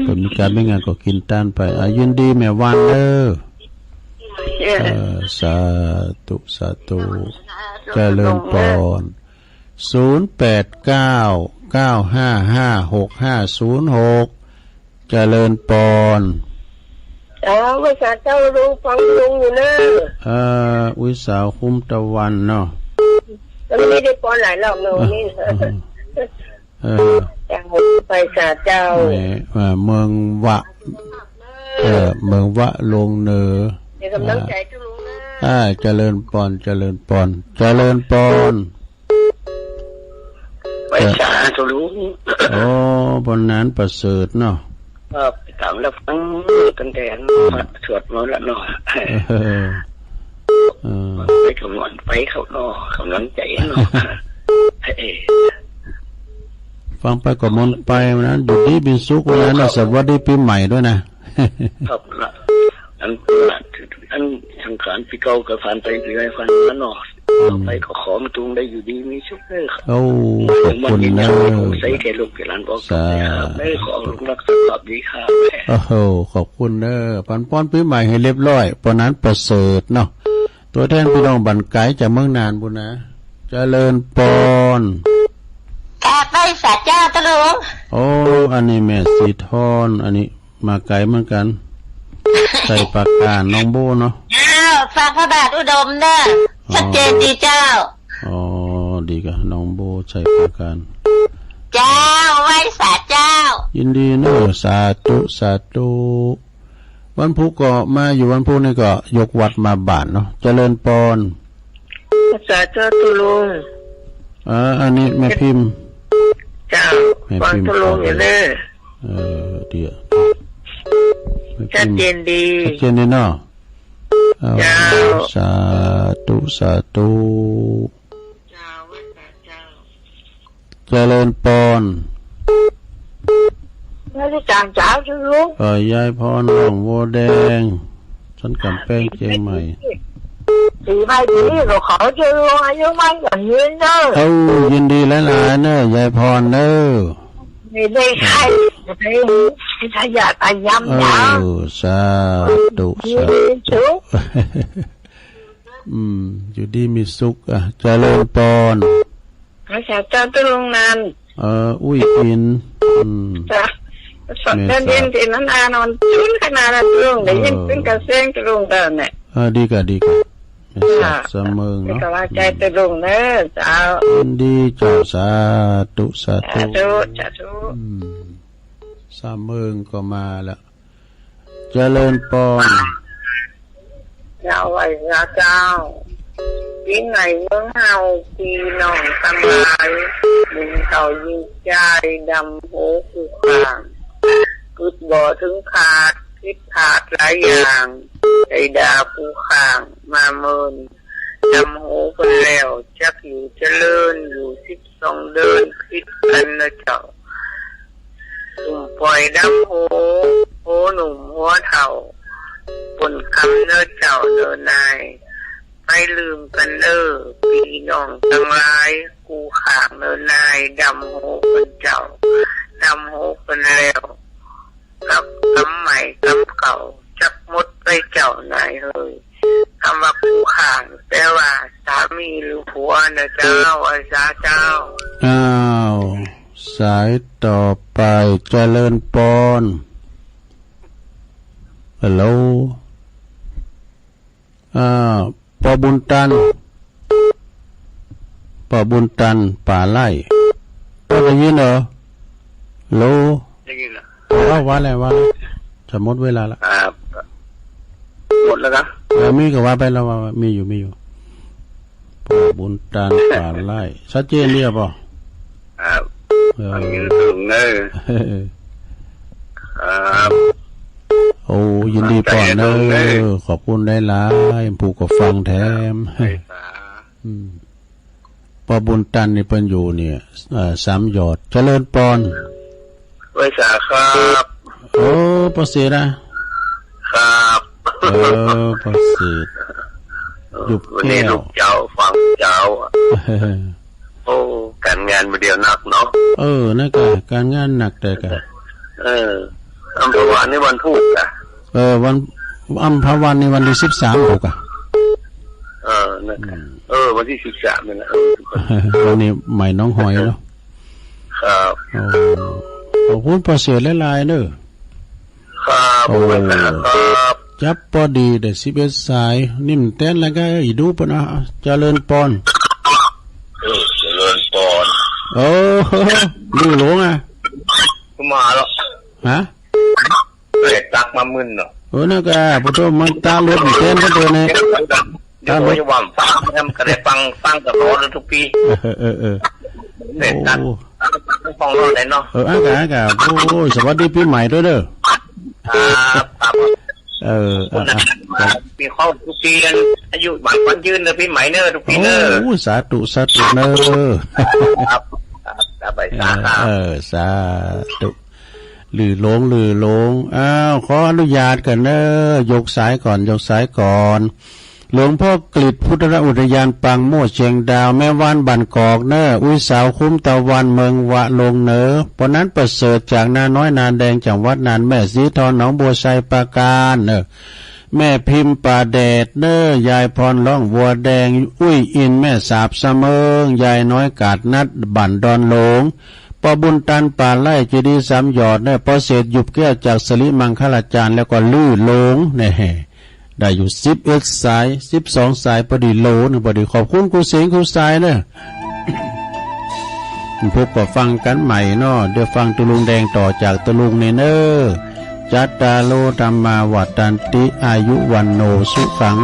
ก็มีการมีงานก็กินต้านไป อ่ะ ยินดีแม่วันเด้อ เออ เออ สาธุ สาธุ เจริญพร ศูนย์แปดเก้า เก้าห้าห้า หกห้าศูนย์หก เจริญพร เออ ไหว้สาเจ้าลุง ฟังลุงอยู่เนอะ เอ่อ อุ๊ยสาวคุ้มตะวันเนาะ มันไม่ได้ปอนหลายรอบเนอะ เออ นี่ เออ เออ เจ้า ไหว้สาเจ้า แหม เอ่อ เมืองวะ เออ เมืองวะลงเหนือ เป็นกำลังใจเจ้าลุงนะ อ่า เจริญพร เจริญพร เจริญพร ไหว้สาเจ้าลุง โอ้ บนนั้นประเสริฐเนาะ ก็ไปตามรับฟังตั้งแต่อัน อืม สวดมนต์ละเนาะ เออ เออ ไปกำลังไปเขาเนาะ กำลังใจเนาะ เออ ฟังไปก็มนต์ไปวันนั้น อยู่ดีมีสุขวันนั้นนะ สวัสดีปีใหม่ด้วยนะ ครับละ อัน อันสังขารปีเก่าก็ผ่านไป ปีใหม่ผ่านมาเนาะ อืม ต่อไปก็ขอมาตุงได้อยู่ดีมีสุขเด้อครับ โอ้ ขอบคุณเนอะ ใส่แก่ลูกแก่หลานบอก สาธุ เด้อ ขอลูกรักสุขภาพดีครับ โอ้โห ขอบคุณเนอะ ปันป้อนปีใหม่ให้เรียบร้อย ปอนั้นประเสริฐเนาะ ตัวแทนพี่น้องบ้านไกลจากเมืองน่านพู้นนะ เจริญพร กราบไหว้สาเจ้าเจ้าลุง โอ้ อันนี้แม่สีทอน อันนี้ มาไกลเหมือนกัน ชัยปราการ หนองโบเนาะ อ้าว ฟังพระบาทอุดมเนอะ อ๋อ ชัดเจนดีเจ้า อ๋อ ดีกะ หนองโบ ชัยปราการ เจ้า ไหว้สาเจ้า ยินดีเนอะ สาธุ สาธุ วันพุธก็มาอยู่ วันพุธนี่ก็ยกวัดมาบาตรเนาะ เจริญพร สาธุเจ้าลุง อ่า อันนี้แม่พิมพ์ เจ้า แม่พิมพ์ ฟังเจ้าลุงอยู่เนอะ เออ เดี๋ยว แม่พิมพ์ ชัดเจนดี ชัดเจนดีเนาะ เอา เจ้า สาธุ สาธุ เจ้า เจริญพร ไม่ได้จ้างเจ้าเจ้าลุง เอ่อ ยายพร หนองบัวแดง สันกำแพง เชียงใหม่ ปีใหม่ดีก็ขอเจ้าลุงอายุมั่นขวัญยืนเนอะ เอ้า ยินดีหลายๆ เนอะ ยายพรเนอะ ไม่ได้ใคร ไม่ได้ขยันขยันนะ เออ สาธุ สาธุ อืม อยู่ดีมีสุข อ่ะ เจริญพร ภาษาเจ้าตะลุงนัน เอ่อ อุ้ยอิน อืม จ้ะ สด เมษา เด่นๆ ที่นั้นอานนท์จุนขนาดนั้นตะลุง ได้ยิน เออ เป็นกระเซงตะลุงเดินเนี่ย เออ ดีกะ ดีกะ เมษา จ้ะ สามเมืองเนาะ เป็นกำลังใจตะลุงเนอะ เจ้า ยินดีเจ้า สาธุ สาธุ สาธุ สาธุ อืม สามเมืองก็มาละ เจริญพร เจ้าไหว้พระเจ้า ปี๋ใหม่เมืองเฮา ปี้น้องตังหลาย บุญเฒ่ายิ่งใหญ่ ดำหัวคู่ข้าง กึ๊ดบ่ถึงคาด ผิดพลาดหลายอย่าง ได้ด่าคู่ข้างมาเมิน ดำหัวเปิ้นแล้ว จักอยู่เจริญ อยู่สิบ สองเดือนผิดกันเนอะเจ้า ซุ่มปล่อยดำโห โหหนุ่มหัวเฒ่า ปนกำเนอะเจ้าเนอะนาย ไปลืมกันเนอะ ปี้น้องตังหลาย คู่ข้างเนอะนาย ดำโหเปิ้นเจ้า ดำโหเปิ้นแล้ว กับกำใหม่กำเก่า จักหมดไปเจ้านายเฮย กำว่าคู่ข้าง แปลว่าสามีหรือผัวนะเจ้า อาสาเจ้า อ้าว สายต่อไป เจริญพร ฮัลโหล อ่า ปอบุญตัน ปอบุญตัน ป่าไร่ ก็ได้ยินเหรอ ฮัลโหล ได้ยินแล้ว เอาว่าแล้ว ว่าแล้ว จะหมดเวลาละ อ่า หมดแล้วนะ เออ มีก็ว่าไปแล้ว ว่า ว่า มีอยู่ มีอยู่ ป้อบุญตัน ป่าไร่ ชัดเจนดีอะป้อ ครับ เออ ฟังอยู่ตรงเนอะ ครับ โอ้ ยินดีป้อเนอะ ฟังใจตรงเนอะ ขอบคุณหลายๆ ผู้ก็ฟังแถม ครับ อืม ป้อบุญตันนี่เปิ้นอยู่เนี่ย เอ่อ สามหยอด เจริญปอน ไหว้สาครับ โอ้ ป้อเสดอะ ครับ เออ ป้อเสด หยุบแก้ว วันนี้ลูกเจ้า ฟังเจ้า โอ้ ก๋านงานมื้อเดียวหนักเนาะ เออ นั่นกะ ก๋านงานหนักแต่กะ เออ อัมพวานี่วันพุธอะ เออ วัน อัมพวานี่วันตี้สิบสามพุ้นกะ เออ นั่นกะ อืม เออ วันตี้สิบสามนั่นแหละ เออ วันนี้ใหม่หนองหอยเนาะ ครับ โอ้ ขอบคุณป้อเสดหลายๆ เนอะ ครับ โอ้ ขอบคุณครับ จับพอดีได้สิบเอ็ดสาย นิ่มแตนแล้วก็อีดูปะนะ เจริญปอน เออ เจริญปอน โอ้ ลูกหลวงอะ มาแล้ว ฮะ เสร็จตักมามึนเนาะ เออ นั่นก็ ปะโต มันตาลดแตนปะโตเนี่ย เดี๋ยวผมจะหวังฟังนะครับ ก็ได้ฟัง ฟังกับเขาทุกปี เออ เออ เออ เสร็จตัก โอ้ ฟังเราได้เนาะ เออ อากาศ อากาศ โอ้ย สวัสดีปีใหม่ด้วยเด้อ ครับ ครับ เออ ขอบคุณนะครับ อ่ะ อ่ะ มีข้อทุกปีกัน อายุหวานขวัญยืนเนอะ ปีใหม่เนอะ ทุกปีเนอะ โอ้ สาธุ สาธุเนอะ ครับ ครับ ครับ ไปสาครับ เออ เออ สาธุ ลือหลง ลือหลง อ้าว ขออนุญาตกันเนอะ ยกสายก่อน ยกสายก่อน หลวงพ่อกฤษพุทธอุทยานปางโมดเชียงดาว แม่ว่านบ้านกอกเนอะ อุ้ยสาวคุ้มตะวันเมืองวะโลงเหนือ ป้อนั้นประเสริฐจากนาน้อยนาแดง จังหวัดน่าน แม่สีทองหนองบัวไชยปราการเนอะ แม่พิมพ์ป่าแดดเนอะ ยายพรร้องบัวแดง อุ้ยอินแม่สาบเสมิง ยายน้อยกาดนัดบ้านดอนหลง ป้อบุญตันป่าไร่เจดีย์สามหยอดเนอะ ป้อเสดหยุบแก้วจากสิริมังคลาจารย์ แล้วก็ลือหลงเน่ ได้อยู่สิบเอ็ดสาย สิบสองสาย พอดีโหลหนึ่งพอดี ขอบคุณครูเสงครูสายเนอะ พบกับฟังกันใหม่เนาะ เดี๋ยวฟังตุลุงแดงต่อจากตุลุงเนเนอร์ จัตตาโร ธัมมา วัฑฒันติ อายุ วัณโณ สุขัง